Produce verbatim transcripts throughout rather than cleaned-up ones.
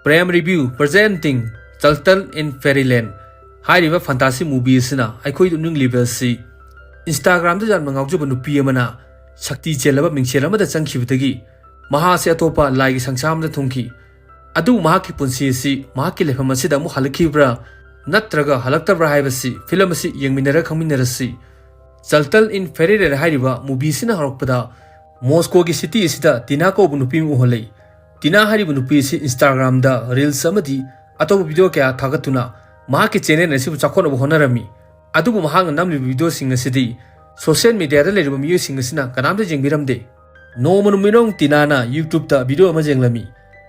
Prem Review presenting Turtle in Fairyland ꯍꯥꯏꯔꯤꯕ fantasy movie ꯑꯁꯤꯅ ꯑꯩꯈꯣꯏꯗ ꯎꯠꯅꯤꯡꯂꯤꯕ ꯑꯁꯤ Instagram-ꯗ ꯌꯥꯝꯅ ꯉꯥꯎꯖꯕ ꯅꯨꯄꯤ ꯑꯃꯅ ꯁꯛꯇꯤ ꯆꯦꯜꯂꯕ ꯃꯤꯡꯁꯦꯜ ꯑꯃꯗ ꯆꯪꯈꯤꯕꯗꯒꯤ ꯃꯍꯥꯛ ꯑꯁꯤ ꯑꯇꯣꯞꯄ ꯂꯥꯏꯒꯤ ꯁꯪꯁꯥꯔ ꯑꯃꯗ ꯊꯨꯡꯈꯤ꯫ ꯑꯗꯨꯕꯨ ꯃꯍꯥꯛꯀꯤ ꯄꯨꯟꯁꯤ ꯑꯁꯤ ꯃꯍꯥꯛꯀꯤ ꯂꯩꯐꯝ ꯑꯁꯤꯗ ꯑꯃꯨꯛ ꯍꯜꯂꯛꯈꯤꯕ꯭ꯔꯥ ꯅꯠꯇ꯭ꯔꯒ ꯍꯜꯂꯛꯇꯕ꯭ꯔꯥ ꯍꯥꯏꯕꯁꯤ film ꯑꯁꯤ ꯌꯦꯡꯃꯤꯟꯅꯔ ꯈꯪꯃꯤꯟꯅꯔꯁꯤ꯫ Turtle in Fairyland ꯍꯥꯏꯔꯤꯕ movie ꯑꯁꯤꯅ ꯍꯧꯔꯛꯄꯗ Moscow-ꯒꯤ city ꯑꯁꯤꯗ ꯇꯤꯅꯥ ꯀꯧꯕ ꯅꯨꯄꯤ ꯑꯃ ꯎꯍꯜꯂꯤ꯫ ꯇꯤꯅꯥ ꯍꯥꯏꯔꯤꯕ ꯅꯨꯄꯤ ꯑꯁꯤ Instagram-ꯗ reels ꯑꯃꯗꯤ ꯑꯇꯣꯞꯄ video ꯀꯌꯥ ꯊꯥꯒꯠꯇꯨꯅ ꯃꯍꯥꯛꯀꯤ channel ꯑꯁꯤꯕꯨ ꯆꯥꯎꯈꯠꯅꯕ ꯍꯣꯠꯅꯔꯝꯃꯤ꯫ ꯑꯗꯨꯕꯨ ꯃꯍꯥꯛꯅ ꯅꯝꯂꯤꯕ video-ꯁꯤꯡ ꯑꯁꯤꯗꯤ social media-ꯗ ꯂꯩꯔꯤꯕ ꯃꯤꯑꯣꯏꯁꯤꯡ ꯑꯁꯤꯅ ꯀꯅꯥꯝꯇ ꯌꯦꯡꯕꯤꯔꯝꯗꯦ꯫ ꯅꯣꯡꯃ ꯅꯨꯃꯤꯠ ꯑꯃ ꯇꯤꯅꯥꯅ YouTube-ꯇ video ꯑꯃ ꯌꯦꯡꯂꯝꯃꯤ꯫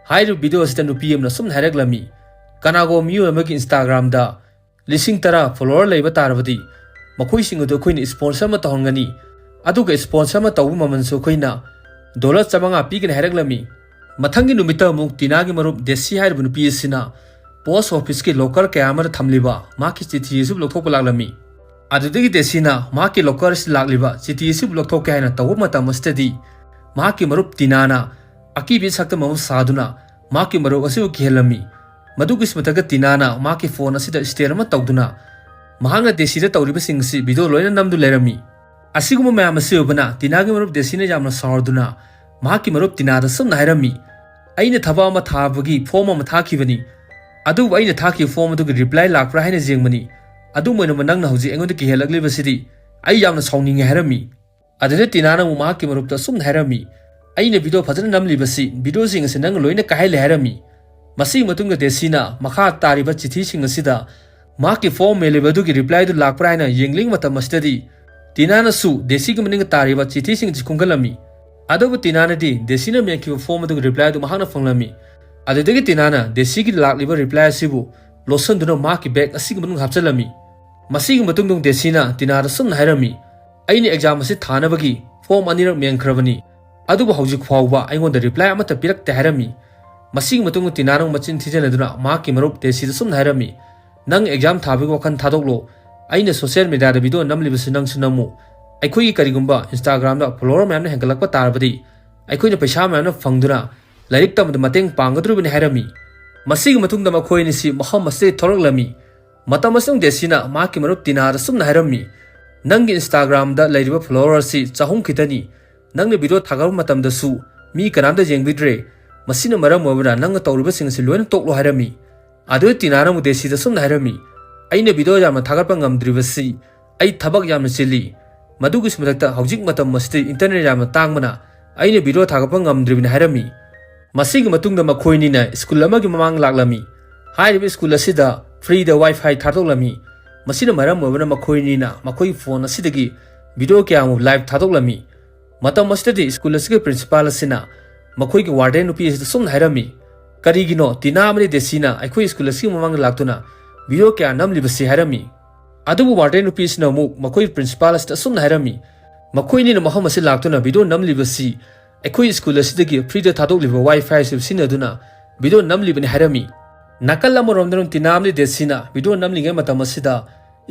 ꯍꯥꯏꯔꯤꯕ video ꯑꯁꯤꯗ ꯅꯨꯄꯤ ꯑꯃꯅ ꯑꯁꯨꯝꯅ ꯍꯥꯏꯔꯛꯂꯝꯃꯤ, "ꯀꯅꯥꯒꯨꯝꯕ ꯃꯤꯑꯣꯏ ꯑꯃꯒꯤ Instagram-ꯗ ꯂꯤꯁꯤꯡ ꯇꯔꯥ follower ꯂꯩꯕ ꯇꯥꯔꯕꯗꯤ ꯃꯈꯣꯏꯁꯤꯡ ꯑꯗꯨ ꯑꯩꯈꯣꯏꯅ sponsor ꯑꯃ ꯇꯧꯍꯟꯒꯅꯤ, ꯑꯗꯨꯒ sponsor ꯑꯃ ꯇꯧꯕ ꯃꯃꯜꯁꯨ ꯑꯩꯈꯣꯏꯅ dollar ꯆꯥꯃꯉꯥ ꯄꯤꯒꯅꯤ" ꯍꯥꯏꯔꯛꯂꯝꯃꯤ꯫ ꯃꯊꯪꯒꯤ ꯅꯨꯃꯤꯠꯇ ꯑꯃꯨꯛ ꯇꯤꯅꯥꯒꯤ ꯃꯔꯨꯞ ꯗꯦꯁꯤ ꯍꯥꯏꯔꯤꯕ ꯅꯨꯄꯤ ꯑꯁꯤꯅ post office-ꯀꯤ locker ꯀꯌꯥ ꯑꯃꯗ ꯊꯝꯂꯤꯕ ꯃꯍꯥꯛꯀꯤ ꯆꯤꯊꯤ ꯑꯁꯤꯕꯨ ꯂꯧꯊꯣꯛꯄ ꯂꯥꯛꯂꯝꯃꯤ꯫ ꯑꯗꯨꯗꯒꯤ ꯗꯦꯁꯤꯅ ꯃꯍꯥꯛꯀꯤ locker ꯑꯁꯤꯗ ꯂꯥꯛꯂꯤꯕ ꯆꯤꯊꯤ ꯑꯁꯤꯕꯨ ꯂꯧꯊꯣꯛꯀꯦ ꯍꯥꯏꯅ ꯇꯧꯕ ꯃꯇꯝ ꯑꯁꯤꯗꯗꯤ ꯃꯍꯥꯛꯀꯤ ꯃꯔꯨꯞ ꯇꯤꯅꯥꯅ ꯑꯀꯤꯕꯤ ꯁꯛꯇꯝ ꯑꯃ ꯁꯥꯗꯨꯅ ꯃꯍꯥꯛꯀꯤ ꯃꯔꯨꯞ ꯑꯁꯤꯕꯨ ꯀꯤꯍꯜꯂꯝꯃꯤ꯫ ꯃꯗꯨꯒꯤꯁꯨ ꯃꯊꯛꯇ ꯇꯤꯅꯥꯅ ꯃꯍꯥꯛꯀꯤ phone ꯑꯁꯤꯗ stand ꯑꯃ ꯇꯧꯗꯨꯅ ꯃꯍꯥꯛꯅ ꯗꯦꯁꯤꯗ ꯇꯧꯔꯤꯕꯁꯤꯡ ꯑꯁꯤ video ꯂꯣꯏꯅ ꯅꯝꯗꯨꯅ ꯂꯩꯔꯝꯃꯤ꯫ ꯑꯁꯤꯒꯨꯝꯕ ꯃꯌꯥꯝ ꯑꯁꯤ ꯎꯕꯅ ꯇꯤꯅꯥꯒꯤ ꯃꯔꯨꯞ ꯗꯦꯁꯤꯅ ꯌꯥꯝꯅ ꯁꯥꯎꯔꯗꯨꯅ ꯃꯍꯥꯛꯀꯤ ꯃꯔꯨꯞ ꯇꯤꯅꯥꯗ ꯑꯁꯨꯝꯅ ꯍꯥꯏꯔꯝꯃꯤ, "ꯑꯩꯅ ꯊꯕꯛ ꯑꯃ ꯊꯥꯕꯒꯤ form ꯑꯃ ꯊꯥꯈꯤꯕꯅꯤ꯫ ꯑꯗꯨꯕꯨ ꯑꯩꯅ ꯊꯥꯈꯤꯕ form ꯑꯗꯨꯒꯤ reply ꯂꯥꯛꯄ꯭ꯔꯥ ꯍꯥꯏꯅ ꯌꯦꯡꯕꯅꯤ꯫ ꯑꯗꯨꯝ ꯑꯣꯏꯅꯃꯛ ꯅꯪꯅ ꯍꯧꯖꯤꯛ ꯑꯩꯉꯣꯟꯗ ꯀꯤꯍꯜꯂꯛꯂꯤꯕꯁꯤꯗꯤ ꯑꯩ ꯌꯥꯝꯅ ꯁꯥꯎꯅꯤꯡꯉꯦ" ꯍꯥꯏꯔꯝꯃꯤ꯫ ꯑꯗꯨꯗ ꯇꯤꯅꯥꯅ ꯑꯃꯨꯛ ꯃꯍꯥꯛꯀꯤ ꯃꯔꯨꯞꯇ ꯑꯁꯨꯝꯅ ꯍꯥꯏꯔꯝꯃꯤ, "ꯑꯩꯅ video ꯐꯖꯅ ꯅꯝꯂꯤꯕꯁꯤ video-ꯁꯤꯡ ꯑꯁꯤ ꯅꯪꯅ ꯂꯣꯏꯅ ꯀꯥꯏꯍꯜꯂꯦ" ꯍꯥꯏꯔꯝꯃꯤ꯫ ꯃꯁꯤꯒꯤ ꯃꯇꯨꯡꯗ ꯗꯦꯁꯤꯅ ꯃꯈꯥ ꯇꯥꯔꯤꯕ ꯆꯤꯊꯤꯁꯤꯡ ꯑꯁꯤꯗ ꯃꯍꯥꯛꯀꯤ form ꯃꯦꯜꯂꯤꯕ ꯑꯗꯨꯒꯤ reply ꯑꯗꯨ ꯂꯥꯛꯄ꯭ꯔꯥ ꯍꯥꯏꯅ ꯌꯦꯡꯂꯤꯉꯩ ꯃꯇꯝ ꯑꯁꯤꯗꯗꯤ ꯇꯤꯅꯥꯅꯁꯨ ꯗꯦꯁꯤꯒꯤ ꯃꯅꯤꯡꯗ ꯇꯥꯔꯤꯕ ꯆꯤꯊꯤꯁꯤꯡ ꯑꯁꯤ ꯈꯨꯝꯒꯠꯂꯝꯃꯤ꯫ ꯑꯗꯨꯕꯨ ꯇꯤꯅꯥꯅꯗꯤ ꯗꯦꯁꯤꯅ ꯃꯦꯟꯈꯤꯕ form ꯑꯗꯨꯒꯤ reply ꯑꯗꯨ ꯃꯍꯥꯛꯅ ꯐꯪꯂꯝꯃꯤ꯫ ꯑꯗꯨꯗꯒꯤ ꯇꯤꯅꯥꯅ ꯗꯦꯁꯤꯒꯤ ꯂꯥꯛꯂꯤꯕ reply ꯑꯁꯤꯕꯨ ꯂꯣꯠꯁꯤꯟꯗꯨꯅ ꯃꯍꯥꯛꯀꯤ bag ꯑꯁꯤꯒꯤ ꯃꯅꯨꯡꯗ ꯍꯥꯞꯆꯤꯜꯂꯝꯃꯤ꯫ ꯃꯁꯤꯒꯤ ꯃꯇꯨꯡꯗ ꯗꯦꯁꯤꯅ ꯇꯤꯅꯥꯗ ꯑꯁꯨꯝꯅ ꯍꯥꯏꯔꯝꯃꯤ, "ꯑꯩꯅ exam ꯑꯁꯤ ꯊꯥꯅꯕꯒꯤ form ꯑꯅꯤꯔꯛ ꯃꯦꯟꯈ꯭ꯔꯕꯅꯤ, ꯑꯗꯨꯕꯨ ꯍꯧꯖꯤꯛ ꯐꯥꯎꯕ ꯑꯩꯉꯣꯟꯗ reply ꯑꯃꯠꯇ ꯄꯤꯔꯛꯇꯦ" ꯍꯥꯏꯔꯝꯃꯤ꯫ ꯃꯁꯤꯒꯤ ꯃꯇꯨꯡꯗ ꯇꯤꯅꯥꯅ ꯑꯃꯨꯛ ꯃꯆꯤꯟ ꯊꯤꯖꯤꯟꯅꯗꯨꯅ ꯃꯍꯥꯛꯀꯤ ꯃꯔꯨꯞ ꯗꯦꯁꯤꯗ ꯑꯁꯨꯝꯅ ꯍꯥꯏꯔꯝꯃꯤ, "ꯅꯪ exam ꯊꯥꯕꯒꯤ ꯋꯥꯈꯜ ꯊꯥꯗꯣꯛꯂꯣ, ꯑꯩꯅ social media-ꯗ video ꯅꯝꯂꯤꯕꯁꯤ ꯅꯪꯁꯨ ꯅꯝꯃꯨ꯫ ꯑꯩꯈꯣꯏꯒꯤ ꯀꯔꯤꯒꯨꯝꯕ Instagram-ꯗ follower ꯃꯌꯥꯝꯅ ꯍꯦꯟꯒꯠꯂꯛꯄ ꯇꯥꯔꯕꯗꯤ ꯑꯩꯈꯣꯏꯅ ꯄꯩꯁꯥ ꯃꯌꯥꯝꯅ ꯐꯪꯗꯨꯅ ꯂꯥꯏꯔꯤꯛ ꯇꯝꯕꯗ ꯃꯇꯦꯡ ꯄꯥꯡꯒꯗꯧꯔꯤꯕꯅꯤ" ꯍꯥꯏꯔꯝꯃꯤ꯫ ꯃꯁꯤꯒꯤ ꯃꯇꯨꯡꯗ ꯃꯈꯣꯏ ꯑꯅꯤꯁꯤ ꯃꯐꯝ ꯑꯁꯤꯗꯒꯤ ꯊꯣꯛꯂꯛꯂꯝꯃꯤ꯫ ꯃꯇꯝ ꯑꯁꯤꯗ ꯗꯦꯁꯤꯅ ꯃꯍꯥꯛꯀꯤ ꯃꯔꯨꯞ ꯇꯤꯅꯥꯗ ꯁꯨꯝꯅ ꯍꯥꯏꯔꯝꯃꯤ, "ꯅꯪꯒꯤ Instagram-ꯗ ꯂꯩꯔꯤꯕ follower ꯑꯁꯤ ꯆꯍꯨꯝ ꯈꯤꯇꯅꯤ꯫ ꯅꯪꯅ video ꯊꯥꯒꯠꯄ ꯃꯇꯝꯗꯁꯨ ꯃꯤ ꯀꯅꯥꯝꯇ ꯌꯦꯡꯕꯤꯗ꯭ꯔꯦ꯫ ꯃꯁꯤꯅ ꯃꯔꯝ ꯑꯣꯏꯕꯅ ꯅꯪꯅ ꯇꯧꯔꯤꯕꯁꯤꯡ ꯑꯁꯤ ꯂꯣꯏꯅ ꯇꯣꯛꯂꯣ" ꯍꯥꯏꯔꯝꯃꯤ꯫ ꯑꯗꯨꯗ ꯇꯤꯅꯥꯅ ꯑꯃꯨꯛ ꯗꯦꯁꯤꯗ ꯁꯨꯝꯅ ꯍꯥꯏꯔꯝꯃꯤ, "ꯑꯩꯅ video ꯌꯥꯝꯅ ꯊꯥꯒꯠꯄ ꯉꯝꯗ꯭ꯔꯤꯕꯁꯤ ꯑꯩ ꯊꯕꯛ ꯌꯥꯝꯅ ꯆꯤꯜꯂꯤ꯫ ꯃꯗꯨꯒꯤꯁꯨ ꯃꯊꯛꯇ ꯍꯧꯖꯤꯛ ꯃꯇꯝ ꯑꯁꯤꯗ internet ꯌꯥꯝꯅ ꯇꯥꯡꯕꯅ ꯑꯩꯅ video ꯊꯥꯒꯠꯄ ꯉꯝꯗ꯭ꯔꯤꯕꯅꯤ" ꯍꯥꯏꯔꯝꯃꯤ꯫ ꯃꯁꯤꯒꯤ ꯃꯇꯨꯡꯗ ꯃꯈꯣꯏ ꯑꯅꯤꯅ school ꯑꯃꯒꯤ ꯃꯃꯥꯡ ꯂꯥꯛꯂꯝꯃꯤ꯫ ꯍꯥꯏꯔꯤꯕ school ꯑꯁꯤꯗ free-ꯗ Wi-Fi ꯊꯥꯗꯣꯛꯂꯝꯃꯤ꯫ ꯃꯁꯤꯅ ꯃꯔꯝ ꯑꯣꯏꯕꯅ ꯃꯈꯣꯏ ꯑꯅꯤꯅ ꯃꯈꯣꯏꯒꯤ phone ꯑꯁꯤꯗꯒꯤ video ꯀꯌꯥ ꯑꯃ live ꯊꯥꯗꯣꯛꯂꯝꯃꯤ꯫ ꯃꯇꯝ ꯑꯁꯤꯗꯗꯤ school ꯑꯁꯤꯒꯤ principal ꯑꯁꯤꯅ ꯃꯈꯣꯏꯒꯤ warden ꯅꯨꯄꯤ ꯑꯁꯤꯗ ꯁꯨꯝꯅ ꯍꯥꯏꯔꯝꯃꯤ, "ꯀꯔꯤꯒꯤꯅꯣ ꯇꯤꯅꯥ ꯑꯃꯗꯤ ꯗꯦꯁꯤꯅ ꯑꯩꯈꯣꯏ school ꯑꯁꯤꯒꯤ ꯃꯃꯥꯡꯗ ꯂꯥꯛꯇꯨꯅ video ꯀꯌꯥ ꯅꯝꯂꯤꯕꯁꯤ?" ꯍꯥꯏꯔꯝꯃꯤ꯫ ꯑꯗꯨꯕꯨ warden ꯅꯨꯄꯤ ꯑꯁꯤꯅ ꯑꯃꯨꯛ ꯃꯈꯣꯏ principal ꯑꯁꯤꯗ ꯑꯁꯨꯝꯅ ꯍꯥꯏꯔꯝꯃꯤ, "ꯃꯈꯣꯏ ꯑꯅꯤꯅ ꯃꯐꯝ ꯑꯁꯤ ꯂꯥꯛꯇꯨꯅ video ꯅꯝꯂꯤꯕꯁꯤ ꯑꯩꯈꯣꯏ school ꯑꯁꯤꯗꯒꯤ free-ꯗ ꯊꯥꯗꯣꯛꯂꯤꯕ Wi-Fi ꯑꯁꯤ ꯁꯤꯖꯤꯟꯅꯗꯨꯅ video ꯅꯝꯂꯤꯕꯅꯤ" ꯍꯥꯏꯔꯝꯃꯤ꯫ ꯅꯥꯀꯜ ꯑꯃꯔꯣꯝꯗꯅ ꯇꯤꯅꯥ ꯑꯃꯗꯤ ꯗꯦꯁꯤꯅ video ꯅꯝꯂꯤꯉꯩ ꯃꯇꯝ ꯑꯁꯤꯗ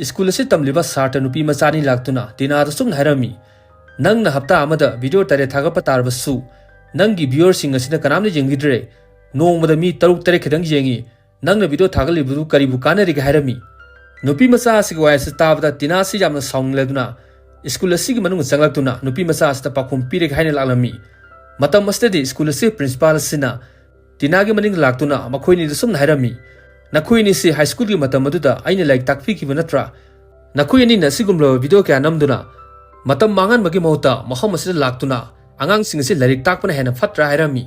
school ꯑꯁꯤ ꯇꯝꯂꯤꯕ ꯁꯥꯇ꯭ꯔ ꯅꯨꯄꯤ ꯃꯆꯥ ꯑꯅꯤ ꯂꯥꯛꯇꯨꯅ ꯇꯤꯅꯥꯗ ꯁꯨꯝꯅ ꯍꯥꯏꯔꯝꯃꯤ, "ꯅꯪꯅ ꯍꯞꯇꯥ ꯑꯃꯗ video ꯇꯔꯦꯠ ꯊꯥꯒꯠꯄ ꯇꯥꯔꯕꯁꯨ ꯅꯪꯒꯤ viewer-ꯁꯤꯡ ꯑꯁꯤꯅ ꯀꯅꯥꯝꯇ ꯌꯦꯡꯕꯤꯗ꯭ꯔꯦ꯫ ꯅꯣꯡꯃꯗ ꯃꯤ ꯇꯔꯨꯛ ꯇꯔꯦꯠ ꯈꯤꯇꯪ ꯌꯦꯡꯉꯤ꯫ ꯅꯪꯅ video ꯊꯥꯒꯠꯂꯤꯕꯗꯨ ꯀꯔꯤꯕꯨ ꯀꯥꯟꯅꯔꯤꯒꯦ?" ꯍꯥꯏꯔꯝꯃꯤ꯫ ꯅꯨꯄꯤ ꯃꯆꯥ ꯑꯁꯤꯒꯤ ꯋꯥꯍꯩ ꯑꯁꯤ ꯇꯥꯕꯗ ꯇꯤꯅꯥ ꯑꯁꯤ ꯌꯥꯝꯅ ꯁꯥꯎꯅꯤꯡꯂꯗꯨꯅ school ꯑꯁꯤꯒꯤ ꯃꯅꯨꯡꯗ ꯆꯪꯂꯛꯇꯨꯅ ꯅꯨꯄꯤ ꯃꯆꯥ ꯑꯁꯤꯗ ꯄꯥꯎꯈꯨꯝ ꯄꯤꯔꯒꯦ ꯍꯥꯏꯅ ꯂꯥꯛꯂꯝꯃꯤ꯫ ꯃꯇꯝ ꯑꯁꯤꯗꯗꯤ school ꯑꯁꯤꯒꯤ principal ꯑꯁꯤꯅ ꯇꯤꯅꯥꯒꯤ ꯃꯅꯤꯡꯗ ꯂꯥꯛꯇꯨꯅ ꯃꯈꯣꯏ ꯑꯅꯤꯗ ꯁꯨꯝꯅ ꯍꯥꯏꯔꯝꯃꯤ, "ꯅꯈꯣꯏ ꯑꯅꯤꯁꯤ high school-ꯒꯤ ꯃꯇꯝ ꯑꯗꯨꯗ ꯑꯩꯅ ꯂꯥꯏꯔꯤꯛ ꯇꯥꯛꯄꯤꯈꯤꯕ ꯅꯠꯇ꯭ꯔꯥ? ꯅꯈꯣꯏ ꯑꯅꯤꯅ ꯑꯁꯤꯒꯨꯝꯂꯕ video ꯀꯌꯥ ꯅꯝꯗꯨꯅ ꯃꯇꯝ ꯃꯥꯡꯍꯟꯕꯒꯤ ꯃꯍꯨꯠꯇ ꯃꯐꯝ ꯑꯁꯤꯗ ꯂꯥꯛꯇꯨꯅ ꯑꯉꯥꯡꯁꯤꯡ ꯑꯁꯤ ꯂꯥꯏꯔꯤꯛ ꯇꯥꯛꯄꯅ ꯍꯦꯟꯅ ꯐꯠꯇ꯭ꯔꯥ?" ꯍꯥꯏꯔꯝꯃꯤ꯫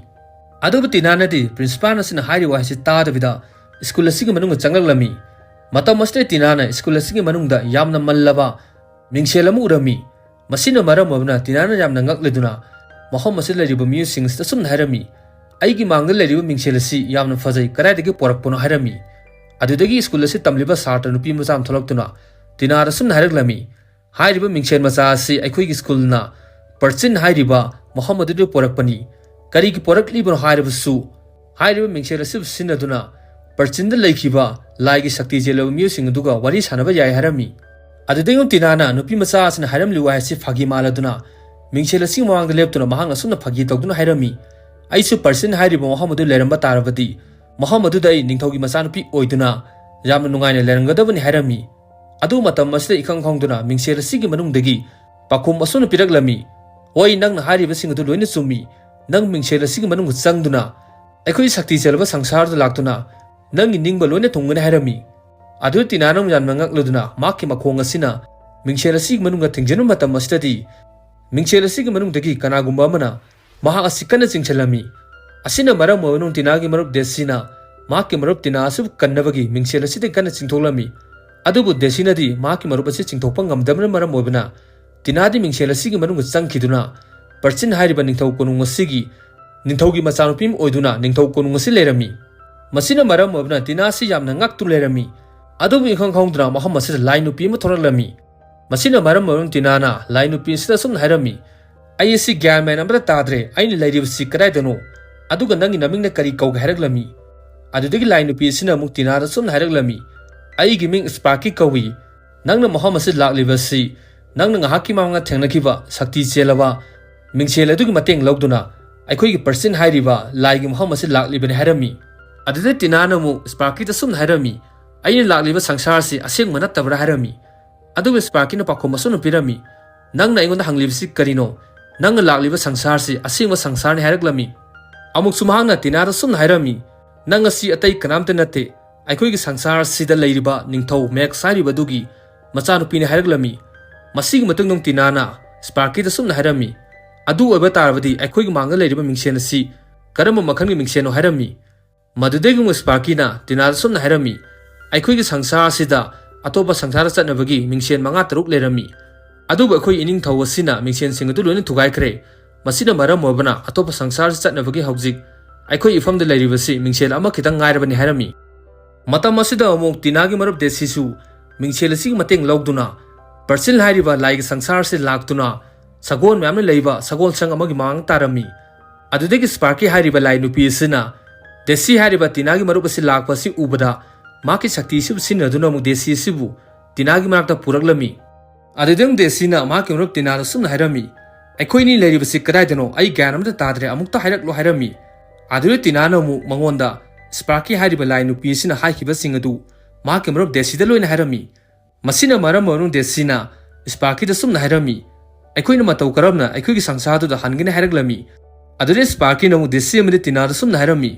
ꯑꯗꯨꯕꯨ ꯇꯤꯅꯥꯅꯗꯤ principal ꯑꯁꯤꯅ ꯍꯥꯏꯔꯤꯕ ꯋꯥꯍꯩꯁꯤ ꯇꯥꯗꯕꯤꯗ school ꯑꯁꯤꯒꯤ ꯃꯅꯨꯡꯗ ꯆꯪꯂꯛꯂꯝꯃꯤ꯫ ꯃꯇꯝ ꯑꯁꯤꯗ ꯇꯤꯅꯥꯅ school ꯑꯁꯤꯒꯤ ꯃꯅꯨꯡꯗ ꯌꯥꯝꯅ ꯃꯜꯂꯕ ꯃꯤꯡꯁꯦꯜ ꯑꯃ ꯎꯔꯝꯃꯤ꯫ ꯃꯁꯤꯅ ꯃꯔꯝ ꯑꯣꯏꯗꯨꯅ ꯇꯤꯅꯥꯅ ꯌꯥꯝꯅ ꯉꯛꯂꯗꯨꯅ ꯃꯐꯝ ꯑꯁꯤꯗ ꯂꯩꯔꯤꯕ ꯃꯤꯑꯣꯏꯁꯤꯡ ꯑꯁꯤꯗ ꯑꯁꯨꯝꯅ ꯍꯥꯏꯔꯝꯃꯤ, "ꯑꯩꯒꯤ ꯃꯥꯡꯗ ꯂꯩꯔꯤꯕ ꯃꯤꯡꯁꯦꯜ ꯑꯁꯤ ꯌꯥꯝꯅ ꯐꯖꯩ, ꯀꯗꯥꯏꯗꯒꯤ ꯄꯣꯔꯛꯄꯅꯣ?" ꯍꯥꯏꯔꯝꯃꯤ꯫ ꯑꯗꯨꯗꯒꯤ school ꯑꯁꯤ ꯇꯝꯂꯤꯕ ꯁꯥꯇ꯭ꯔ ꯅꯨꯄꯤ ꯃꯆꯥ ꯑꯃ ꯊꯣꯛꯂꯛꯇꯨꯅ ꯇꯤꯅꯥꯗ ꯑꯁꯨꯝꯅ ꯍꯥꯏꯔꯛꯂꯝꯃꯤ, "ꯍꯥꯏꯔꯤꯕ ꯃꯤꯡꯁꯦꯜ ꯃꯆꯥ ꯑꯁꯤ ꯑꯩꯈꯣꯏꯒꯤ school-ꯅ ꯄꯔꯆꯤꯟ ꯍꯥꯏꯔꯤꯕ ꯃꯐꯝ ꯑꯗꯨꯗꯒꯤ ꯄꯣꯔꯛꯄꯅꯤ꯫ ꯀꯔꯤꯒꯤ ꯄꯣꯔꯛꯂꯤꯕꯅꯣ ꯍꯥꯏꯔꯕꯁꯨ ꯍꯥꯏꯔꯤꯕ ꯃꯤꯡꯁꯦꯜ ꯑꯁꯤꯕꯨ ꯁꯤꯖꯤꯟꯅꯗꯨꯅ ꯄꯔꯆꯤꯟꯗ ꯂꯩꯈꯤꯕ ꯂꯥꯏꯒꯤ ꯁꯛꯇꯤ ꯆꯦꯜꯂꯕ ꯃꯤꯑꯣꯏꯁꯤꯡ ꯑꯗꯨꯒ ꯋꯥꯔꯤ ꯁꯥꯟꯅꯕ ꯌꯥꯏ" ꯍꯥꯏꯔꯝꯃꯤ꯫ ꯑꯗꯨꯗꯒꯤ ꯇꯤꯅꯥꯅ ꯅꯨꯄꯤ ꯃꯆꯥ ꯑꯁꯤꯅ ꯍꯥꯏꯔꯝꯂꯤꯕ ꯋꯥꯍꯩ ꯑꯁꯤ ꯐꯥꯒꯤ ꯃꯥꯜꯂꯗꯨꯅ ꯃꯤꯡꯁꯦꯜ ꯑꯁꯤꯒꯤ ꯃꯃꯥꯡꯗ ꯂꯦꯞꯇꯨꯅ ꯃꯍꯥꯛꯅ ꯑꯁꯨꯝꯅ ꯐꯥꯒꯤ ꯇꯧꯗꯨꯅ ꯍꯥꯏꯔꯝꯃꯤ, "ꯑꯩꯁꯨ ꯄꯔꯆꯤꯟ ꯍꯥꯏꯔꯤꯕ ꯃꯐꯝ ꯑꯗꯨ ꯂꯩꯔꯝꯕ ꯇꯥꯔꯕꯗꯤ ꯃꯐꯝ ꯑꯗꯨꯗ ꯑꯩ ꯅꯤꯡꯊꯧꯒꯤ ꯃꯆꯥꯅꯨꯄꯤ ꯑꯣꯏꯗꯨꯅ ꯌꯥꯝꯅ ꯅꯨꯡꯉꯥꯏꯅ ꯂꯩꯔꯝꯒꯗꯕꯅꯤ ꯍꯥꯏꯔꯝꯃꯤ꯫ ꯑꯗꯨ ꯃꯇꯝ ꯑꯁꯤꯗ ꯏꯈꯪ ꯈꯪꯗꯨꯅ ꯃꯤꯡꯁꯦꯜ ꯑꯁꯤꯒꯤ ꯃꯅꯨꯡꯗꯒꯤ ꯄꯥꯎꯈꯨꯝ ꯑꯁꯨꯝꯅ ꯄꯤꯔꯛꯂꯝꯃꯤ, "ꯍꯣꯏ, ꯅꯪꯅ ꯍꯥꯏꯔꯤꯕꯁꯤꯡ ꯑꯗꯨ ꯂꯣꯏꯅ ꯆꯨꯝꯃꯤ꯫ ꯅꯪ ꯃꯤꯡꯁꯦꯜ ꯑꯁꯤꯒꯤ ꯃꯅꯨꯡꯗ ꯆꯪꯗꯨꯅ ꯑꯩꯈꯣꯏ ꯁꯛꯇꯤ ꯆꯦꯜꯂꯕ ꯁꯪꯁꯥꯔꯗ ꯂꯥꯛꯇꯨꯅ ꯅꯪꯒꯤ ꯅꯤꯡꯕ ꯂꯣꯏꯅ ꯊꯨꯡꯒꯅꯤ" ꯍꯥꯏꯔꯝꯃꯤ꯫ ꯑꯗꯨ ꯇꯤꯅꯥꯅ ꯑꯃꯨꯛ ꯌꯥꯝꯅ ꯉꯛꯂꯗꯨꯅ ꯃꯍꯥꯛꯀꯤ ꯃꯈꯣꯡ ꯑꯁꯤꯅ ꯃꯤꯡꯁꯦꯜ ꯑꯁꯤꯒꯤ ꯃꯅꯨꯡꯗ ꯊꯤꯡꯖꯤꯟꯕ ꯃꯇꯝ ꯑꯁꯤꯗꯗꯤ ꯃꯤꯡꯁꯦꯜ ꯑꯁꯤꯒꯤ ꯃꯅꯨꯡꯗꯒꯤ ꯀꯅꯥꯒꯨꯝꯕ ꯑꯃꯅ ꯃꯍꯥꯛ ꯑꯁꯤ ꯀꯟꯅ ꯆꯤꯡꯁꯤꯜꯂꯝꯃꯤ꯫ ꯑꯁꯤꯅ ꯃꯔꯝ ꯑꯣꯏꯗꯨꯅ ꯇꯤꯅꯥꯒꯤ ꯃꯔꯨꯞ ꯗꯦꯁꯤꯅ ꯃꯍꯥꯛꯀꯤ ꯃꯔꯨꯞ ꯇꯤꯅꯥ ꯑꯁꯤꯕꯨ ꯀꯟꯅꯕꯒꯤ ꯃꯤꯡꯁꯦꯜ ꯑꯁꯤꯗ ꯀꯟꯅ ꯆꯤꯡꯊꯣꯛꯂꯝꯃꯤ꯫ ꯑꯗꯨꯕꯨ ꯗꯦꯁꯤꯅꯗꯤ ꯃꯍꯥꯛꯀꯤ ꯃꯔꯨꯞ ꯑꯁꯤ ꯆꯤꯡꯊꯣꯛꯄ ꯉꯝꯗꯕꯅ ꯃꯔꯝ ꯑꯣꯏꯕꯅ ꯇꯤꯅꯥꯗꯤ ꯃꯤꯡꯁꯦꯜ ꯑꯁꯤꯒꯤ ꯃꯅꯨꯡꯗ ꯆꯪꯈꯤꯗꯨꯅ ꯄꯔꯆꯤꯟ ꯍꯥꯏꯔꯤꯕ ꯅꯤꯡꯊꯧ ꯀꯣꯅꯨꯡ ꯑꯁꯤꯒꯤ ꯅꯤꯡꯊꯧꯒꯤ ꯃꯆꯥꯅꯨꯄꯤ ꯑꯃ ꯑꯣꯏꯗꯨꯅ ꯅꯤꯡꯊꯧ ꯀꯣꯅꯨꯡ ꯑꯁꯤ ꯂꯩꯔꯝꯃꯤ꯫ ꯃꯁꯤꯅ ꯃꯔꯝ ꯑꯣꯏꯗꯨꯅ ꯇꯤꯅꯥ ꯑꯁꯤ ꯌꯥꯝꯅ ꯉꯛꯇꯨꯅ ꯂꯩꯔꯝꯃꯤ꯫ ꯑꯗꯨꯕꯨ ꯏꯈꯪ ꯈꯪꯍꯧꯗꯅ ꯃꯐꯝ ꯑꯁꯤꯗ ꯂꯥꯏ ꯅꯨꯄꯤ ꯑꯃ ꯊꯣꯔꯛꯂꯝꯃꯤ꯫ ꯃꯁꯤꯅ ꯃꯔꯝ ꯑꯣꯏꯗꯨꯅ ꯇꯤꯅꯥꯅ ꯂꯥꯏ ꯅꯨꯄꯤ ꯑꯁꯤꯗ ꯑꯁꯨꯝꯅ ꯍꯥꯏꯔꯝꯃꯤ, "ꯑꯩ ꯑꯁꯤ ꯒ꯭ꯌꯥꯟ ꯃꯦꯟ ꯑꯃꯠꯇ ꯇꯥꯗ꯭ꯔꯦ, ꯑꯩꯅ ꯂꯩꯔꯤꯕꯁꯤ ꯀꯗꯥꯏꯗꯅꯣ? ꯑꯗꯨꯒ ꯅꯪꯒꯤ ꯅꯃꯤꯡꯅ ꯀꯔꯤ ꯀꯧꯒꯦ?" ꯍꯥꯏꯔꯛꯂꯝꯃꯤ꯫ ꯑꯗꯨꯗꯒꯤ ꯂꯥꯏ ꯅꯨꯄꯤ ꯑꯁꯤꯅ ꯑꯃꯨꯛ ꯇꯤꯅꯥꯗ ꯑꯁꯨꯝꯅ ꯍꯥꯏꯔꯛꯂꯝꯃꯤ, "ꯑꯩꯒꯤ ꯃꯤꯡ ꯁ꯭ꯄꯥꯔꯀꯤ ꯀꯧꯏ꯫ ꯅꯪꯅ ꯃꯐꯝ ꯑꯁꯤꯗ ꯂꯥꯛꯂꯤꯕ ꯑꯁꯤ ꯅꯪꯅ ꯉꯥꯏꯍꯥꯛꯀꯤ ꯃꯃꯥꯡꯗ ꯊꯦꯡꯅꯈꯤꯕ ꯁꯛꯇꯤ ꯆꯦꯜꯂꯕ ꯃꯤꯡꯁꯦꯜ ꯑꯗꯨꯒꯤ ꯃꯇꯦꯡ ꯂꯧꯗꯨꯅ ꯑꯩꯈꯣꯏꯒꯤ ꯄꯔꯆꯤꯟ ꯍꯥꯏꯔꯤꯕ ꯂꯥꯏꯒꯤ ꯃꯐꯝ ꯑꯁꯤꯗ ꯂꯥꯛꯂꯤꯕꯅꯤ" ꯍꯥꯏꯔꯝꯃꯤ꯫ ꯑꯗꯨꯗ ꯇꯤꯅꯥꯅ ꯑꯃꯨꯛ ꯁ꯭ꯄꯥꯔꯀꯤꯗ ꯑꯁꯨꯝꯅ ꯍꯥꯏꯔꯝꯃꯤ, "ꯑꯩꯅ ꯂꯥꯛꯂꯤꯕ ꯁꯪꯁꯥꯔ ꯑꯁꯤ ꯑꯁꯦꯡꯕ ꯅꯠꯇꯕ꯭ꯔꯥ?" ꯍꯥꯏꯔꯝꯃꯤ꯫ ꯑꯗꯨꯒ ꯁ꯭ꯄꯥꯔꯀꯤꯅ ꯄꯥꯎꯈꯨꯝ ꯑꯁꯨꯝꯅ ꯄꯤꯔꯝꯃꯤ, "ꯅꯪꯅ ꯑꯩꯉꯣꯟꯗ ꯍꯪꯂꯤꯕꯁꯤ ꯀꯔꯤꯅꯣ? ꯅꯪꯅ ꯂꯥꯛꯂꯤꯕ ꯁꯪꯁꯥꯔꯁꯤ ꯑꯁꯦꯡꯕ ꯁꯪꯁꯥꯔꯅꯤ" ꯍꯥꯏꯔꯛꯂꯝꯃꯤ꯫ ꯑꯃꯨꯛꯁꯨ ꯃꯍꯥꯛꯅ ꯇꯤꯅꯥꯗ ꯑꯁꯨꯝꯅ ꯍꯥꯏꯔꯝꯃꯤ, "ꯅꯪ ꯑꯁꯤ ꯑꯇꯩ ꯀꯅꯥꯝꯇ ꯅꯠꯇꯦ, ꯑꯩꯈꯣꯏꯒꯤ ꯁꯪꯁꯥꯔ ꯑꯁꯤꯗ ꯂꯩꯔꯤꯕ ꯅꯤꯡꯊꯧ ꯃꯦꯛꯁ ꯍꯥꯏꯔꯤꯕ ꯑꯗꯨꯒꯤ ꯃꯆꯥꯅꯨꯄꯤꯅꯤ" ꯍꯥꯏꯔꯛꯂꯝꯃꯤ꯫ ꯃꯁꯤꯒꯤ ꯃꯇꯨꯡꯗ ꯇꯤꯅꯥꯅ ꯁ꯭ꯄꯥꯔꯀꯤꯗ ꯑꯁꯨꯝꯅ ꯍꯥꯏꯔꯝꯃꯤ, "ꯑꯗꯨ ꯑꯣꯏꯕ ꯇꯥꯔꯕꯗꯤ ꯑꯩꯈꯣꯏꯒꯤ ꯃꯥꯡꯗ ꯂꯩꯔꯤꯕ ꯃꯤꯡꯁꯦꯟ ꯑꯁꯤ ꯀꯔꯝꯕ ꯃꯈꯜꯒꯤ ꯃꯤꯡꯁꯦꯟꯅꯣ?" ꯍꯥꯏꯔꯝꯃꯤ꯫ ꯃꯗꯨꯗꯒꯤ ꯑꯃꯨꯛ ꯁ꯭ꯄꯥꯔꯀꯤꯅ ꯇꯤꯅꯥꯗ ꯑꯁꯨꯝꯅ ꯍꯥꯏꯔꯝꯃꯤ, "ꯑꯩꯈꯣꯏꯒꯤ ꯁꯪꯁꯥꯔ ꯑꯁꯤꯗ ꯑꯇꯣꯞꯄ ꯁꯪꯁꯥꯔꯗ ꯆꯠꯅꯕꯒꯤ ꯃꯤꯡꯁꯦꯟ ꯃꯉꯥ ꯇꯔꯨꯛ ꯂꯩꯔꯝꯃꯤ꯫ ꯑꯗꯨꯕꯨ ꯑꯩꯈꯣꯏ ꯏꯅꯤꯡꯊꯧ ꯑꯁꯤꯅ ꯃꯤꯡꯁꯦꯟꯁꯤꯡ ꯑꯗꯨ ꯂꯣꯏꯅ ꯊꯨꯒꯥꯏꯈ꯭ꯔꯦ꯫ ꯃꯁꯤꯅ ꯃꯔꯝ ꯑꯣꯏꯕꯅ ꯑꯇꯣꯞꯄ ꯁꯪꯁꯥꯔꯗ ꯆꯠꯅꯕꯒꯤ ꯍꯧꯖꯤꯛ ꯑꯩꯈꯣꯏ ꯏꯐꯝꯗ ꯂꯩꯔꯤꯕꯁꯤ ꯃꯤꯡꯁꯦꯜ ꯑꯃꯈꯛꯇꯪ ꯉꯥꯏꯔꯕꯅꯤ" ꯍꯥꯏꯔꯝꯃꯤ꯫ ꯃꯇꯝ ꯑꯁꯤꯗ ꯑꯃꯨꯛ ꯇꯤꯅꯥꯒꯤ ꯃꯔꯨꯞ ꯗꯦꯁꯤꯁꯨ ꯃꯤꯡꯁꯦꯜ ꯑꯁꯤꯒꯤ ꯃꯇꯦꯡ ꯂꯧꯗꯨꯅ ꯄꯔꯆꯤꯟ ꯍꯥꯏꯔꯤꯕ ꯂꯥꯏꯒꯤ ꯁꯪꯁꯥꯔ ꯑꯁꯤꯗ ꯂꯥꯛꯇꯨꯅ ꯁꯒꯣꯜ ꯃꯌꯥꯝꯅ ꯂꯩꯕ ꯁꯒꯣꯜ ꯁꯪ ꯑꯃꯒꯤ ꯃꯃꯥꯡꯗ ꯇꯥꯔꯝꯃꯤ꯫ ꯑꯗꯨꯗꯒꯤ ꯁ꯭ꯄꯥꯔꯀꯤ ꯍꯥꯏꯔꯤꯕ ꯂꯥꯏ ꯅꯨꯄꯤ ꯑꯁꯤꯅ ꯗꯦꯁꯤ ꯍꯥꯏꯔꯤꯕ ꯇꯤꯅꯥꯒꯤ ꯃꯔꯨꯞ ꯑꯁꯤ ꯂꯥꯛꯄ ꯑꯁꯤ ꯎꯕꯗ ꯃꯍꯥꯛꯀꯤ ꯁꯛꯇꯤ ꯑꯁꯤꯕꯨ ꯁꯤꯖꯤꯟꯅꯗꯨꯅ ꯑꯃꯨꯛ ꯗꯦꯁꯤ ꯑꯁꯤꯕꯨ ꯇꯤꯅꯥꯒꯤ ꯃꯅꯥꯛꯇ ꯄꯨꯔꯛꯂꯝꯃꯤ꯫ ꯑꯗꯨꯗꯒꯤ ꯗꯦꯁꯤꯅ ꯃꯍꯥꯛꯀꯤ ꯃꯔꯨꯞ ꯇꯤꯅꯥꯗ ꯑꯁꯨꯝꯅ ꯍꯥꯏꯔꯝꯃꯤ, "ꯑꯩꯈꯣꯏꯅꯤ ꯂꯩꯔꯤꯕꯁꯤ ꯀꯗꯥꯏꯗꯅꯣ? ꯑꯩ ꯒ꯭ꯌꯥꯟ ꯑꯃꯇ ꯇꯥꯗ꯭ꯔꯦ, ꯑꯃꯨꯛꯇ ꯍꯥꯏꯔꯛꯂꯣ" ꯍꯥꯏꯔꯝꯃꯤ꯫ ꯑꯗꯨꯗ ꯇꯤꯅꯥꯅ ꯑꯃꯨꯛ ꯃꯉꯣꯟꯗ, ꯁ꯭ꯄꯥꯔꯀꯤ ꯍꯥꯏꯔꯤꯕ ꯂꯥꯏ ꯅꯨꯄꯤ ꯑꯁꯤꯅ ꯍꯥꯏꯈꯤꯕꯁꯤꯡ ꯑꯗꯨ ꯃꯍꯥꯛꯀꯤ ꯃꯔꯨꯞ ꯗꯦꯁꯤꯗ ꯂꯣꯏꯅ ꯍꯥꯏꯔꯝꯃꯤ꯫ ꯃꯁꯤꯅ ꯃꯔꯝ ꯑꯣꯏꯔꯒ ꯗꯦꯁꯤꯅ ꯁ꯭ꯄꯥꯔꯀꯤꯗ ꯁꯨꯝꯅ ꯍꯥꯏꯔꯝꯃꯤ, "ꯑꯩꯈꯣꯏꯅ ꯃꯇꯧ ꯀꯔꯝꯅ ꯑꯩꯈꯣꯏꯒꯤ ꯁꯪꯁꯥꯔꯗꯨꯗ ꯍꯟꯒꯅꯤ?" ꯍꯥꯏꯔꯛꯂꯝꯃꯤ꯫ ꯑꯗꯨꯗꯩ ꯁ꯭ꯄꯥꯔꯀꯤꯅ ꯑꯃꯨꯛ ꯗꯦꯁꯤ ꯑꯃꯗꯤ ꯇꯤꯅꯥꯗ ꯁꯨꯝꯅ ꯍꯥꯏꯔꯝꯃꯤ,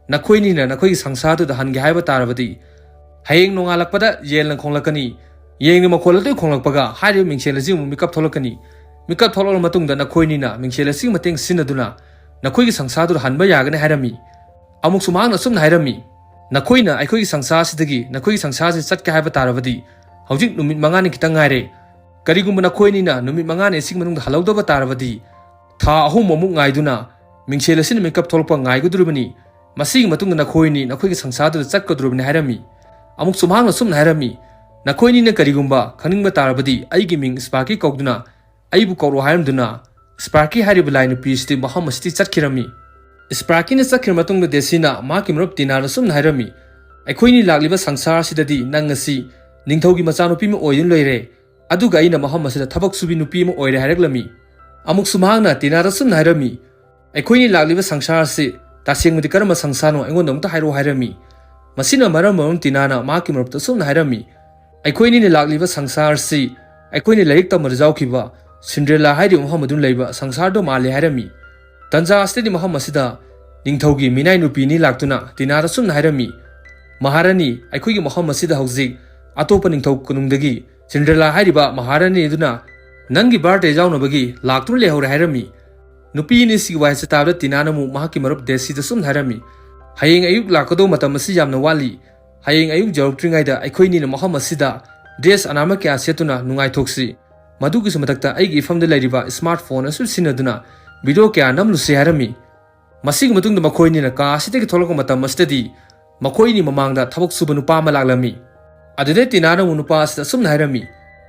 "ꯅꯈꯣꯏꯅꯤꯅ ꯅꯈꯣꯏꯒꯤ ꯁꯪꯁꯥꯔꯗꯨꯗ ꯍꯟꯒꯦ ꯍꯥꯏꯕ ꯇꯥꯔꯕꯗꯤ, ꯍꯌꯦꯡ ꯅꯣꯡꯉꯥꯜꯂꯛꯄꯗ ꯌꯦꯟꯅ ꯈꯣꯡꯂꯛꯀꯅꯤ, ꯌꯦꯟꯒꯤ ꯃꯈꯣꯜ ꯑꯗꯨ ꯈꯣꯡꯂꯛꯄꯒ ꯍꯥꯏꯔꯤꯕ ꯃꯤꯡꯁꯦꯜ ꯑꯁꯤ ꯑꯃꯨꯛ ꯃꯤꯀꯞ ꯊꯣꯛꯂꯛꯀꯅꯤ꯫ ꯃꯤꯀꯞ ꯊꯣꯛꯂꯛꯂꯕ ꯃꯇꯨꯡꯗ ꯅꯈꯣꯏꯅꯤꯅ ꯃꯤꯡꯁꯦꯜ ꯑꯁꯤꯒꯤ ꯃꯇꯦꯡ ꯁꯤꯖꯤꯟꯅꯗꯨꯅ ꯅꯈꯣꯏꯒꯤ ꯁꯪꯁꯥꯔꯗꯨꯗ ꯍꯟꯕ ꯌꯥꯒꯅꯤ" ꯍꯥꯏꯔꯝꯃꯤ꯫ ꯑꯃꯨꯛꯁꯨ ꯃꯍꯥꯛꯅ ꯑꯁꯨꯝꯅ ꯍꯥꯏꯔꯝꯃꯤ, "ꯅꯈꯣꯏꯅ ꯑꯩꯈꯣꯏꯒꯤ ꯁꯪꯁꯥꯔꯁꯤꯗꯒꯤ ꯅꯈꯣꯏꯒꯤ ꯁꯪꯁꯥꯔꯁꯤ ꯆꯠꯀꯦ ꯍꯥꯏꯕ ꯇꯥꯔꯕꯗꯤ ꯍꯧꯖꯤꯛ ꯅꯨꯃꯤꯠ ꯃꯉꯥꯅꯤ ꯈꯤꯇꯪ ꯉꯥꯏꯔꯦ꯫ ꯀꯔꯤꯒꯨꯝꯕ ꯅꯈꯣꯏꯅꯤꯅ ꯅꯨꯃꯤꯠ ꯃꯉꯥꯅꯤ ꯑꯁꯤꯒꯤ ꯃꯅꯨꯡꯗ ꯍꯜꯍꯧꯗꯕ ꯇꯥꯔꯕꯗꯤ ꯊꯥ ꯑꯍꯨꯝ ꯑꯃꯨꯛ ꯉꯥꯏꯗꯨꯅ ꯃꯤꯡꯁꯦꯜ ꯑꯁꯤꯅ ꯃꯤꯀꯞ ꯊꯣꯛꯂꯛꯄ ꯉꯥꯏꯒꯗꯧꯔꯤꯕꯅꯤ꯫ ꯃꯁꯤꯒꯤ ꯃꯇꯨꯡꯗ ꯅꯈꯣꯏꯅꯤ ꯅꯈꯣꯏꯒꯤ ꯁꯪꯁꯥꯔꯗꯨꯗ ꯆꯠꯀꯗꯧꯔꯤꯕꯅꯤ" ꯍꯥꯏꯔꯝꯃꯤ꯫ ꯑꯃꯨꯛꯁꯨ ꯃꯍꯥꯛꯅ ꯑꯁꯨꯝꯅ ꯍꯥꯏꯔꯝꯃꯤ, "ꯅꯈꯣꯏꯅꯤꯅ ꯀꯔꯤꯒꯨꯝꯕ ꯈꯪꯅꯤꯡꯕ ꯇꯥꯔꯕꯗꯤ ꯑꯩꯒꯤ ꯃꯤꯡ ꯁ꯭ꯄꯥꯔꯀꯤ ꯀꯧꯗꯨꯅ ꯑꯩꯕꯨ ꯀꯧꯔꯣ" ꯍꯥꯏꯔꯝꯗꯨꯅ ꯁ꯭ꯄꯥꯔꯀꯤ ꯍꯥꯏꯔꯤꯕ ꯂꯥꯏ ꯅꯨꯄꯤ ꯑꯁꯤꯗꯤ ꯃꯐꯝ ꯑꯁꯤꯗꯒꯤ ꯆꯠꯈꯤꯔꯝꯃꯤ꯫ ꯁ꯭ꯄꯥꯔꯀꯤꯅ ꯆꯠꯈ꯭ꯔ ꯃꯇꯨꯡꯗ ꯗꯦꯁꯤꯅ ꯃꯍꯥꯛꯀꯤ ꯃꯔꯨꯞ ꯇꯤꯅꯥꯗ ꯑꯁꯨꯝꯅ ꯍꯥꯏꯔꯝꯃꯤ, "ꯑꯩꯈꯣꯏꯅꯤ ꯂꯥꯛꯂꯤꯕ ꯁꯪꯁꯥꯔ ꯑꯁꯤꯗꯗꯤ ꯅꯪ ꯑꯁꯤ ꯅꯤꯡꯊꯧꯒꯤ ꯃꯆꯥꯅꯨꯄꯤ ꯑꯃ ꯑꯣꯏꯗꯨꯅ ꯂꯩꯔꯦ, ꯑꯗꯨꯒ ꯑꯩꯅ ꯃꯐꯝ ꯑꯁꯤꯗ ꯊꯕꯛ ꯁꯨꯕꯤ ꯅꯨꯄꯤ ꯑꯃ ꯑꯣꯏꯔꯦ" ꯍꯥꯏꯔꯛꯂꯝꯃꯤ꯫ ꯑꯃꯨꯛꯁꯨ ꯃꯍꯥꯛꯅ ꯇꯤꯅꯥꯗ ꯑꯁꯨꯝꯅ ꯍꯥꯏꯔꯝꯃꯤ, "ꯑꯩꯈꯣꯏꯅꯤ ꯂꯥꯛꯂꯤꯕ ꯁꯪꯁꯥꯔ ꯑꯁꯤ ꯇꯁꯦꯡꯕꯗꯤ ꯀꯔꯝꯕ ꯁꯪꯁꯥꯔꯅꯣ ꯑꯩꯉꯣꯟꯗ ꯑꯃꯨꯛꯇ ꯍꯥꯏꯔꯛꯑꯣ" ꯍꯥꯏꯔꯝꯃꯤ꯫ ꯃꯁꯤꯅ ꯃꯔꯝ ꯑꯣꯏꯔꯒ ꯇꯤꯅꯥꯅ ꯃꯍꯥꯛꯀꯤ ꯃꯔꯨꯞꯇ ꯑꯁꯨꯝꯅ ꯍꯥꯏꯔꯝꯃꯤ, "ꯑꯩꯈꯣꯏꯅꯤꯅ ꯂꯥꯛꯂꯤꯕ ꯁꯪꯁꯥꯔ ꯑꯁꯤ ꯑꯩꯈꯣꯏꯅ ꯂꯥꯏꯔꯤꯛ ꯇꯝꯕꯗ ꯌꯥꯎꯈꯤꯕ ꯁꯤꯟꯗ꯭ꯔꯦꯂꯥ ꯍꯥꯏꯔꯤꯕ ꯃꯐꯝ ꯑꯗꯨꯅ ꯂꯩꯕ ꯁꯪꯁꯥꯔꯗꯣ ꯃꯥꯜꯂꯦ" ꯍꯥꯏꯔꯝꯃꯤ꯫ ꯇꯟꯖꯥ ꯑꯁꯤꯗꯗꯤ ꯃꯐꯝ ꯑꯁꯤꯗ ꯅꯤꯡꯊꯧꯒꯤ ꯃꯤꯅꯥꯏ ꯅꯨꯄꯤ ꯑꯅꯤ ꯂꯥꯛꯇꯨꯅ ꯇꯤꯅꯥꯗ ꯑꯁꯨꯝꯅ ꯍꯥꯏꯔꯝꯃꯤ, "ꯃꯍꯥꯔꯥꯅꯤ, ꯑꯩꯈꯣꯏꯒꯤ ꯃꯐꯝ ꯑꯁꯤꯗ ꯍꯧꯖꯤꯛ ꯑꯇꯣꯞꯄ ꯅꯤꯡꯊꯧ ꯀꯣꯅꯨꯡꯗꯒꯤ ꯁꯤꯟꯗ꯭ꯔꯦꯂꯥ ꯍꯥꯏꯔꯤꯕ ꯃꯍꯥꯔꯥꯅꯤ ꯑꯗꯨꯅ ꯅꯪꯒꯤ ꯕꯥꯔꯗꯦ ꯌꯥꯎꯅꯕꯒꯤ ꯂꯥꯛꯇꯨꯅ ꯂꯩꯍꯧꯔꯦ" ꯍꯥꯏꯔꯝꯃꯤ꯫ ꯅꯨꯄꯤ ꯑꯅꯤꯁꯤꯒꯤ ꯋꯥꯍꯩꯁꯤ ꯇꯥꯕꯗ ꯇꯤꯅꯥꯅ ꯑꯃꯨꯛ ꯃꯍꯥꯛꯀꯤ ꯃꯔꯨꯞ ꯗꯦꯁꯤꯗ ꯑꯁꯨꯝꯅ ꯍꯥꯏꯔꯝꯃꯤ, "ꯍꯌꯦꯡ ꯑꯌꯨꯛ ꯂꯥꯛꯀꯗꯧꯕ ꯃꯇꯝ ꯑꯁꯤ ꯌꯥꯝꯅ ꯋꯥꯠꯂꯤ꯫ ꯍꯌꯦꯡ ꯑꯌꯨꯛ ꯌꯧꯔꯛꯇ꯭ꯔꯤꯉꯩꯗ ꯑꯩꯈꯣꯏꯅꯤꯅ ꯃꯐꯝ ꯑꯁꯤꯗ ꯗ꯭ꯔꯦꯁ ꯑꯅꯥꯟꯕ ꯀꯌꯥ ꯁꯦꯠꯇꯨꯅ ꯅꯨꯡꯉꯥꯏꯊꯣꯛꯁꯤ꯫ ꯃꯗꯨꯒꯤꯁꯨ ꯃꯊꯛꯇ ꯑꯩꯒꯤ ꯏꯐꯝꯗ ꯂꯩꯔꯤꯕ ꯁ꯭ꯃꯥꯔꯠ ꯐꯣꯟ ꯑꯁꯨ ꯁꯤꯖꯤꯟꯅꯗꯨꯅ ꯚꯤꯗꯤꯑꯣ ꯀꯌꯥ ꯅꯝꯂꯨꯁꯤ" ꯍꯥꯏꯔꯝꯃꯤ꯫ ꯃꯁꯤꯒꯤ ꯃꯇꯨꯡꯗ ꯃꯈꯣꯏꯅꯤꯅ ꯀꯥ ꯑꯁꯤꯗꯒꯤ ꯊꯣꯛꯂꯛꯄ ꯃꯇꯝ ꯑꯁꯤꯗꯗꯤ ꯃꯈꯣꯏꯅꯤ ꯃꯃꯥꯡꯗ ꯊꯕꯛ ꯁꯨꯕ ꯅꯨꯄꯥ ꯑꯃ ꯂꯥꯛꯂꯝꯃꯤ꯫ ꯑꯗꯨꯗꯩ ꯇꯤꯅꯥꯅ ꯑꯃꯨꯛ ꯅꯨꯄꯥ ꯑꯁꯤꯗ ꯑꯁꯨꯝꯅ ꯍꯥꯏꯔꯝꯃꯤ,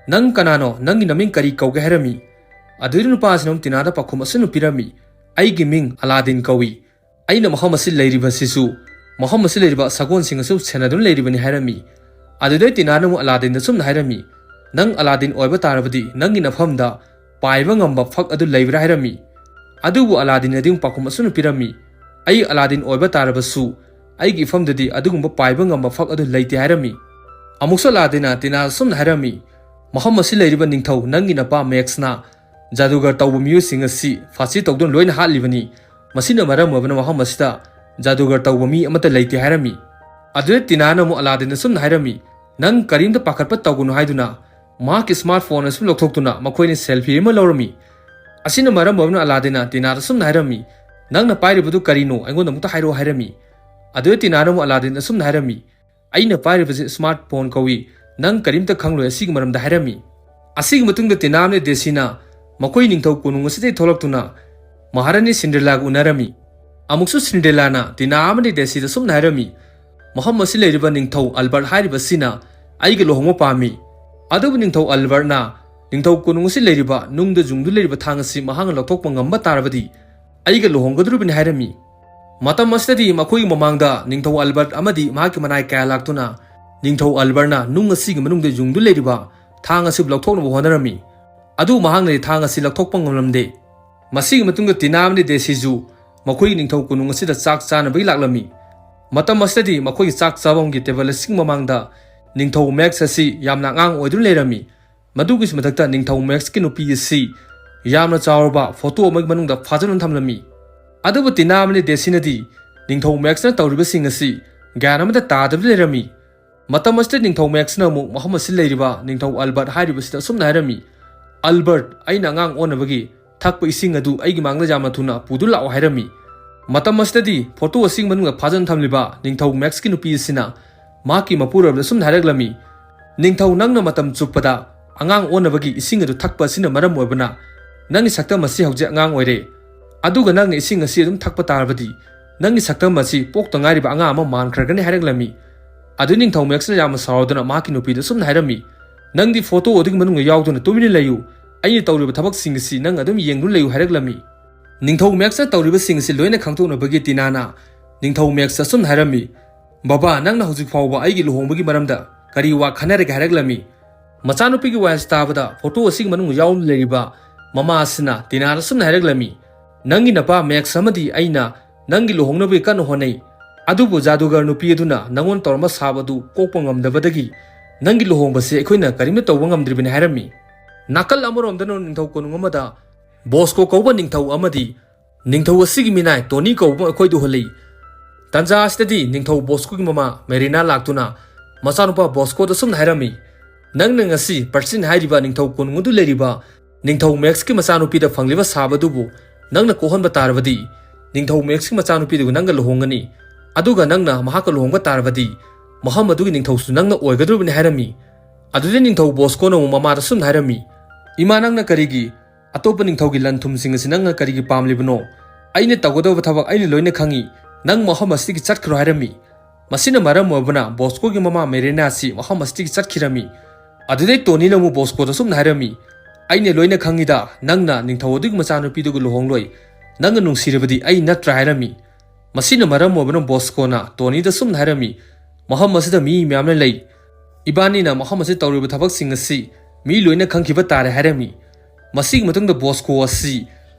"ꯅꯪ ꯀꯅꯥꯅꯣ? ꯅꯪꯒꯤ ꯅꯃꯤꯡ ꯀꯔꯤ ꯀꯧꯒꯦ?" ꯍꯥꯏꯔꯝꯃꯤ꯫ ꯑꯗꯨꯗꯩ ꯅꯨꯄꯥ ꯑꯁꯤꯅ ꯑꯃꯨꯛ ꯇꯤꯅꯥꯗ ꯄꯥꯎꯈꯨꯝ ꯑꯁꯨꯝꯅ ꯄꯤꯔꯝꯃꯤ, "ꯑꯩꯒꯤ ꯃꯤꯡ ꯑꯂꯥꯗꯤꯟ ꯀꯧꯏ꯫ ꯑꯩꯅ ꯃꯐꯝ ꯑꯁꯤ ꯂꯩꯔꯤꯕꯁꯤꯁꯨ ꯃꯐꯝ ꯑꯁꯤ ꯂꯩꯔꯤꯕ ꯁꯒꯣꯜꯁꯤꯡ ꯑꯁꯨ ꯁꯦꯟꯅꯗꯨꯅ ꯂꯩꯔꯤꯕꯅꯤ" ꯍꯥꯏꯔꯝꯃꯤ꯫ ꯑꯗꯨꯗꯩ ꯇꯤꯅꯥꯅ ꯑꯃꯨꯛ ꯑꯂꯥꯗꯤꯟꯗ ꯑꯁꯨꯝꯅ ꯍꯥꯏꯔꯝꯃꯤ, "ꯅꯪ ꯑꯂꯥꯗꯤꯟ ꯑꯣꯏꯕ ꯇꯥꯔꯕꯗꯤ ꯅꯪꯒꯤ ꯅꯐꯝꯗ ꯄꯥꯏꯕ ꯉꯝꯕ ꯐꯛ ꯑꯗꯨ ꯂꯩꯕ꯭ꯔꯥ?" ꯍꯥꯏꯔꯝꯃꯤ꯫ ꯑꯗꯨꯕꯨ ꯑꯂꯥꯗꯤꯟꯅꯗꯤ ꯑꯃꯨꯛ ꯄꯥꯎꯈꯨꯝ ꯑꯁꯨꯝꯅ ꯄꯤꯔꯝꯃꯤ, "ꯑꯩ ꯑꯂꯥꯗꯤꯟ ꯑꯣꯏꯕ ꯇꯥꯔꯕꯁꯨ ꯑꯩꯒꯤ ꯏꯐꯝꯗꯗꯤ ꯑꯗꯨꯒꯨꯝꯕ ꯄꯥꯏꯕ ꯉꯝꯕ ꯐꯛ ꯑꯗꯨ ꯂꯩꯇꯦ" ꯍꯥꯏꯔꯝꯃꯤ꯫ ꯑꯃꯨꯛꯁꯨ ꯑꯂꯥꯗꯤꯟꯅ ꯇꯤꯅꯥꯗ ꯑꯁꯨꯝꯅ ꯍꯥꯏꯔꯝꯃꯤ, "ꯃꯐꯝ ꯑꯁꯤ ꯂꯩꯔꯤꯕ ꯅꯤꯡꯊꯧ ꯅꯪꯒꯤ ꯅꯄꯥ ꯃꯦꯛꯁꯅ ꯖꯥꯗꯨꯒꯔ ꯇꯧꯕ ꯃꯤꯑꯣꯏꯁꯤꯡ ꯑꯁꯤ ꯐꯥꯁꯤ ꯇꯧꯗꯨꯅ ꯂꯣꯏꯅ ꯍꯥꯠꯂꯤꯕꯅꯤ꯫ ꯃꯁꯤꯅ ꯃꯔꯝ ꯑꯣꯏꯕꯅ ꯃꯐꯝ ꯑꯁꯤꯗ ꯖꯥꯗꯨꯒꯔ ꯇꯧꯕ ꯃꯤ ꯑꯃꯠꯇ ꯂꯩꯇꯦ" ꯍꯥꯏꯔꯝꯃꯤ꯫ ꯑꯗꯨꯗ ꯇꯤꯅꯥꯅ ꯑꯃꯨꯛ ꯑꯂꯥꯗꯤꯟꯗ ꯑꯁꯨꯝꯅ ꯍꯥꯏꯔꯝꯃꯤ, "ꯅꯪ ꯀꯔꯤꯝꯇ ꯄꯥꯈꯠꯄ ꯇꯧꯒꯅꯨ" ꯍꯥꯏꯗꯨꯅ ꯃꯍꯥꯛꯀꯤ ꯁ꯭ꯃꯥꯔꯠ ꯐꯣꯟ ꯑꯁꯨ ꯂꯧꯊꯣꯛꯇꯨꯅ ꯃꯈꯣꯏꯅ ꯁꯦꯜꯐꯤ ꯑꯃ ꯂꯧꯔꯝꯃꯤ꯫ ꯑꯁꯤꯅ ꯃꯔꯝ ꯑꯣꯏꯗꯨꯅ ꯑꯂꯥꯗꯤꯟꯅ ꯇꯤꯅꯥꯗ ꯑꯁꯨꯝꯅ ꯍꯥꯏꯔꯝꯃꯤ, "ꯅꯪꯅ ꯄꯥꯏꯔꯤꯕꯗꯨ ꯀꯔꯤꯅꯣ? ꯑꯩꯉꯣꯟꯗ ꯑꯃꯨꯛꯇ ꯍꯥꯏꯔꯛꯑꯣ" ꯍꯥꯏꯔꯝꯃꯤ꯫ ꯑꯗꯨꯗ ꯇꯤꯅꯥꯅ ꯑꯃꯨꯛ ꯑꯂꯥꯗꯤꯟꯗ ꯑꯁꯨꯝꯅ ꯍꯥꯏꯔꯝꯃꯤ, "ꯑꯩꯅ ꯄꯥꯏꯔꯤꯕꯁꯤ ꯁ꯭ꯃꯥꯔꯠ ꯐꯣꯟ ꯀꯧꯏ, ꯅꯪ ꯀꯔꯤꯝꯇ ꯈꯪꯂꯣꯏ ꯑꯁꯤꯒꯤ ꯃꯔꯝꯗ" ꯍꯥꯏꯔꯝꯃꯤ꯫ ꯑꯁꯤꯒꯤ ꯃꯇꯨꯡꯗ ꯇꯤꯅꯥ ꯑꯃꯗꯤ ꯗꯦꯁꯤꯅ ꯃꯈꯣꯏ ꯅꯤꯡꯊꯧ ꯀꯣꯅꯨꯡ ꯑꯁꯤꯗꯒꯤ ꯊꯣꯛꯂꯛꯇꯨꯅ ꯃꯍꯥꯔꯥꯅꯤ ꯁꯤꯟꯗ꯭ꯔꯦꯂꯥꯒ ꯎꯅꯔꯝꯃꯤ꯫ ꯑꯃꯨꯛꯁꯨ ꯁꯤꯟꯗ꯭ꯔꯦꯂꯥꯅ ꯇꯤꯅꯥ ꯑꯃꯗꯤ ꯗꯦꯁꯤꯗ ꯑꯁꯨꯝꯅ ꯍꯥꯏꯔꯝꯃꯤ, "ꯃꯐꯝ ꯑꯁꯤ ꯂꯩꯔꯤꯕ ꯅꯤꯡꯊꯧ ꯑꯜꯕꯔꯠ ꯍꯥꯏꯔꯤꯕ ꯑꯁꯤꯅ ꯑꯩꯒ ꯂꯨꯍꯣꯡꯕ ꯄꯥꯝꯃꯤ꯫ ꯑꯗꯨꯕꯨ ꯅꯤꯡꯊꯧ ꯑꯜꯕꯔꯠꯅ ꯅꯤꯡꯊꯧ ꯀꯣꯅꯨꯡ ꯑꯁꯤ ꯂꯩꯔꯤꯕ ꯅꯨꯡꯗ ꯌꯨꯡꯗꯨ ꯂꯩꯔꯤꯕ ꯊꯥꯡ ꯑꯁꯤ ꯃꯍꯥꯛꯅ ꯂꯧꯊꯣꯛꯄ ꯉꯝꯕ ꯇꯥꯔꯕꯗꯤ ꯑꯩꯒ ꯂꯨꯍꯣꯡꯒꯗꯧꯔꯤꯕꯅꯤ" ꯍꯥꯏꯔꯝꯃꯤ꯫ ꯃꯇꯝ ꯑꯁꯤꯗꯗꯤ ꯃꯈꯣꯏꯒꯤ ꯃꯃꯥꯡꯗ ꯅꯤꯡꯊꯧ ꯑꯜꯕꯔꯠ ꯑꯃꯗꯤ ꯃꯍꯥꯛꯀꯤ ꯃꯅꯥꯏ ꯀꯌꯥ ꯂꯥꯛꯇꯨꯅ ꯅꯤꯡꯊꯧ ꯑꯜꯕꯔꯠꯅ ꯅꯨꯡ ꯑꯁꯤꯒꯤ ꯃꯅꯨꯡꯗ ꯌꯨꯡꯗꯨ ꯂꯩꯔꯤꯕ ꯊꯥꯡ ꯑꯁꯤꯕꯨ ꯂꯧꯊꯣꯛꯅꯕ ꯍꯣꯠꯅꯔꯝꯃꯤ꯫ ꯑꯗꯨꯕꯨ ꯃꯍꯥꯛꯅꯗꯤ ꯊꯥꯡ ꯑꯁꯤ ꯂꯧꯊꯣꯛꯄ ꯉꯝꯂꯝꯗꯦ꯫ ꯃꯁꯤꯒꯤ ꯃꯇꯨꯡꯗ ꯇꯤꯅꯥ ꯑꯃꯗꯤ ꯗꯦꯁꯤꯁꯨ ꯃꯈꯣꯏꯒꯤ ꯅꯤꯡꯊꯧ ꯀꯣꯅꯨꯡ ꯑꯁꯤꯗ ꯆꯥꯛ ꯆꯥꯅꯕꯒꯤ ꯂꯥꯛꯂꯝꯃꯤ꯫ ꯃꯇꯝ ꯑꯁꯤꯗꯗꯤ ꯃꯈꯣꯏꯒꯤ ꯆꯥꯛ ꯆꯥꯐꯝꯒꯤ ꯇꯦꯕꯜ ꯑꯁꯤꯒꯤ ꯃꯃꯥꯡꯗ ꯅꯤꯡꯊꯧ ꯃꯦꯛꯁ ꯑꯁꯤ ꯌꯥꯝꯅ ꯑꯉꯥꯡ ꯑꯣꯏꯗꯨꯅ ꯂꯩꯔꯝꯃꯤ꯫ ꯃꯗꯨꯒꯤ ꯃꯊꯛꯇ ꯅꯤꯡꯊꯧ ꯃꯦꯛꯁꯀꯤ ꯅꯨꯄꯤ ꯑꯁꯤ ꯌꯥꯝꯅ ꯆꯥꯎꯔꯕ ꯐꯣꯇꯣ ꯑꯃꯒꯤ ꯃꯅꯨꯡꯗ ꯐꯥꯖꯤꯟꯗꯨꯅ ꯊꯝꯂꯝꯃꯤ꯫ ꯑꯗꯨꯕꯨ ꯇꯤꯅꯥ ꯑꯃꯗꯤ ꯗꯦꯁꯤꯅꯗꯤ ꯅꯤꯡꯊꯧ ꯃꯦꯛꯁꯅ ꯇꯧꯔꯤꯕꯁꯤꯡ ꯑꯁꯤ ꯒ꯭ꯌꯥꯟ ꯑꯃꯠꯇ ꯇꯥꯗꯕꯗ ꯂꯩꯔꯝꯃꯤ꯫ ꯃꯇꯝ ꯑꯁꯤꯗ ꯅꯤꯡꯊꯧ ꯃꯦꯛꯁꯅ ꯑꯃꯨꯛ ꯃꯐꯝ ꯑꯁꯤꯗ ꯂꯩꯔꯤꯕ ꯅꯤꯡꯊꯧ ꯑꯜꯕꯔꯠ ꯍꯥꯏꯔꯤꯕꯁꯤꯗ ꯑꯁꯨꯝꯅ ꯍꯥꯏꯔꯝꯃꯤ, "ꯑꯜꯕꯔꯠ, ꯑꯩꯅ ꯑꯉꯥꯡ ꯑꯣꯟꯅꯕꯒꯤ ꯊꯛꯄ ꯏꯁꯤꯡ ꯑꯗꯨ ꯑꯩꯒꯤ ꯃꯥꯡꯗ ꯌꯥꯝꯅ ꯊꯨꯅ ꯄꯨꯗꯨꯅ ꯂꯥꯛꯑꯣ" ꯍꯥꯏꯔꯝꯃꯤ꯫ ꯃꯇꯝ ꯑꯁꯤꯗꯗꯤ ꯐꯣꯇꯣ ꯑꯁꯤꯒꯤ ꯃꯅꯨꯡꯗ ꯐꯥꯖꯟ ꯊꯝꯂꯤꯕ ꯅꯤꯡꯊꯧ ꯃꯦꯛꯁꯀꯤ ꯅꯨꯄꯤ ꯑꯁꯤꯅ ꯃꯍꯥꯛꯀꯤ ꯃꯄꯨꯔꯣꯏꯕꯗ ꯑꯁꯨꯝꯅ ꯍꯥꯏꯔꯛꯂꯝꯃꯤ, "ꯅꯤꯡꯊꯧ, ꯅꯪꯅ ꯃꯇꯝ ꯆꯨꯞꯄꯗ ꯑꯉꯥꯡ ꯑꯣꯟꯅꯕꯒꯤ ꯏꯁꯤꯡ ꯑꯗꯨ ꯊꯛꯄ ꯑꯁꯤꯅ ꯃꯔꯝ ꯑꯣꯏꯕꯅ ꯅꯪꯒꯤ ꯁꯛꯇꯝ ꯑꯁꯤ ꯍꯧꯖꯤꯛ ꯑꯉꯥꯡ ꯑꯣꯏꯔꯦ꯫ ꯑꯗꯨꯒ ꯅꯪꯅ ꯏꯁꯤꯡ ꯑꯁꯤ ꯑꯗꯨꯝ ꯊꯛꯄ ꯇꯥꯔꯕꯗꯤ ꯅꯪꯒꯤ ꯁꯛꯇꯝ ꯑꯁꯤ ꯄꯣꯛꯇ ꯉꯥꯏꯔꯤꯕ ꯑꯉꯥꯡ ꯑꯃ ꯃꯥꯟꯈ꯭ꯔꯒꯅꯤ" ꯍꯥꯏꯔꯛꯂꯝꯃꯤ꯫ ꯑꯗꯨ ꯅꯤꯡꯊꯧ ꯃꯦꯛꯁꯅ ꯌꯥꯝꯅ ꯁꯥꯎꯗꯨꯅ ꯃꯍꯥꯛꯀꯤ ꯅꯨꯄꯤꯗ ꯑꯁꯨꯝꯅ ꯍꯥꯏꯔꯝꯃꯤ, "ꯅꯪꯗꯤ ꯐꯣꯇꯣ ꯑꯗꯨꯒꯤ ꯃꯅꯨꯡꯗ ꯌꯥꯎꯗꯨꯅ ꯇꯨꯃꯤꯟꯅ ꯂꯩꯌꯨ꯫ ꯑꯩꯅ ꯇꯧꯔꯤꯕ ꯊꯕꯛꯁꯤꯡ ꯑꯁꯤ ꯅꯪ ꯑꯗꯨꯝ ꯌꯦꯡꯗꯨꯅ ꯂꯩꯌꯨ" ꯍꯥꯏꯔꯛꯂꯝꯃꯤ꯫ ꯅꯤꯡꯊꯧ ꯃꯦꯛꯁꯅ ꯇꯧꯔꯤꯕꯁꯤꯡ ꯑꯁꯤ ꯂꯣꯏꯅ ꯈꯪꯗꯣꯛꯅꯕꯒꯤ ꯇꯤꯅꯥꯅ ꯅꯤꯡꯊꯧ ꯃꯦꯛꯁꯇ ꯑꯁꯨꯝꯅ ꯍꯥꯏꯔꯝꯃꯤ, "ꯕꯕꯥ, ꯅꯪꯅ ꯍꯧꯖꯤꯛ ꯐꯥꯎꯕ ꯑꯩꯒꯤ ꯂꯨꯍꯣꯡꯕꯒꯤ ꯃꯔꯝꯗ ꯀꯔꯤ ꯋꯥ ꯈꯟꯅꯔꯒꯦ?" ꯍꯥꯏꯔꯛꯂꯝꯃꯤ꯫ ꯃꯆꯥꯅꯨꯄꯤꯒꯤ ꯋꯥꯍꯩ ꯇꯥꯕꯗ ꯐꯣꯇꯣ ꯑꯁꯤꯒꯤ ꯃꯅꯨꯡꯗ ꯌꯥꯎꯗꯨꯅ ꯂꯩꯔꯤꯕ ꯃꯃꯥ ꯑꯁꯤꯅ ꯇꯤꯅꯥꯗ ꯑꯁꯨꯝꯅ ꯍꯥꯏꯔꯛꯂꯝꯃꯤ, "ꯅꯪꯒꯤ ꯅꯄꯥ ꯃꯦꯛꯁ ꯑꯃꯗꯤ ꯑꯩꯅ ꯅꯪꯒꯤ ꯂꯨꯍꯣꯡꯅꯕꯒꯤ ꯀꯟꯅ ꯍꯣꯠꯅꯩ꯫ ꯑꯗꯨꯕꯨ ꯖꯥꯗꯨꯒꯔ ꯅꯨꯄꯤ ꯑꯗꯨꯅ ꯅꯪꯉꯣꯟꯗ ꯇꯧꯔꯝꯕ ꯁꯥꯞ ꯑꯗꯨ ꯀꯣꯛꯄ ꯉꯝꯗꯕꯗꯒꯤ ꯅꯪꯒꯤ ꯂꯨꯍꯣꯡꯕꯁꯤ ꯑꯩꯈꯣꯏꯅ ꯀꯔꯤꯝꯇ ꯇꯧꯕ ꯉꯝꯗ꯭ꯔꯤꯕꯅꯤ ꯍꯥꯏꯔꯝꯃꯤ꯫ ꯅꯥꯀꯜ ꯑꯃꯔꯣꯝꯗꯅ ꯅꯤꯡꯊꯧ ꯀꯣꯅꯨꯡ ꯑꯃꯗ ꯕꯣꯁꯀꯣ ꯀꯧꯕ ꯅꯤꯡꯊꯧ ꯑꯃꯗꯤ ꯅꯤꯡꯊꯧ ꯑꯁꯤꯒꯤ ꯃꯤꯅꯥꯏ ꯇꯣꯅꯤ ꯀꯧꯕ ꯑꯃ ꯑꯩꯈꯣꯏꯗ ꯎꯍꯜꯂꯤ꯫ ꯇꯥꯟꯖꯥ ꯑꯁꯤꯗꯗꯤ ꯅꯤꯡꯊꯧ ꯕꯣꯁꯀꯣꯒꯤ ꯃꯃꯥ ꯃꯦꯔꯤꯅꯥ ꯂꯥꯛꯇꯨꯅ ꯃꯆꯥꯅꯨꯄꯥ ꯕꯣꯁꯀꯣꯗ ꯑꯁꯨꯝꯅ ꯍꯥꯏꯔꯝꯃꯤ, "ꯅꯪꯅ ꯉꯁꯤ ꯄꯔꯁꯤꯟ ꯍꯥꯏꯔꯤꯕ ꯅꯤꯡꯊꯧ ꯀꯣꯅꯨꯡ ꯑꯗꯨ ꯂꯩꯔꯤꯕ ꯅꯤꯡꯊꯧ ꯃꯦꯛꯁꯀꯤ ꯃꯆꯥꯅꯨꯄꯤꯗ ꯐꯪꯂꯤꯕ ꯁꯥꯞ ꯑꯗꯨꯕꯨ ꯅꯪꯅ ꯀꯣꯛꯍꯟꯕ ꯇꯥꯔꯕꯗꯤ, ꯅꯤꯡꯊꯧ ꯃꯦꯛꯁꯀꯤ ꯃꯆꯥꯅꯨꯄꯤꯗꯨꯒ ꯅꯪꯒ ꯂꯨꯍꯣꯡꯒꯅꯤ꯫ ꯑꯗꯨꯒ ꯅꯪꯅ ꯃꯍꯥꯛꯀ ꯂꯨꯍꯣꯡꯕ ꯇꯥꯔꯕꯗꯤ, ꯃꯐꯝ ꯑꯗꯨꯒꯤ ꯅꯤꯡꯊꯧꯁꯨ ꯅꯪꯅ ꯑꯣꯏꯒꯗꯧꯔꯤꯕꯅꯤ" ꯍꯥꯏꯔꯝꯃꯤ꯫ ꯑꯗꯨꯗꯩ ꯅꯤꯡꯊꯧ ꯕꯣꯁꯀꯣꯅ ꯑꯃꯨꯛ ꯃꯃꯥꯗ ꯑꯁꯨꯝꯅ ꯍꯥꯏꯔꯝꯃꯤ, "ꯏꯃꯥ, ꯅꯪꯅ ꯀꯔꯤꯒꯤ ꯑꯇꯣꯞꯄ ꯅꯤꯡꯊꯧꯒꯤ ꯂꯟ ꯊꯨꯝꯁꯤꯡ ꯑꯁꯤ ꯅꯪꯅ ꯀꯔꯤꯒꯤ ꯄꯥꯝꯂꯤꯕꯅꯣ? ꯑꯩꯅ ꯇꯧꯒꯗꯕ ꯊꯕꯛ ꯑꯩꯅ ꯂꯣꯏꯅ ꯈꯪꯏ꯫ ꯅꯪ ꯃꯐꯝ ꯑꯁꯤꯗꯒꯤ ꯆꯠꯈ꯭ꯔꯣ" ꯍꯥꯏꯔꯝꯃꯤ꯫ ꯃꯁꯤꯅ ꯃꯔꯝ ꯑꯣꯏꯕꯅ ꯕꯣꯁꯀꯣꯒꯤ ꯃꯃꯥ ꯃꯦꯔꯤꯅꯥ ꯑꯁꯤ ꯃꯐꯝ ꯑꯁꯤꯗꯒꯤ ꯆꯠꯈꯤꯔꯝꯃꯤ꯫ ꯑꯗꯨꯗꯩ ꯇꯣꯅꯤꯅ ꯑꯃꯨꯛ ꯕꯣꯁꯀꯣꯗ ꯑꯁꯨꯝꯅ ꯍꯥꯏꯔꯝꯃꯤ, "ꯑꯩꯅ ꯂꯣꯏꯅ ꯈꯪꯏꯗ, ꯅꯪꯅ ꯅꯤꯡꯊꯧ ꯑꯗꯨꯒꯤ ꯃꯆꯥꯅꯨꯄꯤꯗꯨꯒ ꯂꯨꯍꯣꯡꯂꯣꯏ꯫ ꯅꯪꯅ ꯅꯨꯡꯁꯤꯔꯕꯗꯤ ꯑꯩ ꯅꯠꯇ꯭ꯔꯥ?" ꯍꯥꯏꯔꯝꯃꯤ꯫ ꯃꯁꯤꯅ ꯃꯔꯝ ꯑꯣꯏꯕꯅ ꯕꯣꯁꯀꯣꯅ ꯇꯣꯅꯤꯗ ꯑꯁꯨꯝꯅ ꯍꯥꯏꯔꯝꯃꯤ, "ꯃꯐꯝ ꯑꯁꯤꯗ ꯃꯤ ꯃꯌꯥꯝꯅ ꯂꯩ꯫ ꯏꯕꯥꯅꯤꯅ ꯃꯐꯝ ꯑꯁꯤꯗ ꯇꯧꯔꯤꯕ ꯊꯕꯛꯁꯤꯡ ꯑꯁꯤ ꯃꯤ ꯂꯣꯏꯅ ꯈꯪꯈꯤꯕ ꯇꯥꯔꯦ" ꯍꯥꯏꯔꯝꯃꯤ꯫ ꯃꯁꯤꯒꯤ ꯃꯇꯨꯡꯗ ꯕꯣꯁꯀꯣ ꯑꯁꯤ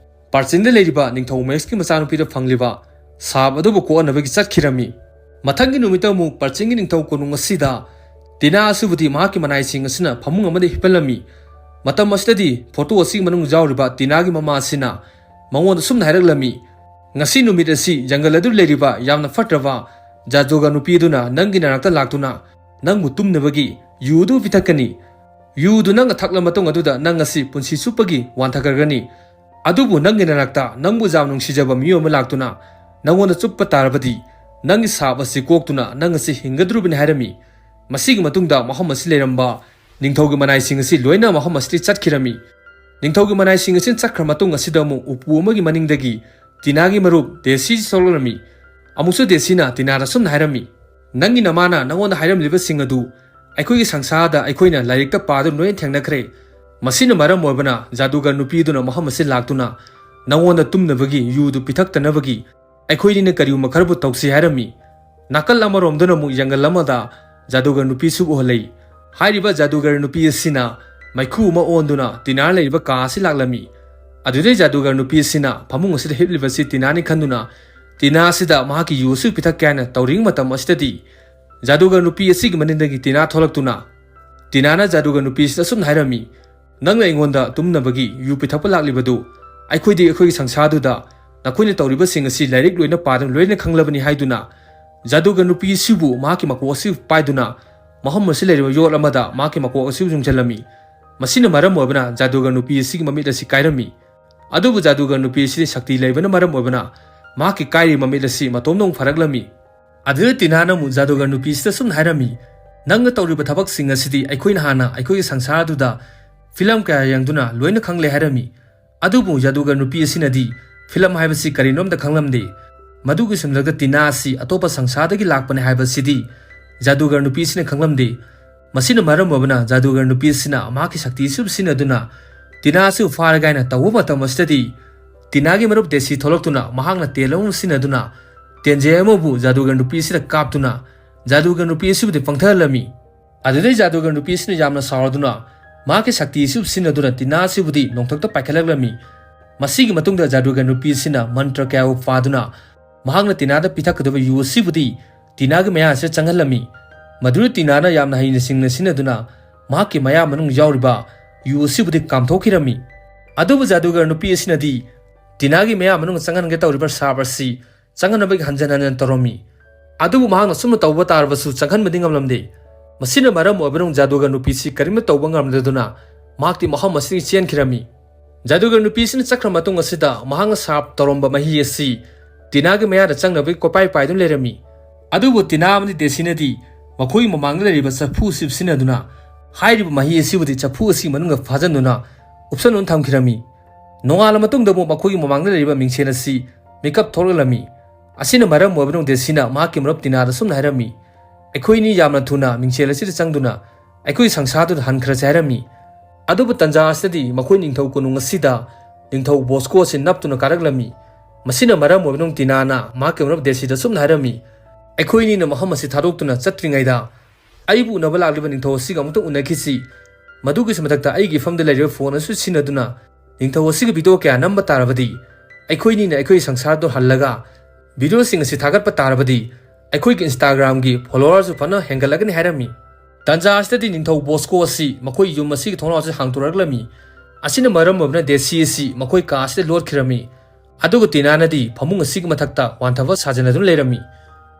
ꯄꯥꯔꯆꯤꯟꯗ ꯂꯩꯔꯤꯕ ꯅꯤꯡꯊꯧ ꯃꯦꯛꯁꯀꯤ ꯃꯆꯥꯅꯨꯄꯤꯗ ꯐꯪꯂꯤꯕ ꯁꯥꯞ ꯑꯗꯨꯕꯨ ꯀꯣꯛꯍꯟꯅꯕꯒꯤ ꯆꯠꯈꯤꯔꯝꯃꯤ꯫ ꯃꯊꯪꯒꯤ ꯅꯨꯃꯤꯠꯇ ꯑꯃꯨꯛ ꯄꯥꯔꯆꯤꯟꯒꯤ ꯅꯤꯡꯊꯧ ꯀꯣꯅꯨꯡ ꯑꯁꯤꯗ ꯇꯤꯅꯥ ꯑꯁꯤꯕꯨꯗꯤ ꯃꯍꯥꯛꯀꯤ ꯃꯅꯥꯏꯁꯤꯡ ꯑꯁꯤꯅ ꯐꯃꯨꯡ ꯑꯃꯗ ꯍꯤꯞꯍꯜꯂꯝꯃꯤ꯫ ꯃꯇꯝ ꯑꯁꯤꯗꯗꯤ ꯐꯣꯇꯣ ꯑꯁꯤꯒꯤ ꯃꯅꯨꯡꯗ ꯌꯥꯎꯔꯤꯕ ꯇꯤꯅꯥꯒꯤ ꯃꯃꯥ ꯑꯁꯤꯅ ꯃꯉꯣꯟꯗ ꯑꯁꯨꯝꯅ ꯍꯥꯏꯔꯛꯂꯝꯃꯤ, "ꯉꯁꯤ ꯅꯨꯃꯤꯠ ꯑꯁꯤ ꯖꯪꯒꯜ ꯑꯗꯨ ꯂꯩꯔꯤꯕ ꯌꯥꯝꯅ ꯐꯠꯇ꯭ꯔꯕ ꯖꯥꯗꯨꯒꯔ ꯅꯨꯄꯤ ꯑꯗꯨꯅ ꯅꯪꯒꯤ ꯅꯥꯛꯇ ꯂꯥꯛꯇꯨꯅ ꯅꯪꯕꯨ ꯇꯨꯝꯅꯕꯒꯤ ꯌꯨ ꯑꯗꯨ ꯄꯤꯊꯛꯀꯅꯤ꯫ ꯌꯨ ꯑꯗꯨ ꯅꯪꯅ ꯊꯛꯂ ꯃꯇꯨꯡ ꯑꯗꯨꯗ ꯅꯪ ꯑꯁꯤ ꯄꯨꯟꯁꯤ ꯆꯨꯞꯄꯒꯤ ꯋꯥꯟꯊꯈ꯭ꯔꯒꯅꯤ꯫ ꯑꯗꯨꯕꯨ ꯅꯪꯒꯤ ꯅꯥꯛꯇ ꯅꯪꯕꯨ ꯌꯥꯝ ꯅꯨꯡꯁꯤꯖꯕ ꯃꯤꯑꯣꯏ ꯑꯃ ꯂꯥꯛꯇꯨꯅ ꯅꯪꯉꯣꯟꯗ ꯆꯨꯞꯄ ꯇꯥꯔꯕꯗꯤ ꯅꯪꯒꯤ ꯁꯥꯞ ꯑꯁꯤ ꯀꯣꯛꯇꯨꯅ ꯅꯪ ꯑꯁꯤ ꯍꯤꯡꯒꯗꯧꯔꯤꯕꯅꯤ" ꯍꯥꯏꯔꯝꯃꯤ꯫ ꯃꯁꯤꯒꯤ ꯃꯇꯨꯡꯗ ꯃꯐꯝ ꯑꯁꯤ ꯂꯩꯔꯝꯕ ꯅꯤꯡꯊꯧꯒꯤ ꯃꯅꯥꯏꯁꯤꯡ ꯑꯁꯤ ꯂꯣꯏꯅ ꯃꯐꯝ ꯑꯁꯤꯗꯒꯤ ꯆꯠꯈꯤꯔꯝꯃꯤ꯫ ꯅꯤꯡꯊꯧꯒꯤ ꯃꯅꯥꯏꯁꯤꯡ ꯑꯁꯤꯅ ꯆꯠꯈ꯭ꯔ ꯃꯇꯨꯡ ꯑꯁꯤꯗ ꯑꯃꯨꯛ ꯎꯄꯨ ꯑꯃꯒꯤ ꯃꯅꯤꯡꯗꯒꯤ ꯇꯤꯅꯥꯒꯤ ꯃꯔꯨꯞ ꯗꯦꯁꯤ ꯊꯣꯛꯂꯛꯂꯝꯃꯤ꯫ ꯑꯃꯨꯛꯁꯨ ꯗꯦꯁꯤꯅ ꯇꯤꯅꯥꯗ ꯑꯁꯨꯝꯅ ꯍꯥꯏꯔꯝꯃꯤ, "ꯅꯪꯒꯤ ꯅꯃꯥꯅ ꯅꯪꯉꯣꯟꯗ ꯍꯥꯏꯔꯝꯂꯤꯕꯁꯤꯡ ꯑꯗꯨ ꯑꯩꯈꯣꯏꯒꯤ ꯁꯪꯁꯥꯔꯗ ꯑꯩꯈꯣꯏꯅ ꯂꯥꯏꯔꯤꯛꯇ ꯄꯥꯗꯨꯅ ꯂꯣꯏꯅ ꯊꯦꯡꯅꯈ꯭ꯔꯦ꯫ ꯃꯁꯤꯅ ꯃꯔꯝ ꯑꯣꯏꯕꯅ ꯖꯥꯗꯨꯒꯔ ꯅꯨꯄꯤ ꯑꯗꯨꯅ ꯃꯐꯝ ꯑꯁꯤ ꯂꯥꯛꯇꯨꯅ ꯅꯪꯉꯣꯟꯗ ꯇꯨꯝꯅꯕꯒꯤ ꯌꯨꯗꯨ ꯄꯤꯊꯛꯇꯅꯕꯒꯤ ꯑꯩꯈꯣꯏꯅꯤꯅ ꯀꯔꯤꯒꯨꯝꯕ ꯈꯔꯕꯨ ꯇꯧꯁꯤ" ꯍꯥꯏꯔꯝꯃꯤ꯫ ꯅꯥꯀꯜ ꯑꯃꯔꯣꯝꯗꯅ ꯑꯃꯨꯛ ꯖꯪꯒꯜ ꯑꯃꯗ ꯖꯥꯗꯨꯒꯔ ꯅꯨꯄꯤꯁꯨ ꯎꯍꯜꯂꯛꯏ꯫ ꯍꯥꯏꯔꯤꯕ ꯖꯥꯗꯨꯒꯔ ꯅꯨꯄꯤ ꯑꯁꯤꯅ ꯃꯩꯈꯨ ꯑꯃ ꯑꯣꯟꯗꯨꯅ ꯇꯤꯅꯥ ꯂꯩꯔꯤꯕ ꯀꯥ ꯑꯁꯤ ꯂꯥꯛꯂꯝꯃꯤ꯫ ꯑꯗꯨꯗꯩ ꯖꯥꯗꯨꯒꯔ ꯅꯨꯄꯤ ꯑꯁꯤꯅ ꯐꯃꯨꯡ ꯑꯁꯤꯗ ꯍꯤꯞꯂꯤꯕꯁꯤ ꯇꯤꯅꯥꯅꯤ ꯈꯟꯗꯨꯅ ꯇꯤꯅꯥ ꯑꯁꯤꯗ ꯃꯍꯥꯛꯀꯤ ꯌꯨ ꯑꯁꯤ ꯄꯤꯊꯛꯀꯦ ꯍꯥꯏꯅ ꯇꯧꯔꯤꯉꯩ ꯃꯇꯝ ꯑꯁꯤꯗꯗꯤ ꯖꯥꯗꯨꯒꯔ ꯅꯨꯄꯤ ꯑꯁꯤꯒꯤ ꯃꯅꯤꯡꯗꯒꯤ ꯇꯤꯅꯥ ꯊꯣꯛꯂꯛꯇꯨꯅ ꯇꯤꯅꯥꯅ ꯖꯥꯗꯨꯒꯔ ꯅꯨꯄꯤ ꯑꯁꯤꯗ ꯑꯁꯨꯝꯅ ꯍꯥꯏꯔꯝꯃꯤ, "ꯅꯪꯅ ꯑꯩꯉꯣꯟꯗ ꯇꯨꯝꯅꯕꯒꯤ ꯌꯨ ꯄꯤꯊꯛꯄ ꯂꯥꯛꯂꯤꯕꯗꯨ ꯑꯩꯈꯣꯏꯗꯤ ꯑꯩꯈꯣꯏꯒꯤ ꯁꯪꯁꯥꯔꯗꯨꯗ ꯅꯈꯣꯏꯅ ꯇꯧꯔꯤꯕꯁꯤꯡ ꯑꯁꯤ ꯂꯥꯏꯔꯤꯛ ꯂꯣꯏꯅ ꯄꯥꯗꯨꯅ ꯂꯣꯏꯅ ꯈꯪꯂꯕꯅꯤ" ꯍꯥꯏꯗꯨꯅ ꯖꯥꯗꯨꯒꯔ ꯅꯨꯄꯤ ꯑꯁꯤꯕꯨ ꯃꯍꯥꯛꯀꯤ ꯃꯀꯣꯛ ꯑꯁꯤ ꯄꯥꯏꯗꯨꯅ ꯃꯐꯝ ꯑꯁꯤ ꯂꯩꯔꯤꯕ ꯌꯣꯠ ꯑꯃꯗ ꯃꯍꯥꯛꯀꯤ ꯃꯀꯣꯛ ꯑꯁꯤ ꯌꯨꯡꯁꯤꯜꯂꯝꯃꯤ꯫ ꯃꯁꯤꯅ ꯃꯔꯝ ꯑꯣꯏꯕꯅ ꯖꯥꯗꯨꯒꯔ ꯅꯨꯄꯤ ꯑꯁꯤꯒꯤ ꯃꯃꯤꯠ ꯑꯁꯤ ꯀꯥꯏꯔꯝꯃꯤ꯫ ꯑꯗꯨꯕꯨ ꯖꯥꯗꯨꯒꯔ ꯅꯨꯄꯤ ꯑꯁꯤꯗꯤ ꯁꯛꯇꯤ ꯂꯩꯕꯅ ꯃꯔꯝ ꯑꯣꯏꯕꯅ ꯃꯍꯥꯛꯀꯤ ꯀꯥꯏꯔꯤꯕ ꯃꯃꯤꯠ ꯑꯁꯤ ꯃꯇꯣꯝꯗ ꯑꯃꯨꯛ ꯐꯔꯛꯂꯝꯃꯤ꯫ ꯑꯗꯨꯗ ꯇꯤꯅꯥꯅ ꯑꯃꯨꯛ ꯖꯥꯗꯨꯒꯔ ꯅꯨꯄꯤ ꯑꯁꯤꯗ ꯁꯨꯝꯅ ꯍꯥꯏꯔꯝꯃꯤ, "ꯅꯪꯅ ꯇꯧꯔꯤꯕ ꯊꯕꯛꯁꯤꯡ ꯑꯁꯤꯗꯤ ꯑꯩꯈꯣꯏꯅ ꯍꯥꯟꯅ ꯑꯩꯈꯣꯏꯒꯤ ꯁꯪꯁꯥꯔ ꯑꯗꯨꯗ ꯐꯤꯂꯝ ꯀꯌꯥ ꯌꯦꯡꯗꯨꯅ ꯂꯣꯏꯅ ꯈꯪꯂꯦ" ꯍꯥꯏꯔꯝꯃꯤ꯫ ꯑꯗꯨꯕꯨ ꯖꯥꯗꯨꯒꯔ ꯅꯨꯄꯤ ꯑꯁꯤꯅꯗꯤ ꯐꯤꯂꯝ ꯍꯥꯏꯕꯁꯤ ꯀꯔꯤꯅꯣ ꯑꯝꯇ ꯈꯪꯂꯝꯗꯦ꯫ ꯃꯗꯨꯒꯤ ꯁꯝꯂꯛꯇ ꯇꯤꯅꯥ ꯑꯁꯤ ꯑꯇꯣꯞꯄ ꯁꯪꯁꯥꯔꯗꯒꯤ ꯂꯥꯛꯄꯅꯦ ꯍꯥꯏꯕꯁꯤꯗꯤ ꯖꯥꯗꯨꯒꯔ ꯅꯨꯄꯤ ꯑꯁꯤꯅ ꯈꯪꯂꯝꯗꯦ꯫ ꯃꯁꯤꯅ ꯃꯔꯝ ꯑꯣꯏꯕꯅ ꯖꯥꯗꯨꯒꯔ ꯅꯨꯄꯤ ꯑꯁꯤꯅ ꯃꯍꯥꯛꯀꯤ ꯁꯛꯇꯤ ꯑꯁꯤ ꯁꯤꯖꯤꯟꯅꯗꯨꯅ ꯇꯤꯅꯥ ꯑꯁꯤꯕꯨ ꯐꯥꯔꯒꯦ ꯍꯥꯏꯅ ꯇꯧꯕ ꯃꯇꯝ ꯑꯁꯤꯗꯗꯤ ꯇꯤꯅꯥꯒꯤ ꯃꯔꯨꯞ ꯗꯦꯁꯤ ꯊꯣꯛꯂꯛꯇꯨꯅ ꯃꯍꯥꯛꯅ ꯇꯦꯜ ꯑꯃ ꯁꯤꯖꯤꯟꯅꯗꯨꯅ ꯇꯦꯟꯖꯩ ꯑꯃꯕꯨ ꯖꯥꯗꯨꯒꯔ ꯅꯨꯄꯤ ꯑꯁꯤꯗ ꯀꯥꯞꯇꯨꯅ ꯖꯥꯗꯨꯒꯔ ꯅꯨꯄꯤ ꯑꯁꯤꯕꯨꯗꯤ ꯄꯪꯊꯍꯜꯂꯝꯃꯤ꯫ ꯑꯗꯨꯗꯩ ꯖꯥꯗꯨꯒꯔ ꯅꯨꯄꯤ ꯑꯁꯤꯅ ꯌꯥꯝꯅ ꯁꯥꯎꯔꯗꯨꯅ ꯃꯍꯥꯛꯀꯤ ꯁꯛꯇꯤ ꯑꯁꯤꯕꯨ ꯁꯤꯖꯤꯟꯅꯗꯨꯅ ꯇꯤꯅꯥ ꯑꯁꯤꯕꯨꯗꯤ ꯅꯣꯡꯊꯛꯇ ꯄꯥꯏꯈꯠꯂꯛꯂꯝꯃꯤ꯫ ꯃꯁꯤꯒꯤ ꯃꯇꯨꯡꯗ ꯖꯥꯗꯨꯒꯔ ꯅꯨꯄꯤ ꯑꯁꯤꯅ ꯃꯟꯇ꯭ꯔ ꯀꯌꯥꯕꯨ ꯄꯥꯗꯨꯅ ꯃꯍꯥꯛꯅ ꯇꯤꯅꯥꯗ ꯄꯤꯊꯛꯀꯗꯕ ꯌꯨ ꯑꯁꯤꯕꯨꯗꯤ ꯇꯤꯅꯥꯒꯤ ꯃꯌꯥ ꯑꯁꯤꯗ ꯆꯪꯍꯜꯂꯝꯃꯤ꯫ ꯃꯗꯨꯗ ꯇꯤꯅꯥꯅ ꯌꯥꯝꯅ ꯍꯩꯅ ꯁꯤꯡꯅ ꯁꯤꯖꯤꯟꯅꯗꯨꯅ ꯃꯍꯥꯛꯀꯤ ꯃꯌꯥ ꯃꯅꯨꯡ ꯌꯥꯎꯔꯤꯕ ꯌꯨ ꯑꯁꯤꯕꯨꯗꯤ ꯀꯥꯝꯊꯣꯛꯈꯤꯔꯝꯃꯤ꯫ ꯑꯗꯨꯕꯨ ꯖꯥꯗꯨꯒꯔ ꯅꯨꯄꯤ ꯑꯁꯤꯅꯗꯤ ꯇꯤꯅꯥꯒꯤ ꯃꯌꯥ ꯃꯅꯨꯡ ꯆꯪꯍꯟꯒꯦ ꯇꯧꯔꯤꯕ ꯁꯥꯞ ꯑꯁꯤ ꯆꯪꯍꯟꯅꯕꯒꯤ ꯍꯟꯖꯟ ꯍꯟꯖꯟ ꯇꯧꯔꯝꯃꯤ꯫ ꯑꯗꯨꯕꯨ ꯃꯍꯥꯛꯅ ꯁꯨꯝꯅ ꯇꯧꯕ ꯇꯥꯔꯕꯁꯨ ꯆꯪꯍꯟꯕꯗꯤ ꯉꯝꯂꯝꯗꯦ꯫ ꯃꯁꯤꯅ ꯃꯔꯝ ꯑꯣꯏꯕꯅ ꯖꯥꯗꯨꯒꯔ ꯅꯨꯄꯤꯁꯤ ꯀꯔꯤꯝꯇ ꯇꯧꯕ ꯉꯝꯂꯗꯨꯅ ꯃꯍꯥꯛꯇꯤ ꯃꯐꯝ ꯑꯁꯤꯗꯒꯤ ꯆꯦꯟꯈꯤꯔꯝꯃꯤ꯫ ꯖꯥꯗꯨꯒꯔ ꯅꯨꯄꯤꯁꯤꯅ ꯆꯠꯈ꯭ꯔ ꯃꯇꯨꯡ ꯑꯁꯤꯗ ꯃꯍꯥꯛꯅ ꯁꯥꯞ ꯇꯧꯔꯝꯕ ꯃꯍꯤ ꯑꯁꯤ ꯇꯤꯅꯥꯒꯤ ꯃꯌꯥꯗ ꯆꯪꯅꯕꯒꯤ ꯀꯣꯏꯄꯥꯏ ꯄꯥꯏꯗꯨꯅ ꯂꯩꯔꯝꯃꯤ꯫ ꯑꯗꯨꯕꯨ ꯇꯤꯅꯥ ꯑꯃꯗꯤ ꯗꯦꯁꯤꯅꯗꯤ ꯃꯈꯣꯏꯒꯤ ꯃꯃꯥꯡꯗ ꯂꯩꯔꯤꯕ ꯆꯐꯨ ꯑꯁꯤ ꯁꯤꯖꯤꯟꯅꯗꯨꯅ ꯍꯥꯏꯔꯤꯕ ꯃꯍꯤ ꯑꯁꯤꯕꯨꯗꯤ ꯆꯐꯨ ꯑꯁꯤꯒꯤ ꯃꯅꯨꯡꯗ ꯐꯥꯖꯤꯟꯗꯨꯅ ꯎꯞꯁꯟꯗꯨꯅ ꯊꯝꯈꯤꯔꯝꯃꯤ꯫ ꯅꯣꯡꯉꯥꯜꯂ ꯃꯇꯨꯡꯗ ꯑꯃꯨꯛ ꯃꯈꯣꯏꯒꯤ ꯃꯃꯥꯡꯗ ꯂꯩꯔꯤꯕ ꯃꯤꯡꯁꯦꯜ ꯑꯁꯤ ꯃꯤꯀꯞ ꯊꯣꯛꯂꯛꯂꯝꯃꯤ꯫ ꯑꯁꯤꯅ ꯃꯔꯝ ꯑꯣꯏꯕꯅ ꯗꯦꯁꯤꯅ ꯃꯍꯥꯛꯀꯤ ꯃꯔꯨꯞ ꯇꯤꯅꯥꯗ ꯁꯨꯝꯅ ꯍꯥꯏꯔꯝꯃꯤ, "ꯑꯩꯈꯣꯏꯅꯤ ꯌꯥꯝꯅ ꯊꯨꯅ ꯃꯤꯡꯁꯦꯜ ꯑꯁꯤꯗ ꯆꯪꯗꯨꯅ ꯑꯩꯈꯣꯏ ꯁꯪꯁꯥꯔꯗꯨꯗ ꯍꯟꯈ꯭ꯔꯁꯤ" ꯍꯥꯏꯔꯝꯃꯤ꯫ ꯑꯗꯨꯕꯨ ꯇꯟꯖꯥ ꯑꯁꯤꯗꯗꯤ ꯃꯈꯣꯏ ꯅꯤꯡꯊꯧ ꯀꯣꯅꯨꯡ ꯑꯁꯤꯗ ꯅꯤꯡꯊꯧ ꯕꯣꯁꯀꯣ ꯑꯁꯤ ꯅꯞꯇꯨꯅ ꯀꯥꯔꯛꯂꯝꯃꯤ꯫ ꯃꯁꯤꯅ ꯃꯔꯝ ꯑꯣꯏꯕꯅ ꯇꯤꯅꯥꯅ ꯃꯍꯥꯛꯀꯤ ꯃꯔꯨꯞ ꯗꯦꯁꯤꯗ ꯁꯨꯝꯅ ꯍꯥꯏꯔꯝꯃꯤ, "ꯑꯩꯈꯣꯏꯅꯤꯅ ꯃꯐꯝ ꯑꯁꯤ ꯊꯥꯗꯣꯛꯇꯨꯅ ꯆꯠꯇ꯭ꯔꯤꯉꯩꯗ ꯑꯩꯕꯨ ꯎꯅꯕ ꯂꯥꯛꯂꯤꯕ ꯅꯤꯡꯊꯧ ꯑꯁꯤꯒ ꯑꯃꯨꯛꯇ ꯎꯅꯈꯤꯁꯤ꯫ ꯃꯗꯨꯒꯤꯁꯨ ꯃꯊꯛꯇ ꯑꯩꯒꯤ ꯏꯐꯝꯗ ꯂꯩꯔꯤꯕ ꯐꯣꯟ ꯑꯁꯨ ꯁꯤꯖꯤꯟꯅꯗꯨꯅ ꯅꯤꯡꯊꯧ ꯑꯁꯤꯒ ꯚꯤꯗꯤꯑꯣ ꯀꯌꯥ ꯅꯝꯕ ꯇꯥꯔꯕꯗꯤ ꯑꯩꯈꯣꯏꯅꯤꯅ ꯑꯩꯈꯣꯏꯒꯤ ꯁꯪꯁꯥꯔꯗꯨ ꯍꯜꯂꯒ ꯚꯤꯗꯤꯑꯣꯁꯤꯡ ꯑꯁꯤ ꯊꯥꯒꯠꯄ ꯇꯥꯔꯕꯗꯤ ꯑꯩꯈꯣꯏꯒꯤ Instagram-ꯒꯤ follower-ꯁꯨ ꯐꯅ ꯍꯦꯟꯒꯠꯂꯒꯅꯤ ꯍꯥꯏꯔꯝꯃꯤ꯫ ꯇꯥꯟꯖꯥ ꯑꯁꯤꯗꯗꯤ ꯅꯤꯡꯊꯧ ꯕꯣꯁꯀꯣ ꯑꯁꯤ ꯃꯈꯣꯏ ꯌꯨꯝ ꯑꯁꯤꯒꯤ ꯊꯣꯡꯅꯥꯎ ꯑꯁꯤ ꯍꯥꯡꯗꯣꯔꯛꯂꯝꯃꯤ꯫ ꯑꯁꯤꯅ ꯃꯔꯝ ꯑꯣꯏꯗꯨꯅ ꯗꯦꯁꯤ ꯑꯁꯤ ꯃꯈꯣꯏ ꯀꯥ ꯑꯁꯤꯗ ꯂꯣꯠꯈꯤꯔꯝꯃꯤ꯫ ꯑꯗꯨꯒ ꯇꯤꯅꯥꯅꯗꯤ ꯐꯃꯨꯡ ꯑꯁꯤꯒꯤ ꯃꯊꯛꯇ ꯋꯥꯟꯊꯕ ꯁꯥꯖꯅꯗꯨꯅ ꯂꯩꯔꯝꯃꯤ꯫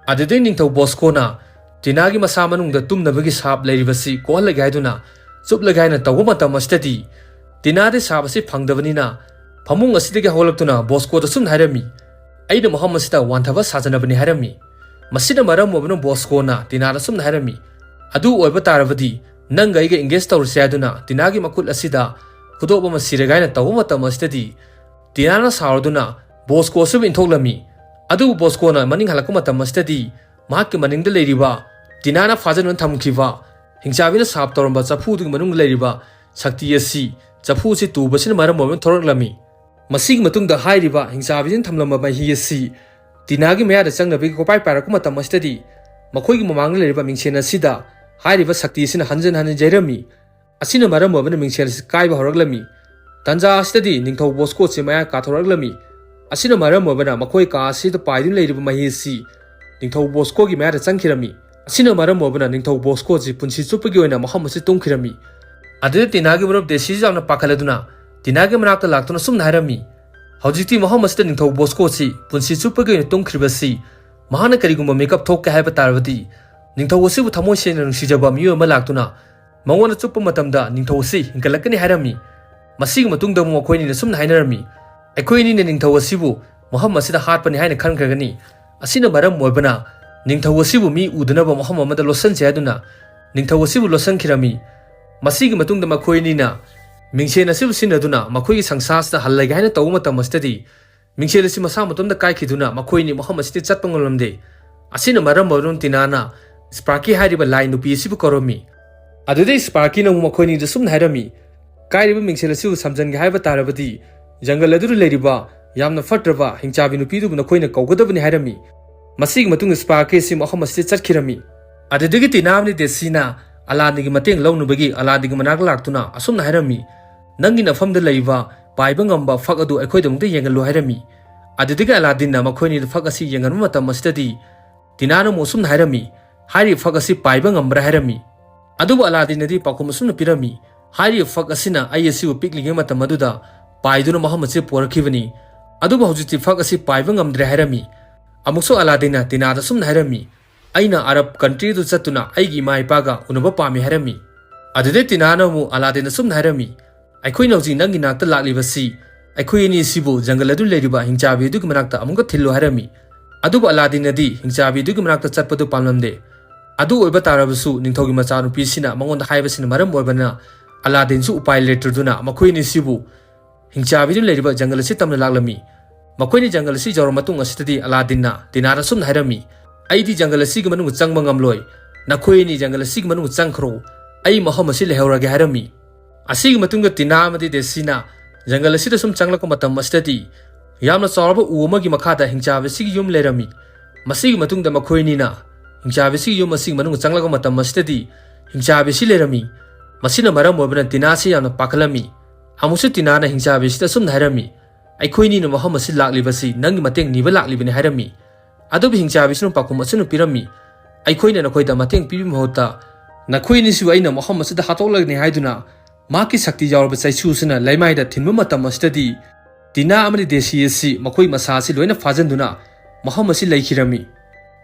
ꯑꯗꯨꯗꯩ ꯅꯤꯡꯊꯧ ꯕꯣꯁꯀꯣꯅ ꯇꯤꯅꯥꯒꯤ ꯃꯁꯥ ꯃꯅꯨꯡꯗ ꯇꯨꯝꯅꯕꯒꯤ ꯁꯥꯞ ꯂꯩꯔꯤꯕꯁꯤ ꯀꯣꯛꯍꯜꯂꯒꯦ ꯍꯥꯏꯗꯨꯅ ꯆꯨꯞꯂꯒꯦ ꯍꯥꯏꯅ ꯇꯧꯕ ꯃꯇꯝ ꯑꯁꯤꯗꯗꯤ ꯇꯤꯅꯥꯗꯤ ꯁꯥꯞ ꯑꯁꯤ ꯐꯪꯗꯕꯅꯤꯅ ꯐꯃꯨꯡ ꯑꯁꯤꯗꯒꯤ ꯍꯧꯒꯠꯂꯛꯇꯨꯅ ꯕꯣꯁꯀꯣꯗ ꯁꯨꯝꯅ ꯍꯥꯏꯔꯝꯃꯤ, "ꯑꯩꯅ ꯃꯐꯝ ꯑꯁꯤꯗ ꯋꯥꯟꯊꯕ ꯁꯥꯖꯅꯕꯅꯤ" ꯍꯥꯏꯔꯝꯃꯤ꯫ ꯃꯁꯤꯅ ꯃꯔꯝ ꯑꯣꯏꯗꯨꯅ ꯕꯣꯁꯀꯣꯅ ꯇꯤꯅꯥꯗ ꯁꯨꯝꯅ ꯍꯥꯏꯔꯝꯃꯤ, "ꯑꯗꯨ ꯑꯣꯏꯕ ꯇꯥꯔꯕꯗꯤ ꯅꯪꯒ ꯑꯩꯒ engage ꯇꯧꯔꯁꯦ" ꯍꯥꯏꯗꯨꯅ ꯇꯤꯅꯥꯒꯤ ꯃꯈꯨꯠ ꯑꯁꯤꯗ ꯈꯨꯗꯣꯞ ꯑꯃ ꯁꯤꯔꯒ ꯍꯥꯏꯅ ꯇꯧꯕ ꯃꯇꯝ ꯑꯁꯤꯗꯗꯤ ꯇꯤꯅꯥꯅ ꯁꯥꯎꯔꯗꯨꯅ ꯕꯣꯁꯀꯣ ꯑꯁꯤꯕꯨ ꯏꯟꯊꯣꯛꯂꯝꯃꯤ꯫ ꯑꯗꯨꯕꯨ ꯕꯣꯁꯀꯣꯅ ꯃꯅꯤꯡ ꯍꯜꯂꯛꯄ ꯃꯇꯝ ꯑꯁꯤꯗꯗꯤ ꯃꯍꯥꯛꯀꯤ ꯃꯅꯤꯡꯗ ꯂꯩꯔꯤꯕ ꯇꯤꯅꯥꯅ ꯐꯥꯖꯤꯟꯗꯨꯅ ꯊꯝꯈꯤꯕ ꯍꯤꯡꯆꯥꯕꯤꯅ ꯁꯥꯞ ꯇꯧꯔꯝꯕ ꯆꯐꯨꯗꯨꯒꯤ ꯃꯅꯨꯡꯗ ꯂꯩꯔꯤꯕ ꯁꯛꯇꯤ ꯑꯁꯤ ꯆꯐꯨ ꯑꯁꯤ ꯇꯨꯕꯁꯤꯅ ꯃꯔꯝ ꯑꯣꯏꯗꯨꯅ ꯊꯣꯔꯛꯂꯝꯃꯤ꯫ ꯃꯁꯤꯒꯤ ꯃꯇꯨꯡꯗ ꯍꯥꯏꯔꯤꯕ ꯍꯤꯡꯆꯥꯕꯤꯁꯤꯅ ꯊꯝꯂꯝꯕ ꯃꯍꯤ ꯑꯁꯤ ꯇꯤꯅꯥꯒꯤ ꯃꯌꯥꯗ ꯆꯪꯅꯕꯒꯤ ꯀꯣꯄꯥꯏ ꯄꯥꯏꯔꯛꯄ ꯃꯇꯝ ꯑꯁꯤꯗꯗꯤ ꯃꯈꯣꯏꯒꯤ ꯃꯃꯥꯡꯗ ꯂꯩꯔꯤꯕ ꯃꯤꯡꯁꯦꯟ ꯑꯁꯤꯗ ꯍꯥꯏꯔꯤꯕ ꯁꯛꯇꯤ ꯑꯁꯤꯅ ꯍꯟꯖꯤꯟ ꯍꯟꯖꯤꯟ ꯌꯩꯔꯝꯃꯤ꯫ ꯑꯁꯤꯅ ꯃꯔꯝ ꯑꯣꯏꯗꯨꯅ ꯃꯤꯡꯁꯦꯜ ꯑꯁꯤ ꯀꯥꯏꯕ ꯍꯧꯔꯛꯂꯝꯃꯤ꯫ ꯇꯥꯟꯖꯥ ꯑꯁꯤꯗꯗꯤ ꯅꯤꯡꯊꯧ ꯕꯣꯁꯀꯣ ꯑꯁꯤ ꯃꯌꯥ ꯀꯥꯊꯣꯔꯛꯂꯝꯃꯤ꯫ ꯑꯁꯤꯅ ꯃꯔꯝ ꯑꯣꯏꯗꯨꯅ ꯃꯈꯣꯏ ꯀꯥ ꯑꯁꯤꯗ ꯄꯥꯏꯗꯨꯅ ꯂꯩꯔꯤꯕ ꯃꯍꯤ ꯑꯁꯤ ꯅꯤꯡꯊꯧ ꯕꯣꯁꯀꯣꯒꯤ ꯃꯌꯥꯗ ꯆꯪꯈꯤꯔꯝꯃꯤ꯫ ꯑꯁꯤꯅ ꯃꯔꯝ ꯑꯣꯏꯗꯨꯅ ꯅꯤꯡꯊꯧ ꯕꯣꯁꯀꯣ ꯑꯁꯤ ꯄꯨꯟꯁꯤ ꯆꯨꯞꯄꯒꯤ ꯑꯣꯏꯅ ꯃꯐꯝ ꯑꯁꯤ ꯇꯨꯝꯈꯤꯔꯝꯃꯤ꯫ ꯑꯗꯨꯗ ꯇꯤꯅꯥꯒꯤ ꯃꯔꯨꯞ ꯗꯦꯁꯤꯁꯨ ꯌꯥꯝꯅ ꯄꯥꯈꯠꯂꯗꯨꯅ ꯇꯤꯅꯥꯒꯤ ꯃꯅꯥꯛꯇ ꯂꯥꯛꯇꯨꯅ ꯁꯨꯝꯅ ꯍꯥꯏꯔꯝꯃꯤ, "ꯍꯧꯖꯤꯛꯇꯤ ꯃꯐꯝ ꯑꯁꯤꯗ ꯅꯤꯡꯊꯧ ꯕꯣꯁꯀꯣ ꯑꯁꯤ ꯄꯨꯟꯁꯤ ꯆꯨꯞꯄꯒꯤ ꯑꯣꯏꯅ ꯇꯨꯝꯈ꯭ꯔꯤꯕꯁꯤ ꯃꯍꯥꯛꯅ ꯀꯔꯤꯒꯨꯝꯕ ꯃꯤꯀꯞ ꯊꯣꯛꯀꯦ ꯍꯥꯏꯕ ꯇꯥꯔꯕꯗꯤ ꯅꯤꯡꯊꯧ ꯑꯁꯤꯕꯨ ꯊꯃꯣꯏ ꯁꯦꯡꯅ ꯅꯨꯡꯁꯤꯖꯕ ꯃꯤꯑꯣꯏ ꯑꯃ ꯂꯥꯛꯇꯨꯅ ꯃꯉꯣꯟꯗ ꯆꯨꯞꯄ ꯃꯇꯝꯗ ꯅꯤꯡꯊꯧ ꯑꯁꯤ ꯍꯤꯡꯒꯠꯂꯛꯀꯅꯤ" ꯍꯥꯏꯔꯝꯃꯤ꯫ ꯃꯁꯤꯒꯤ ꯃꯇꯨꯡꯗ ꯑꯃꯨꯛ ꯃꯈꯣꯏ ꯑꯅꯤꯅ ꯁꯨꯝꯅ ꯍꯥꯏꯅꯔꯝꯃꯤ, "ꯑꯩꯈꯣꯏ ꯑꯅꯤꯅ ꯅꯤꯡꯊꯧ ꯑꯁꯤꯕꯨ ꯃꯐꯝ ꯑꯁꯤꯗ ꯍꯥꯠꯄꯅꯤ ꯍꯥꯏꯅ ꯈꯟꯈ꯭ꯔꯒꯅꯤ꯫ ꯑꯁꯤꯅ ꯃꯔꯝ ꯑꯣꯏꯕꯅ ꯅꯤꯡꯊꯧ ꯑꯁꯤꯕꯨ ꯃꯤ ꯎꯗꯅꯕ ꯃꯐꯝ ꯑꯃꯗ ꯂꯣꯠꯁꯤꯟꯁꯤ" ꯍꯥꯏꯗꯨꯅ ꯅꯤꯡꯊꯧ ꯑꯁꯤꯕꯨ ꯂꯣꯠꯁꯤꯟꯈꯤꯔꯝꯃꯤ꯫ ꯃꯁꯤꯒꯤ ꯃꯇꯨꯡꯗ ꯃꯈꯣꯏ ꯑꯅꯤꯅ ꯃꯤꯡꯁꯦꯟ ꯑꯁꯤꯕꯨ ꯁꯤꯖꯤꯟꯅꯗꯨꯅ ꯃꯈꯣꯏꯒꯤ ꯁꯪꯁꯥꯔꯁꯤꯗ ꯍꯜꯂꯒꯦ ꯍꯥꯏꯅ ꯇꯧꯕ ꯃꯇꯝ ꯑꯁꯤꯗꯗꯤ ꯃꯤꯡꯁꯦꯜ ꯑꯁꯤ ꯃꯁꯥ ꯃꯇꯣꯝꯇ ꯀꯥꯏꯈꯤꯗꯨꯅ ꯃꯈꯣꯏ ꯑꯅꯤ ꯃꯐꯝ ꯑꯁꯤꯗ ꯆꯠꯄ ꯉꯝꯂꯝꯗꯦ꯫ ꯑꯁꯤꯅ ꯃꯔꯝ ꯑꯣꯏꯗꯨꯅ ꯇꯤꯅꯥꯅ ꯁ꯭ꯄꯥꯔꯀꯤ ꯍꯥꯏꯔꯤꯕ ꯂꯥꯏ ꯅꯨꯄꯤ ꯑꯁꯤꯕꯨ ꯀꯧꯔꯝꯃꯤ꯫ ꯑꯗꯨꯗꯩ ꯁ꯭ꯄꯥꯔꯀꯤꯅ ꯑꯃꯨꯛ ꯃꯈꯣꯏ ꯑꯅꯤꯗ ꯁꯨꯝꯅ ꯍꯥꯏꯔꯝꯃꯤ, "ꯀꯥꯏꯔꯤꯕ ꯃꯤꯡꯁꯦꯜ ꯑꯁꯤꯕꯨ ꯁꯝꯖꯟꯒꯦ ꯍꯥꯏꯕ ꯇꯥꯔꯕꯗꯤ ꯖꯪꯒꯜ ꯑꯗꯨꯗ ꯂꯩꯔꯤꯕ ꯌꯥꯝꯅ ꯐꯠꯇ꯭ꯔꯕ ꯍꯤꯡꯆꯥꯕꯤ ꯅꯨꯄꯤꯗꯨꯕꯨ ꯅꯈꯣꯏꯅ ꯀꯧꯒꯗꯕꯅꯤ" ꯍꯥꯏꯔꯝꯃꯤ꯫ ꯃꯁꯤꯒꯤ ꯃꯇꯨꯡꯗ ꯁ꯭ꯄꯥꯔꯀꯤ ꯑꯁꯤ ꯃꯐꯝ ꯑꯁꯤꯗ ꯆꯠꯈꯤꯔꯝꯃꯤ꯫ ꯑꯗꯨꯗꯒꯤ ꯇꯤꯅꯥ ꯑꯃꯗꯤ ꯗꯦꯁꯤꯅ ꯑꯂꯥꯗꯤꯟꯒꯤ ꯃꯇꯦꯡ ꯂꯧꯅꯕꯒꯤ ꯑꯂꯥꯗꯤꯟꯒꯤ ꯃꯅꯥꯛꯇ ꯂꯥꯛꯇꯨꯅ ꯑꯁꯨꯝꯅ ꯍꯥꯏꯔꯝꯃꯤ, "ꯅꯪꯒꯤ ꯅꯐꯝꯗ ꯂꯩꯕ ꯄꯥꯏꯕ ꯉꯝꯕ ꯐꯛ ꯑꯗꯨ ꯑꯩꯈꯣꯏꯗꯃꯛꯇ ꯌꯦꯡꯍꯜꯂꯨ" ꯍꯥꯏꯔꯝꯃꯤ꯫ ꯑꯗꯨꯗꯒꯤ ꯑꯂꯥꯗꯤꯟꯅ ꯃꯈꯣꯏ ꯑꯅꯤꯗ ꯐꯛ ꯑꯁꯤ ꯌꯦꯡꯍꯟꯕ ꯃꯇꯝ ꯑꯁꯤꯗꯗꯤ ꯇꯤꯅꯥꯅ ꯑꯃꯨꯛ ꯑꯁꯨꯝꯅ ꯍꯥꯏꯔꯝꯃꯤ, "ꯍꯥꯏꯔꯤꯕ ꯐꯛ ꯑꯁꯤ ꯄꯥꯏꯕ ꯉꯝꯕ꯭ꯔꯥ?" ꯍꯥꯏꯔꯝꯃꯤ꯫ ꯑꯗꯨꯕꯨ ꯑꯂꯥꯗꯤꯟꯅꯗꯤ ꯄꯥꯎꯈꯨꯝ ꯑꯁꯨꯝꯅ ꯄꯤꯔꯝꯃꯤ, "ꯍꯥꯏꯔꯤꯕ ꯐꯛ ꯑꯁꯤꯅ ꯑꯩ ꯑꯁꯤꯕꯨ ꯄꯤꯛꯂꯤꯉꯩ ꯃꯇꯝ ꯑꯗꯨꯗ ꯄꯥꯏꯗꯨꯅ ꯃꯐꯝ ꯑꯁꯤ ꯄꯨꯔꯛꯈꯤꯕꯅꯤ, ꯑꯗꯨꯕꯨ ꯍꯧꯖꯤꯛꯇꯤ ꯐꯛ ꯑꯁꯤ ꯄꯥꯏꯕ ꯉꯝꯗ꯭ꯔꯦ" ꯍꯥꯏꯔꯝꯃꯤ꯫ ꯑꯃꯨꯛꯁꯨ ꯑꯂꯥꯗꯤꯟꯅ ꯇꯤꯅꯥꯗ ꯑꯁꯨꯝꯅ ꯍꯥꯏꯔꯝꯃꯤ, "ꯑꯩꯅ ꯑꯔꯕ ꯀꯟꯇ꯭ꯔꯤ ꯑꯗꯨ ꯆꯠꯇꯨꯅ ꯑꯩꯒꯤ ꯏꯃꯥ ꯏꯄꯥꯒ ꯎꯅꯕ ꯄꯥꯝꯃꯤ" ꯍꯥꯏꯔꯝꯃꯤ꯫ ꯑꯗꯨꯗꯩ ꯇꯤꯅꯥꯅ ꯑꯃꯨꯛ ꯑꯂꯥꯗꯤꯟꯗ ꯑꯁꯨꯝꯅ ꯍꯥꯏꯔꯝꯃꯤ, "ꯑꯩꯈꯣꯏꯅ ꯍꯧꯖꯤꯛ ꯅꯪꯒꯤ ꯅꯥꯛꯇ ꯂꯥꯛꯂꯤꯕꯁꯤ ꯑꯩꯈꯣꯏ ꯑꯅꯤ ꯑꯁꯤꯕꯨ ꯖꯪꯒꯜ ꯑꯗꯨ ꯂꯩꯔꯤꯕ ꯍꯤꯡꯆꯥꯕꯤ ꯑꯗꯨꯒꯤ ꯃꯅꯥꯛꯇ ꯑꯃꯨꯛꯀ ꯊꯤꯜꯂꯨ" ꯍꯥꯏꯔꯝꯃꯤ꯫ ꯑꯗꯨꯕꯨ ꯑꯂꯥꯗꯤꯟꯅꯗꯤ ꯍꯤꯡꯆꯥꯕꯤ ꯑꯗꯨꯒꯤ ꯃꯅꯥꯛꯇ ꯆꯠꯄꯗꯨ ꯄꯥꯝꯂꯝꯗꯦ꯫ ꯑꯗꯨ ꯑꯣꯏꯕ ꯇꯥꯔꯕꯁꯨ ꯅꯤꯡꯊꯧꯒꯤ ꯃꯆꯥꯅꯨꯄꯤꯁꯤꯅ ꯃꯉꯣꯟꯗ ꯍꯥꯏꯕꯁꯤꯅ ꯃꯔꯝ ꯑꯣꯏꯕꯅ ꯑꯂꯥꯗꯤꯟꯁꯨ ꯎꯄꯥꯏ ꯂꯩꯇ꯭ꯔꯗꯨꯅ ꯃꯈꯣꯏ ꯑꯅꯤꯁꯤꯕꯨ ꯍꯤꯡꯆꯥꯕꯤꯗꯨꯅ ꯂꯩꯔꯤꯕ ꯖꯪꯒꯜ ꯑꯁꯤ ꯇꯝꯅ ꯂꯥꯛꯂꯝꯃꯤ꯫ ꯃꯈꯣꯏꯅ ꯖꯪꯒꯜ ꯑꯁꯤ ꯌꯧꯔꯕ ꯃꯇꯨꯡ ꯑꯁꯤꯗꯗꯤ ꯑꯂꯥꯗꯤꯟꯅ ꯇꯤꯅꯥꯗ ꯑꯁꯨꯝꯅ ꯍꯥꯏꯔꯝꯃꯤ, "ꯑꯩꯗꯤ ꯖꯪꯒꯜ ꯑꯁꯤꯒꯤ ꯃꯅꯨꯡꯗ ꯆꯪꯕ ꯉꯝꯂꯣꯏ꯫ ꯅꯈꯣꯏ ꯑꯅꯤ ꯖꯪꯒꯜ ꯑꯁꯤꯒꯤ ꯃꯅꯨꯡꯗ ꯆꯪꯈ꯭ꯔꯣ꯫ ꯑꯩ ꯃꯐꯝ ꯑꯁꯤ ꯂꯩꯍꯧꯔꯒꯦ" ꯍꯥꯏꯔꯝꯃꯤ꯫ ꯑꯁꯤꯒꯤ ꯃꯇꯨꯡꯗ ꯇꯤꯅꯥ ꯑꯃꯗꯤ ꯗꯦꯁꯤꯅ ꯖꯪꯒꯜ ꯑꯁꯤꯗ ꯁꯨꯝ ꯆꯪꯂꯛꯄ ꯃꯇꯝ ꯑꯁꯤꯗꯗꯤ ꯌꯥꯝꯅ ꯆꯥꯎꯔꯕ ꯎ ꯑꯃꯒꯤ ꯃꯈꯥꯗ ꯍꯤꯡꯆꯥꯕꯤ ꯑꯁꯤꯒꯤ ꯌꯨꯝ ꯂꯩꯔꯝꯃꯤ꯫ ꯃꯁꯤꯒꯤ ꯃꯇꯨꯡꯗ ꯃꯈꯣꯏ ꯑꯅꯤꯅ ꯍꯤꯡꯆꯥꯕꯤ ꯑꯁꯤꯒꯤ ꯌꯨꯝ ꯑꯁꯤꯒꯤ ꯃꯅꯨꯡꯗ ꯆꯪꯂꯛꯄ ꯃꯇꯝ ꯑꯁꯤꯗꯗꯤ ꯍꯤꯡꯆꯥꯕꯤ ꯑꯁꯤ ꯂꯩꯔꯝꯃꯤ꯫ ꯃꯁꯤꯅ ꯃꯔꯝ ꯑꯣꯏꯕꯅ ꯇꯤꯅꯥ ꯑꯁꯤ ꯌꯥꯝꯅ ꯄꯥꯈꯠꯂꯝꯃꯤ꯫ ꯑꯃꯨꯛꯁꯨ ꯇꯤꯅꯥꯅ ꯍꯤꯡꯆꯥꯕꯤ ꯑꯁꯤꯗ ꯑꯁꯨꯝꯅ ꯍꯥꯏꯔꯝꯃꯤ, "ꯑꯩꯈꯣꯏ ꯑꯅꯤꯅ ꯃꯐꯝ ꯑꯁꯤ ꯂꯥꯛꯂꯤꯕꯁꯤ ꯅꯪꯒꯤ ꯃꯇꯦꯡ ꯅꯤꯕ ꯂꯥꯛꯂꯤꯕꯅꯤ" ꯍꯥꯏꯔꯝꯃꯤ꯫ ꯑꯗꯨꯕꯨ ꯍꯤꯡꯆꯥꯕꯤꯁꯤꯅ ꯄꯥꯎꯈꯨꯝ ꯑꯁꯨꯝꯅ ꯄꯤꯔꯝꯃꯤ, "ꯑꯩꯈꯣꯏꯅ ꯅꯈꯣꯏꯗ ꯃꯇꯦꯡ ꯄꯤꯕꯒꯤ ꯃꯍꯨꯠꯇ ꯅꯈꯣꯏ ꯑꯅꯤꯁꯤꯕꯨ ꯑꯩꯅ ꯃꯐꯝ ꯑꯁꯤꯗ ꯍꯥꯠꯇꯣꯛꯂꯒꯅꯤ" ꯍꯥꯏꯗꯨꯅ ꯃꯍꯥꯛꯀꯤ ꯁꯛꯇꯤ ꯌꯥꯎꯔꯕ ꯆꯩꯁꯨ ꯑꯁꯤꯅ ꯂꯩꯃꯥꯏꯗ ꯊꯤꯟꯕ ꯃꯇꯝ ꯑꯁꯤꯗꯗꯤ ꯇꯤꯅꯥ ꯑꯃꯗꯤ ꯗꯦꯁꯤ ꯑꯁꯤ ꯃꯈꯣꯏ ꯃꯁꯥ ꯑꯁꯤ ꯂꯣꯏꯅ ꯐꯥꯖꯤꯟꯗꯨꯅ ꯃꯐꯝ ꯑꯁꯤ ꯂꯩꯈꯤꯔꯝꯃꯤ꯫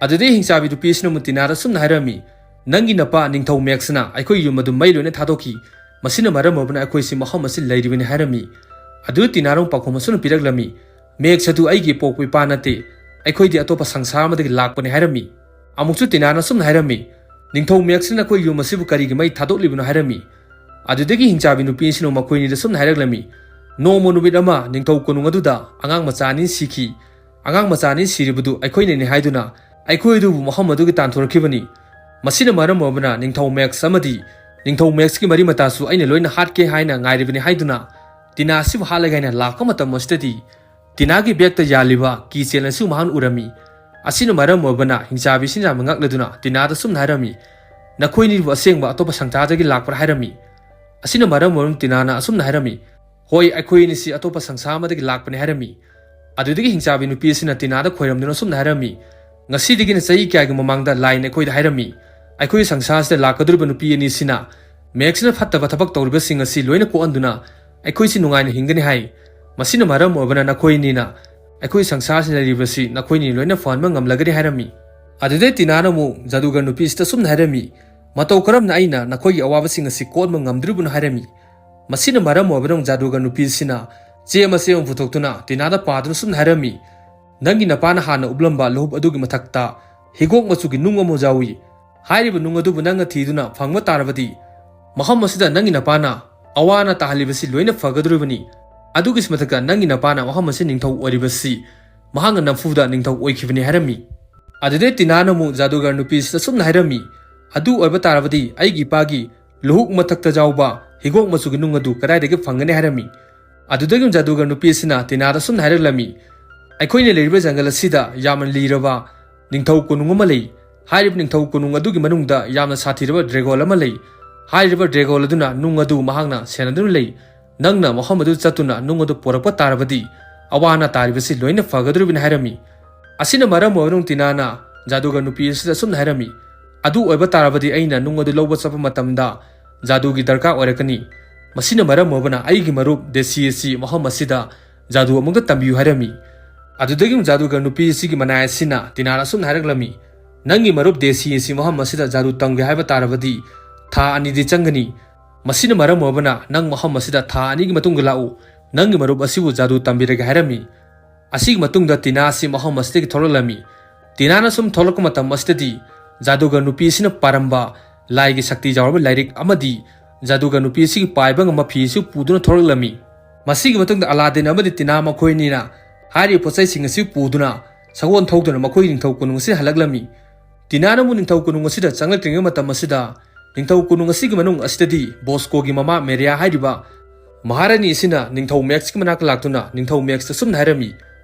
ꯑꯗꯨꯗꯩ ꯍꯤꯡꯆꯥꯕꯤ ꯅꯨꯄꯤ ꯑꯁꯤꯅ ꯑꯃꯨꯛ ꯇꯤꯅꯥꯗ ꯑꯁꯨꯝꯅ ꯍꯥꯏꯔꯝꯃꯤ, "ꯅꯪꯒꯤ ꯅꯄꯥ ꯅꯤꯡꯊꯧ ꯃꯦꯛꯁꯅ ꯑꯩꯈꯣꯏ ꯌꯨꯝ ꯑꯗꯨ ꯃꯩ ꯂꯣꯏꯅ ꯊꯥꯗꯣꯛꯈꯤ꯫ ꯃꯁꯤꯅ ꯃꯔꯝ ꯑꯣꯏꯕꯅ ꯑꯩꯈꯣꯏꯁꯤ ꯃꯐꯝ ꯑꯁꯤ ꯂꯩꯔꯤꯕꯅꯤ" ꯍꯥꯏꯔꯝꯃꯤ꯫ ꯑꯗꯨ ꯇꯤꯅꯥꯔꯣꯡ ꯄꯥꯎꯈꯨꯝ ꯑꯁꯨꯝꯅ ꯄꯤꯔꯛꯂꯝꯃꯤ, "ꯃꯦꯛꯁ ꯑꯗꯨ ꯑꯩꯒꯤ ꯏꯄꯣꯛꯄ ꯏꯄꯥ ꯅꯠꯇꯦ, ꯑꯩꯈꯣꯏꯗꯤ ꯑꯇꯣꯞꯄ ꯁꯪꯁꯥꯔ ꯑꯃꯗꯒꯤ ꯂꯥꯛꯄꯅꯤ" ꯍꯥꯏꯔꯝꯃꯤ꯫ ꯑꯃꯨꯛꯁꯨ ꯇꯤꯅꯥꯅ ꯑꯁꯨꯝꯅ ꯍꯥꯏꯔꯝꯃꯤ, "ꯅꯤꯡꯊꯧ ꯃꯦꯛꯁꯅ ꯑꯩꯈꯣꯏ ꯌꯨꯝ ꯑꯁꯤꯕꯨ ꯀꯔꯤꯒꯤ ꯃꯩ ꯊꯥꯗꯣꯛꯂꯤꯕꯅꯣ?" ꯍꯥꯏꯔꯝꯃꯤ꯫ ꯑꯗꯨꯗꯒꯤ ꯍꯤꯡꯆꯥꯕꯤ ꯅꯨꯄꯤ ꯑꯁꯤꯅ ꯃꯈꯣꯏ ꯑꯅꯤꯗ ꯑꯁꯨꯝꯅ ꯍꯥꯏꯔꯛꯂꯝꯃꯤ, "ꯅꯣꯡꯃ ꯅꯨꯃꯤꯠ ꯑꯃ ꯅꯤꯡꯊꯧ ꯀꯣꯅꯨꯡ ꯑꯗꯨꯗ ꯑꯉꯥꯡ ꯃꯆꯥ ꯑꯅꯤ ꯁꯤꯈꯤ꯫ ꯑꯉꯥꯡ ꯃꯆꯥ ꯑꯅꯤ ꯁꯤꯔꯤꯕꯗꯨ ꯑꯩꯈꯣꯏꯅꯅꯤ ꯍꯥꯏꯗꯨꯅ ꯑꯩꯈꯣꯏ ꯑꯗꯨꯕꯨ ꯃꯐꯝ ꯑꯗꯨꯒꯤ ꯇꯥꯟꯊꯣꯔꯛꯈꯤꯕꯅꯤ꯫ ꯃꯁꯤꯅ ꯃꯔꯝ ꯑꯣꯏꯕꯅ ꯅꯤꯡꯊꯧ ꯃꯦꯛꯁ ꯑꯃꯗꯤ ꯅꯤꯡꯊꯧ ꯃꯦꯛꯁꯀꯤ ꯃꯔꯤ ꯃꯇꯥꯁꯨ ꯑꯩꯅ ꯂꯣꯏꯅ ꯍꯥꯠꯀꯦ ꯍꯥꯏꯅ ꯉꯥꯏꯔꯤꯕꯅꯤ" ꯍꯥꯏꯗꯨꯅ ꯇꯤꯅꯥ ꯑꯁꯤꯕꯨ ꯍꯥꯠꯂꯒꯦ ꯍꯥꯏꯅ ꯂꯥꯛꯄ ꯃꯇꯝ ꯑꯁꯤꯗꯗꯤ ꯇꯤꯅꯥꯒꯤ ꯕꯦꯛꯇ ꯌꯥꯜꯂꯤꯕ ꯀꯤ ꯆꯦꯟ ꯑꯁꯤꯕꯨ ꯃꯍꯥꯛꯅ ꯎꯔꯝꯃꯤ꯫ ꯑꯁꯤꯅ ꯃꯔꯝ ꯑꯣꯏꯕꯅ ꯍꯤꯡꯆꯥꯕꯤꯁꯤꯅ ꯌꯥꯝꯅ ꯉꯛꯂꯗꯨꯅ ꯇꯤꯅꯥꯗ ꯑꯁꯨꯝꯅ ꯍꯥꯏꯔꯝꯃꯤ, "ꯅꯈꯣꯏꯅꯤꯕꯨ ꯑꯁꯦꯡꯕ ꯑꯇꯣꯞꯄ ꯁꯪꯁꯥꯔꯗꯒꯤ ꯂꯥꯛꯄ꯭ꯔꯥ?" ꯍꯥꯏꯔꯝꯃꯤ꯫ ꯑꯁꯤꯅ ꯃꯔꯝ ꯑꯣꯏꯔꯝ ꯇꯤꯅꯥꯅ ꯑꯁꯨꯝꯅ ꯍꯥꯏꯔꯝꯃꯤ, "ꯍꯣꯏ, ꯑꯩꯈꯣꯏ ꯑꯅꯤꯁꯤ ꯑꯇꯣꯞꯄ ꯁꯪꯁꯥꯔ ꯑꯃꯗꯒꯤ ꯂꯥꯛꯄꯅꯤ" ꯍꯥꯏꯔꯝꯃꯤ꯫ ꯑꯗꯨꯗꯒꯤ ꯍꯤꯡꯆꯥꯕꯤ ꯅꯨꯄꯤ ꯑꯁꯤꯅ ꯇꯤꯅꯥꯗ ꯈꯣꯏꯔꯝꯗꯨꯅ ꯑꯁꯨꯝꯅ ꯍꯥꯏꯔꯝꯃꯤ, "ꯉꯁꯤꯗꯒꯤꯅ ꯆꯍꯤ ꯀꯌꯥꯒꯤ ꯃꯃꯥꯡꯗ ꯂꯥꯏꯅ ꯑꯩꯈꯣꯏꯗ ꯍꯥꯏꯔꯝꯃꯤ, ꯑꯩꯈꯣꯏꯒꯤ ꯁꯪꯁꯥꯔꯁꯤꯗ ꯂꯥꯛꯀꯗꯧꯔꯤꯕ ꯅꯨꯄꯤ ꯑꯅꯤꯁꯤꯅ ꯃꯦꯛꯁꯅ ꯐꯠꯇꯕ ꯊꯕꯛ ꯇꯧꯔꯤꯕꯁꯤꯡ ꯑꯁꯤ ꯂꯣꯏꯅ ꯀꯣꯛꯍꯟꯗꯨꯅ ꯑꯩꯈꯣꯏꯁꯤ ꯅꯨꯡꯉꯥꯏꯅ ꯍꯤꯡꯒꯅꯤ ꯍꯥꯏ꯫ ꯃꯁꯤꯅ ꯃꯔꯝ ꯑꯣꯏꯕꯅ ꯅꯈꯣꯏ ꯑꯅꯤꯅ ꯑꯩꯈꯣꯏ ꯁꯪꯁꯥꯔꯁꯤꯗ ꯂꯩꯔꯤꯕꯁꯤ ꯅꯈꯣꯏꯅꯤ ꯂꯣꯏꯅ ꯐꯍꯟꯕ ꯉꯝꯂꯒꯅꯤ" ꯍꯥꯏꯔꯝꯃꯤ꯫ ꯑꯗꯨꯗꯩ ꯇꯤꯅꯥꯅ ꯑꯃꯨꯛ ꯖꯥꯗꯨꯒꯔ ꯅꯨꯄꯤꯁꯤꯗ ꯑꯁꯨꯝꯅ ꯍꯥꯏꯔꯝꯃꯤ, "ꯃꯇꯧ ꯀꯔꯝꯅ ꯑꯩꯅ ꯅꯈꯣꯏꯒꯤ ꯑꯋꯥꯕꯁꯤꯡ ꯑꯁꯤ ꯀꯣꯛꯍꯟꯕ ꯉꯝꯗ꯭ꯔꯤꯕꯅꯣ?" ꯍꯥꯏꯔꯝꯃꯤ꯫ ꯃꯁꯤꯅ ꯃꯔꯝ ꯑꯣꯏꯕꯅ ꯖꯥꯗꯨꯒꯔ ꯅꯨꯄꯤꯁꯤꯅ ꯆꯦ ꯃꯆꯦꯠ ꯑꯃ ꯄꯨꯊꯣꯛꯇꯨꯅ ꯇꯤꯅꯥꯗ ꯄꯥꯗꯨꯅ ꯁꯨꯝꯅ ꯍꯥꯏꯔꯝꯃꯤ, "ꯅꯪꯒꯤ ꯅꯄꯥꯅ ꯍꯥꯟꯅ ꯎꯞꯂꯝꯕ ꯂꯨꯍꯨꯞ ꯑꯗꯨꯒꯤ ꯃꯊꯛꯇ ꯍꯤꯒꯣꯛ ꯃꯆꯨꯒꯤ ꯅꯨꯡ ꯑꯃ ꯌꯥꯎꯏ꯫ ꯍꯥꯏꯔꯤꯕ ꯅꯨꯡ ꯑꯗꯨꯕꯨ ꯅꯪꯅ ꯊꯤꯗꯨꯅ ꯐꯪꯕ ꯇꯥꯔꯕꯗꯤ, ꯃꯐꯝ ꯑꯁꯤꯗ ꯅꯪꯒꯤ ꯅꯄꯥꯅ ꯑꯋꯥ ꯑꯅꯥ ꯇꯥꯍꯜꯂꯤꯕꯁꯤ ꯂꯣꯏꯅ ꯐꯒꯗꯧꯔꯤꯕꯅꯤ꯫ ꯑꯗꯨꯒꯤ ꯃꯊꯛꯇ ꯅꯪꯒꯤ ꯅꯄꯥꯅ ꯃꯐꯝ ꯑꯁꯤ ꯅꯤꯡꯊꯧ ꯑꯣꯏꯔꯤꯕꯁꯤ ꯃꯍꯥꯛꯅ ꯅꯝꯐꯨꯗ ꯅꯤꯡꯊꯧ ꯑꯣꯏꯈꯤꯕꯅꯤ" ꯍꯥꯏꯔꯝꯃꯤ꯫ ꯑꯗꯨꯗꯩ ꯇꯤꯅꯥꯅ ꯑꯃꯨꯛ ꯖꯥꯗꯨꯒꯔ ꯅꯨꯄꯤꯁꯤꯗ ꯁꯨꯝꯅ ꯍꯥꯏꯔꯝꯃꯤ, "ꯑꯗꯨ ꯑꯣꯏꯕ ꯇꯥꯔꯕꯗꯤ ꯑꯩꯒꯤ ꯏꯄꯥꯒꯤ ꯂꯨꯍꯨꯛ ꯃꯊꯛꯇ ꯌꯥꯎꯕ ꯍꯤꯒꯣꯛ ꯃꯆꯨꯒꯤ ꯅꯨꯡ ꯑꯗꯨ ꯀꯗꯥꯏꯗꯒꯤ ꯐꯪꯒꯅꯤ?" ꯍꯥꯏꯔꯝꯃꯤ꯫ ꯑꯗꯨꯗꯒꯤ ꯖꯥꯗꯨꯒꯔ ꯅꯨꯄꯤ ꯑꯁꯤꯅ ꯇꯤꯅꯥꯗ ꯁꯨꯝꯅ ꯍꯥꯏꯔꯛꯂꯝꯃꯤ, "ꯑꯩꯈꯣꯏꯅ ꯂꯩꯔꯤꯕ ꯖꯪꯒꯜ ꯑꯁꯤꯗ ꯌꯥꯝꯅ ꯂꯤꯔꯕ ꯅꯤꯡꯊꯧ ꯀꯣꯅꯨꯡ ꯑꯃ ꯂꯩ꯫ ꯍꯥꯏꯔꯤꯕ ꯅꯤꯡꯊꯧ ꯀꯣꯅꯨꯡ ꯑꯗꯨꯒꯤ ꯃꯅꯨꯡꯗ ꯌꯥꯝꯅ ꯁꯥꯊꯤꯔꯕ ꯗ꯭ꯔꯦꯒꯣꯟ ꯑꯃ ꯂꯩ꯫ ꯍꯥꯏꯔꯤꯕ ꯗ꯭ꯔꯦꯒꯣꯟ ꯑꯗꯨꯅ ꯅꯨꯡ ꯑꯗꯨ ꯃꯍꯥꯛꯅ ꯁꯦꯟꯅꯗꯨꯅ ꯂꯩ꯫ ꯅꯪꯅ ꯃꯐꯝ ꯑꯗꯨ ꯆꯠꯇꯨꯅ ꯅꯨꯡ ꯑꯗꯨ ꯄꯨꯔꯛꯄ ꯇꯥꯔꯕꯗꯤ ꯑꯋꯥ ꯑꯅꯥ ꯇꯥꯔꯤꯕꯁꯤ ꯂꯣꯏꯅ ꯐꯒꯗꯧꯔꯤꯕꯅꯤ" ꯍꯥꯏꯔꯝꯃꯤ꯫ ꯑꯁꯤꯅ ꯃꯔꯝ ꯑꯣꯏꯔꯒ ꯇꯤꯅꯥꯅ ꯖꯥꯗꯨꯒꯔ ꯅꯨꯄꯤ ꯑꯁꯤꯗ ꯑꯁꯨꯝꯅ ꯍꯥꯏꯔꯝꯃꯤ, "ꯑꯗꯨ ꯑꯣꯏꯕ ꯇꯥꯔꯕꯗꯤ ꯑꯩꯅ ꯅꯨꯡ ꯑꯗꯨ ꯂꯧꯕ ꯆꯠꯄ ꯃꯇꯝꯗ ꯖꯥꯗꯨꯒꯤ ꯗꯔꯀꯥꯔ ꯑꯣꯏꯔꯛꯀꯅꯤ꯫ ꯃꯁꯤꯅ ꯃꯔꯝ ꯑꯣꯏꯕꯅ ꯑꯩꯒꯤ ꯃꯔꯨꯞ ꯗꯦꯁꯤ ꯑꯁꯤ ꯃꯐꯝ ꯑꯁꯤꯗ ꯖꯥꯗꯨ ꯑꯃꯨꯛꯇ ꯇꯝꯕꯤꯌꯨ" ꯍꯥꯏꯔꯝꯃꯤ꯫ ꯑꯗꯨꯗꯒꯤ ꯖꯥꯗꯨꯒꯔ ꯅꯨꯄꯤ ꯑꯁꯤꯒꯤ ꯃꯅꯥꯏ ꯑꯁꯤꯅ ꯇꯤꯅꯥꯗ ꯑꯁꯨꯝꯅ ꯍꯥꯏꯔꯛꯂꯝꯃꯤ, "ꯅꯪꯒꯤ ꯃꯔꯨꯞ ꯗꯦꯁꯤ ꯑꯁꯤ ꯃꯐꯝ ꯑꯁꯤꯗ ꯖꯥꯗꯨ ꯇꯝꯒꯦ ꯍꯥꯏꯕ ꯇꯥꯔꯕꯗꯤ ꯊꯥ ꯑꯅꯤꯗꯤ ꯆꯪꯒꯅꯤ꯫ ꯃꯁꯤꯅ ꯃꯔꯝ ꯑꯣꯏꯕꯅ ꯅꯪ ꯃꯐꯝ ꯑꯁꯤꯗ ꯊꯥ ꯑꯅꯤꯒꯤ ꯃꯇꯨꯡꯗ ꯂꯥꯛꯎ, ꯅꯪꯒꯤ ꯃꯔꯨꯞ ꯑꯁꯤꯕꯨ ꯖꯥꯗꯨ ꯇꯝꯕꯤꯔꯒꯦ" ꯍꯥꯏꯔꯝꯃꯤ꯫ ꯑꯁꯤꯒꯤ ꯃꯇꯨꯡꯗ ꯇꯤꯅꯥ ꯑꯁꯤ ꯃꯐꯝ ꯑꯁꯤꯗꯒꯤ ꯊꯣꯛꯂꯛꯂꯝꯃꯤ꯫ ꯇꯤꯅꯥꯅ ꯁꯨꯝ ꯊꯣꯛꯂꯛꯄ ꯃꯇꯝ ꯑꯁꯤꯗꯗꯤ ꯖꯥꯗꯨꯒꯔ ꯅꯨꯄꯤ ꯑꯁꯤꯅ ꯄꯥꯔꯝꯕ ꯂꯥꯏꯒꯤ ꯁꯛꯇꯤ ꯌꯥꯎꯔꯕ ꯂꯥꯏꯔꯤꯛ ꯑꯃꯗꯤ ꯖꯥꯗꯨꯒꯔ ꯅꯨꯄꯤ ꯑꯁꯤꯒꯤ ꯄꯥꯏꯕ ꯉꯝꯕ ꯐꯤ ꯑꯁꯤ ꯄꯨꯗꯨꯅ ꯊꯣꯛꯂꯛꯂꯝꯃꯤ꯫ ꯃꯁꯤꯒꯤ ꯃꯇꯨꯡꯗ ꯑꯂꯥꯗꯤꯟ ꯑꯃꯗꯤ ꯇꯤꯅꯥ ꯃꯈꯣꯏ ꯑꯅꯤꯅ ꯍꯥꯏꯔꯤꯕ ꯄꯣꯠꯆꯩꯁꯤꯡ ꯑꯁꯤ ꯄꯨꯗꯨꯅ ꯁꯒꯣꯜ ꯊꯧꯗꯨꯅ ꯃꯈꯣꯏ ꯅꯤꯡꯊꯧ ꯀꯣꯅꯨꯡ ꯑꯁꯤꯗ ꯍꯜꯂꯛꯂꯝꯃꯤ꯫ ꯇꯤꯅꯥꯅ ꯑꯃꯨꯛ ꯅꯤꯡꯊꯧ ꯀꯣꯅꯨꯡ ꯑꯁꯤꯗ ꯆꯪꯂꯛꯇ꯭ꯔꯤꯉꯩ ꯃꯇꯝ ꯑꯁꯤꯗ ꯅꯤꯡꯊꯧ ꯀꯣꯅꯨꯡ ꯑꯁꯤꯒꯤ ꯃꯅꯨꯡ ꯑꯁꯤꯗꯗꯤ ꯕꯣꯁꯀꯣꯒꯤ ꯃꯃꯥ ꯃꯦꯔꯤꯌꯥ ꯍꯥꯏꯔꯤꯕ ꯃꯍꯥꯔꯥꯅꯤ ꯑꯁꯤꯅ ꯅꯤꯡꯊꯧ ꯃꯦꯛꯁꯀꯤ ꯃꯅꯥꯛꯇ ꯂꯥꯛꯇꯨꯅ ꯅꯤꯡꯊꯧ ꯃꯦꯛꯁꯇ ꯁꯨꯝꯅ ꯍꯥꯏꯔꯝꯃꯤ,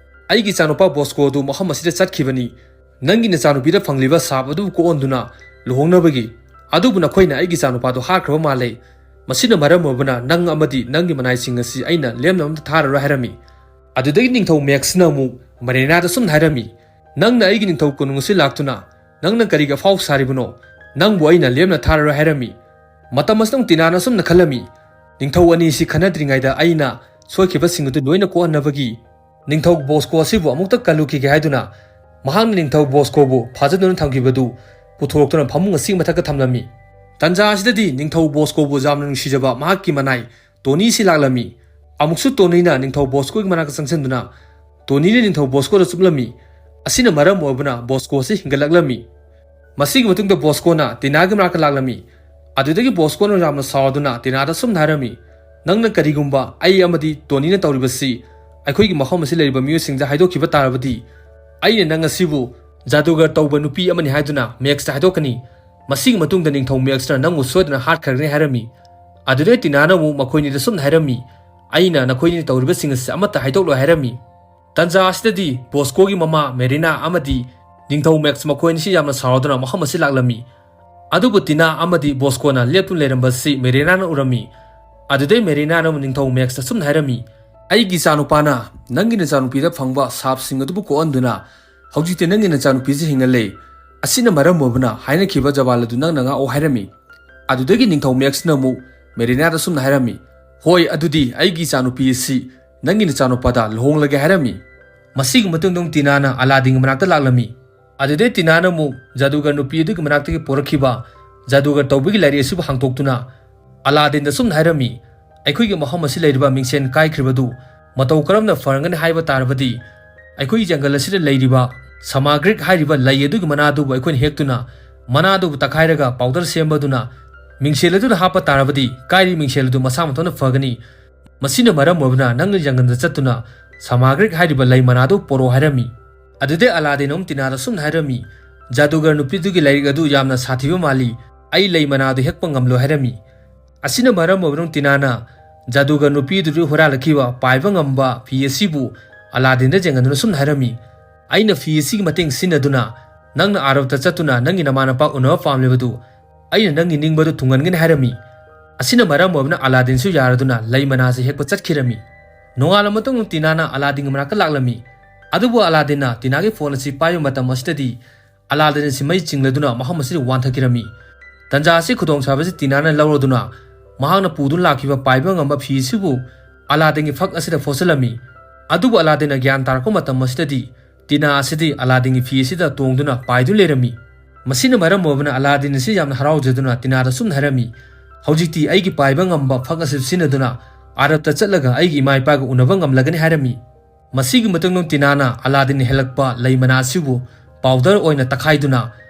"ꯑꯩꯒꯤ ꯏꯆꯥꯅꯨꯄꯥ ꯕꯣꯁꯀꯣ ꯑꯗꯨ ꯃꯐꯝ ꯑꯁꯤꯗ ꯆꯠꯈꯤꯕꯅꯤ꯫ ꯅꯪꯒꯤ ꯅꯆꯥꯅꯨꯄꯤꯗ ꯐꯪꯂꯤꯕ ꯁꯥꯞ ꯑꯗꯨꯕꯨ ꯀꯣꯛꯍꯟꯗꯨꯅ ꯂꯨꯍꯣꯡꯅꯕꯒꯤ꯫ ꯑꯗꯨꯕꯨ ꯅꯈꯣꯏꯅ ꯑꯩꯒꯤ ꯏꯆꯥꯅꯨꯄꯥꯗꯨ ꯍꯥꯠꯈ꯭ꯔꯕ ꯃꯥꯜꯂꯦ꯫ ꯃꯁꯤꯅ ꯃꯔꯝ ꯑꯣꯏꯕꯅ ꯅꯪ ꯑꯃꯗꯤ ꯅꯪꯒꯤ ꯃꯅꯥꯏꯁꯤꯡ ꯑꯁꯤ ꯑꯩꯅ ꯂꯦꯝꯅ ꯑꯃꯠꯇ ꯊꯥꯔꯔꯣꯏ" ꯍꯥꯏꯔꯝꯃꯤ꯫ ꯑꯗꯨꯗꯒꯤ ꯅꯤꯡꯊꯧ ꯃꯦꯛꯁꯅ ꯑꯃꯨꯛ ꯃꯦꯔꯤꯅꯥꯗ ꯁꯨꯝꯅ ꯍꯥꯏꯔꯝꯃꯤ, "ꯅꯪꯅ ꯑꯩꯒꯤ ꯅꯤꯡꯊꯧ ꯀꯣꯅꯨꯡ ꯑꯁꯤ ꯂꯥꯛꯇꯨꯅ ꯅꯪꯅ ꯀꯔꯤꯒꯤ ꯑꯐꯥꯎ ꯁꯥꯔꯤꯕꯅꯣ? ꯅꯪꯕꯨ ꯑꯩꯅ ꯂꯦꯝꯅ ꯊꯥꯔꯔꯣꯏ" ꯍꯥꯏꯔꯝꯃꯤ꯫ ꯃꯇꯝ ꯑꯁꯤꯗ ꯇꯤꯅꯥꯅ ꯁꯨꯝꯅ ꯈꯜꯂꯝꯃꯤ, "ꯅꯤꯡꯊꯧ ꯑꯅꯤꯁꯤ ꯈꯟꯅꯗ꯭ꯔꯤꯉꯩꯗ ꯑꯩꯅ ꯁꯣꯏꯈꯤꯕꯁꯤꯡ ꯑꯗꯨ ꯂꯣꯏꯅ ꯀꯣꯛꯍꯟꯅꯕꯒꯤ ꯅꯤꯡꯊꯧ ꯕꯣꯁꯀꯣ ꯑꯁꯤꯕꯨ ꯑꯃꯨꯛꯇ ꯀꯜꯂꯨꯈꯤꯒꯦ" ꯍꯥꯏꯗꯨꯅ ꯃꯍꯥꯛꯅ ꯅꯤꯡꯊꯧ ꯕꯣꯁꯀꯣꯕꯨ ꯐꯥꯖꯗꯨꯅ ꯊꯝꯈꯤꯕꯗꯨ ꯄꯨꯊꯣꯔꯛꯇꯨꯅ ꯐꯃꯨꯡ ꯑꯁꯤꯒꯤ ꯃꯊꯛꯇ ꯊꯝꯂꯝꯃꯤ꯫ ꯇꯟꯖꯥ ꯑꯁꯤꯗꯗꯤ ꯅꯤꯡꯊꯧ ꯕꯣꯁꯀꯣꯕꯨ ꯌꯥꯝꯅ ꯅꯨꯡꯁꯤꯖꯕ ꯃꯍꯥꯛꯀꯤ ꯃꯅꯥꯏ ꯇꯣꯅꯤꯁꯤ ꯂꯥꯛꯂꯝꯃꯤ꯫ ꯑꯃꯨꯛꯁꯨ ꯇꯣꯅꯤꯅ ꯅꯤꯡꯊꯧ ꯕꯣꯁꯀꯣꯒꯤ ꯃꯅꯥꯛꯇ ꯆꯪꯁꯤꯟꯗꯨꯅ ꯇꯣꯅꯤꯅ ꯅꯤꯡꯊꯧ ꯕꯣꯁꯀꯣꯗ ꯆꯨꯞꯂꯝꯃꯤ꯫ ꯑꯁꯤꯅ ꯃꯔꯝ ꯑꯣꯏꯗꯨꯅ ꯕꯣꯁꯀꯣ ꯑꯁꯤ ꯍꯤꯡꯒꯠꯂꯛꯂꯝꯃꯤ꯫ ꯃꯁꯤꯒꯤ ꯃꯇꯨꯡꯗ ꯕꯣꯁꯀꯣꯅ ꯇꯤꯅꯥꯒꯤ ꯃꯅꯥꯛꯇ ꯂꯥꯛꯂꯝꯃꯤ꯫ ꯑꯗꯨꯗꯒꯤ ꯕꯣꯁꯀꯣꯅ ꯌꯥꯝꯅ ꯁꯥꯎꯗꯨꯅ ꯇꯤꯅꯥꯗ ꯁꯨꯝꯅ ꯍꯥꯏꯔꯝꯃꯤ, "ꯅꯪꯅ ꯀꯔꯤꯒꯨꯝꯕ ꯑꯩ ꯑꯃꯗꯤ ꯇꯣꯅꯤꯅ ꯇꯧꯔꯤꯕꯁꯤ ꯑꯩꯈꯣꯏꯒꯤ ꯃꯐꯝ ꯑꯁꯤ ꯂꯩꯔꯤꯕ ꯃꯤꯑꯣꯏꯁꯤꯡꯗ ꯍꯥꯏꯗꯣꯛꯈꯤꯕ ꯇꯥꯔꯕꯗꯤ, ꯑꯩꯅ ꯅꯪ ꯑꯁꯤꯕꯨ ꯖꯥꯗꯨꯒꯔ ꯇꯧꯕ ꯅꯨꯄꯤ ꯑꯃꯅꯤ ꯍꯥꯏꯗꯨꯅ ꯃꯦꯛꯁꯇ ꯍꯥꯏꯗꯣꯛꯀꯅꯤ꯫ ꯃꯁꯤꯒꯤ ꯃꯇꯨꯡꯗ ꯅꯤꯡꯊꯧ ꯃꯦꯛꯁꯅ ꯅꯪꯕꯨ ꯁꯣꯏꯗꯅ ꯍꯥꯠꯈ꯭ꯔꯒꯅꯤ" ꯍꯥꯏꯔꯝꯃꯤ꯫ ꯑꯗꯨꯗꯩ ꯇꯤꯅꯥꯅ ꯑꯃꯨꯛ ꯃꯈꯣꯏꯅꯤꯗ ꯁꯨꯝꯅ ꯍꯥꯏꯔꯝꯃꯤ, "ꯑꯩꯅ ꯅꯈꯣꯏꯅꯤꯅ ꯇꯧꯔꯤꯕꯁꯤꯡ ꯑꯁꯤ ꯑꯃꯠꯇ ꯍꯥꯏꯗꯣꯛꯂꯣꯏ" ꯍꯥꯏꯔꯝꯃꯤ꯫ ꯇꯟꯖꯥ ꯑꯁꯤꯗꯗꯤ ꯕꯣꯁꯀꯣꯒꯤ ꯃꯃꯥ ꯃꯦꯔꯤꯅꯥ ꯑꯃꯗꯤ ꯅꯤꯡꯊꯧ ꯃꯦꯛꯁ ꯃꯈꯣꯏ ꯑꯅꯤꯁꯤ ꯌꯥꯝꯅ ꯁꯥꯎꯗꯨꯅ ꯃꯐꯝ ꯑꯁꯤ ꯂꯥꯛꯂꯝꯃꯤ꯫ ꯑꯗꯨꯕꯨ ꯇꯤꯅꯥ ꯑꯃꯗꯤ ꯕꯣꯁꯀꯣꯅ ꯂꯦꯞꯇꯨꯅ ꯂꯩꯔꯝꯕꯁꯤ ꯃꯦꯔꯤꯅꯥꯅ ꯎꯔꯝꯃꯤ꯫ ꯑꯗꯨꯗꯩ ꯃꯦꯔꯤꯅꯥꯅ ꯑꯃꯨꯛ ꯅꯤꯡꯊꯧ ꯃꯦꯛꯁꯇ ꯁꯨꯝꯅ ꯍꯥꯏꯔꯝꯃꯤ, "ꯑꯩꯒꯤ ꯏꯆꯥꯅꯨꯄꯥꯅ ꯅꯪꯒꯤ ꯅꯆꯥꯅꯨꯄꯤꯗ ꯐꯪꯕ ꯁꯥꯞꯁꯤꯡ ꯑꯗꯨꯕꯨ ꯀꯣꯛꯍꯟꯗꯨꯅ ꯍꯧꯖꯤꯛꯇꯤ ꯅꯪꯒꯤ ꯅꯆꯥꯅꯨꯄꯤꯁꯤ ꯍꯤꯡꯅ ꯂꯩ꯫ ꯑꯁꯤꯅ ꯃꯔꯝ ꯑꯣꯏꯕꯅ ꯍꯥꯏꯅꯈꯤꯕ ꯖꯕꯥꯟ ꯑꯗꯨ ꯅꯪꯅ ꯉꯥꯛꯑꯣ" ꯍꯥꯏꯔꯝꯃꯤ꯫ ꯑꯗꯨꯗꯒꯤ ꯅꯤꯡꯊꯧ ꯃꯦꯛꯁꯅ ꯑꯃꯨꯛ ꯃꯦꯔꯤꯅꯥꯗ ꯁꯨꯝꯅ ꯍꯥꯏꯔꯝꯃꯤ, "ꯍꯣꯏ, ꯑꯗꯨꯗꯤ ꯑꯩꯒꯤ ꯏꯆꯥꯅꯨꯄꯤ ꯑꯁꯤ ꯅꯪꯒꯤ ꯅꯆꯥꯅꯨꯄꯥꯗ ꯂꯨꯍꯣꯡꯂꯒꯦ" ꯍꯥꯏꯔꯝꯃꯤ꯫ ꯃꯁꯤꯒꯤ ꯃꯇꯨꯡꯗ ꯑꯃꯨꯛ ꯇꯤꯅꯥꯅ ꯑꯂꯥꯗꯤꯟꯒꯤ ꯃꯅꯥꯛꯇ ꯂꯥꯛꯂꯝꯃꯤ꯫ ꯑꯗꯨꯗꯩ ꯇꯤꯅꯥꯅ ꯑꯃꯨꯛ ꯖꯥꯗꯨꯒꯔ ꯅꯨꯄꯤ ꯑꯗꯨꯒꯤ ꯃꯅꯥꯛꯇꯒꯤ ꯄꯣꯔꯛꯈꯤꯕ ꯖꯥꯗꯨꯒꯔ ꯇꯧꯕꯒꯤ ꯂꯥꯏꯔꯤꯛ ꯑꯁꯤꯕꯨ ꯍꯥꯡꯗꯣꯛꯇꯨꯅ ꯑꯂꯥꯗꯤꯟꯗ ꯁꯨꯝꯅ ꯍꯥꯏꯔꯝꯃꯤ, "ꯑꯩꯈꯣꯏꯒꯤ ꯃꯐꯝ ꯑꯁꯤ ꯂꯩꯔꯤꯕ ꯃꯤꯡꯁꯦꯟ ꯀꯥꯏꯈ꯭ꯔꯤꯕꯗꯨ ꯃꯇꯧ ꯀꯔꯝꯅ ꯐꯍꯟꯒꯅꯤ ꯍꯥꯏꯕ ꯇꯥꯔꯕꯗꯤ, ꯑꯩꯈꯣꯏꯒꯤ ꯖꯪꯒꯜ ꯑꯁꯤꯗ ꯂꯩꯔꯤꯕ ꯁꯃꯥꯒ꯭ꯔꯤꯛ ꯍꯥꯏꯔꯤꯕ ꯂꯩ ꯑꯗꯨꯒꯤ ꯃꯅꯥ ꯑꯗꯨꯕꯨ ꯑꯩꯈꯣꯏꯅ ꯍꯦꯛꯇꯨꯅ ꯃꯅꯥ ꯑꯗꯨꯕꯨ ꯇꯛꯈꯥꯏꯔꯒ ꯄꯥꯎꯗꯔ ꯁꯦꯝꯕꯗꯨꯅ ꯃꯤꯡꯁꯦꯜ ꯑꯗꯨꯗ ꯍꯥꯞꯄ ꯇꯥꯔꯕꯗꯤ ꯀꯥꯏꯔꯤ ꯃꯤꯡꯁꯦꯜ ꯑꯗꯨ ꯃꯁꯥ ꯃꯊꯟꯇ ꯐꯒꯅꯤ꯫ ꯃꯁꯤꯅ ꯃꯔꯝ ꯑꯣꯏꯗꯨꯅ ꯅꯪꯅ ꯖꯪꯒꯜꯗ ꯆꯠꯇꯨꯅ ꯁꯃꯥꯒ꯭ꯔꯤꯛ ꯍꯥꯏꯔꯤꯕ ꯂꯩ ꯃꯅꯥꯗꯨ ꯄꯣꯔꯛꯑꯣ" ꯍꯥꯏꯔꯝꯃꯤ꯫ ꯑꯗꯨꯗꯩ ꯑꯂꯥꯗꯤꯟ ꯑꯃꯨꯛ ꯇꯤꯅꯥꯗ ꯁꯨꯝꯅ ꯍꯥꯏꯔꯝꯃꯤ, "ꯖꯥꯗꯨꯒꯔ ꯅꯨꯄꯤꯗꯨꯒꯤ ꯂꯥꯏꯔꯤꯛ ꯑꯗꯨ ꯌꯥꯝꯅ ꯁꯥꯊꯤꯕ ꯃꯥꯜꯂꯤ, ꯑꯩ ꯂꯩ ꯃꯅꯥꯗꯨ ꯍꯦꯛꯄ ꯉꯝꯂꯣꯏ" ꯍꯥꯏꯔꯝꯃꯤ꯫ ꯑꯁꯤꯅ ꯃꯔꯝ ꯑꯣꯏꯗꯨꯅ ꯇꯤꯅꯥꯅ ꯖꯥꯗꯨꯒꯔ ꯅꯨꯄꯤꯗꯨꯗꯒꯤ ꯍꯨꯔꯥꯜꯂꯛꯈꯤꯕ ꯄꯥꯏꯕ ꯉꯝꯕ ꯐꯤ ꯑꯁꯤꯕꯨ ꯑꯂꯥꯗꯤꯟꯗ ꯌꯦꯡꯍꯟꯗꯨꯅ ꯁꯨꯝꯅ ꯍꯥꯏꯔꯝꯃꯤ, "ꯑꯩꯅ ꯐꯤ ꯑꯁꯤꯒꯤ ꯃꯇꯦꯡ ꯁꯤꯖꯤꯟꯅꯗꯨꯅ ꯅꯪꯅ ꯑꯔꯕꯇ ꯆꯠꯇꯨꯅ ꯅꯪꯒꯤ ꯅꯃꯥꯅꯄꯥ ꯎꯅꯕ ꯄꯥꯝꯂꯤꯕꯗꯨ ꯑꯩꯅ ꯅꯪꯒꯤ ꯅꯤꯡꯕꯗꯨ ꯊꯨꯡꯍꯟꯒꯅꯤ" ꯍꯥꯏꯔꯝꯃꯤ꯫ ꯑꯁꯤꯅ ꯃꯔꯝ ꯑꯣꯏꯗꯨꯅ ꯑꯂꯥꯗꯤꯟꯁꯨ ꯌꯥꯔꯗꯨꯅ ꯂꯩ ꯃꯅꯥꯁꯤ ꯍꯦꯛꯄ ꯆꯠꯈꯤꯔꯝꯃꯤ꯫ ꯅꯣꯡꯉꯥꯜꯂ ꯃꯇꯨꯡ ꯇꯤꯅꯥꯅ ꯑꯂꯥꯗꯤꯟꯒꯤ ꯃꯅꯥꯛꯇ ꯂꯥꯛꯂꯝꯃꯤ꯫ ꯑꯗꯨꯕꯨ ꯑꯂꯥꯗꯤꯟꯅ ꯇꯤꯅꯥꯒꯤ ꯐꯣꯟ ꯑꯁꯤ ꯄꯥꯏꯕ ꯃꯇꯝ ꯑꯁꯤꯗꯗꯤ ꯑꯂꯥꯗꯤꯟ ꯑꯁꯤ ꯃꯩ ꯆꯤꯡꯂꯗꯨꯅ ꯃꯐꯝ ꯑꯁꯤꯗ ꯋꯥꯟꯊꯈꯤꯔꯝꯃꯤ꯫ ꯇꯟꯖꯥ ꯑꯁꯤ ꯈꯨꯗꯣꯡꯆꯥꯕꯁꯤ ꯇꯤꯅꯥꯅ ꯂꯧꯔꯗꯨꯅ ꯃꯍꯥꯛꯅ ꯄꯨꯗꯨꯅ ꯂꯥꯛꯈꯤꯕ ꯄꯥꯏꯕ ꯉꯝꯕ ꯐꯤ ꯑꯁꯤꯕꯨ ꯑꯂꯥꯗꯤꯟꯒꯤ ꯐꯛ ꯑꯁꯤꯗ ꯐꯣꯠꯆꯜꯂꯝꯃꯤ꯫ ꯑꯗꯨꯕꯨ ꯑꯂꯥꯗꯤꯟꯅ ꯒ꯭ꯌꯥꯟ ꯇꯥꯔꯛꯄ ꯃꯇꯝ ꯑꯁꯤꯗꯗꯤ ꯇꯤꯅꯥ ꯑꯁꯤꯗꯤ ꯑꯂꯥꯗꯤꯟꯒꯤ ꯐꯤ ꯑꯁꯤꯗ ꯇꯣꯡꯗꯨꯅ ꯄꯥꯏꯗꯨꯅ ꯂꯩꯔꯝꯃꯤ꯫ ꯃꯁꯤꯅ ꯃꯔꯝ ꯑꯣꯏꯕꯅ ꯑꯂꯥꯗꯤꯟ ꯑꯁꯤ ꯌꯥꯝꯅ ꯍꯔꯥꯎꯖꯗꯨꯅ ꯇꯤꯅꯥꯗ ꯁꯨꯝꯅ ꯍꯥꯏꯔꯝꯃꯤ, "ꯍꯧꯖꯤꯛꯇꯤ ꯑꯩꯒꯤ ꯄꯥꯏꯕ ꯉꯝꯕ ꯐꯛ ꯑꯁꯤ ꯁꯤꯖꯤꯟꯅꯗꯨꯅ ꯑꯔꯕꯇ ꯆꯠꯂꯒ ꯑꯩꯒꯤ ꯏꯃꯥ ꯏꯄꯥꯒ ꯎꯅꯕ ꯉꯝꯂꯒꯅꯤ" ꯍꯥꯏꯔꯝꯃꯤ꯫ ꯃꯁꯤꯒꯤ ꯃꯇꯨꯡꯗ ꯇꯤꯅꯥꯅ ꯑꯂꯥꯗꯤꯟꯅ ꯍꯦꯜꯂꯛꯄ ꯂꯩ ꯃꯅꯥ ꯑꯁꯤꯕꯨ ꯄꯥꯎꯗꯔ ꯑꯣꯏꯅ ꯇꯛꯈꯥꯏꯗꯨꯅ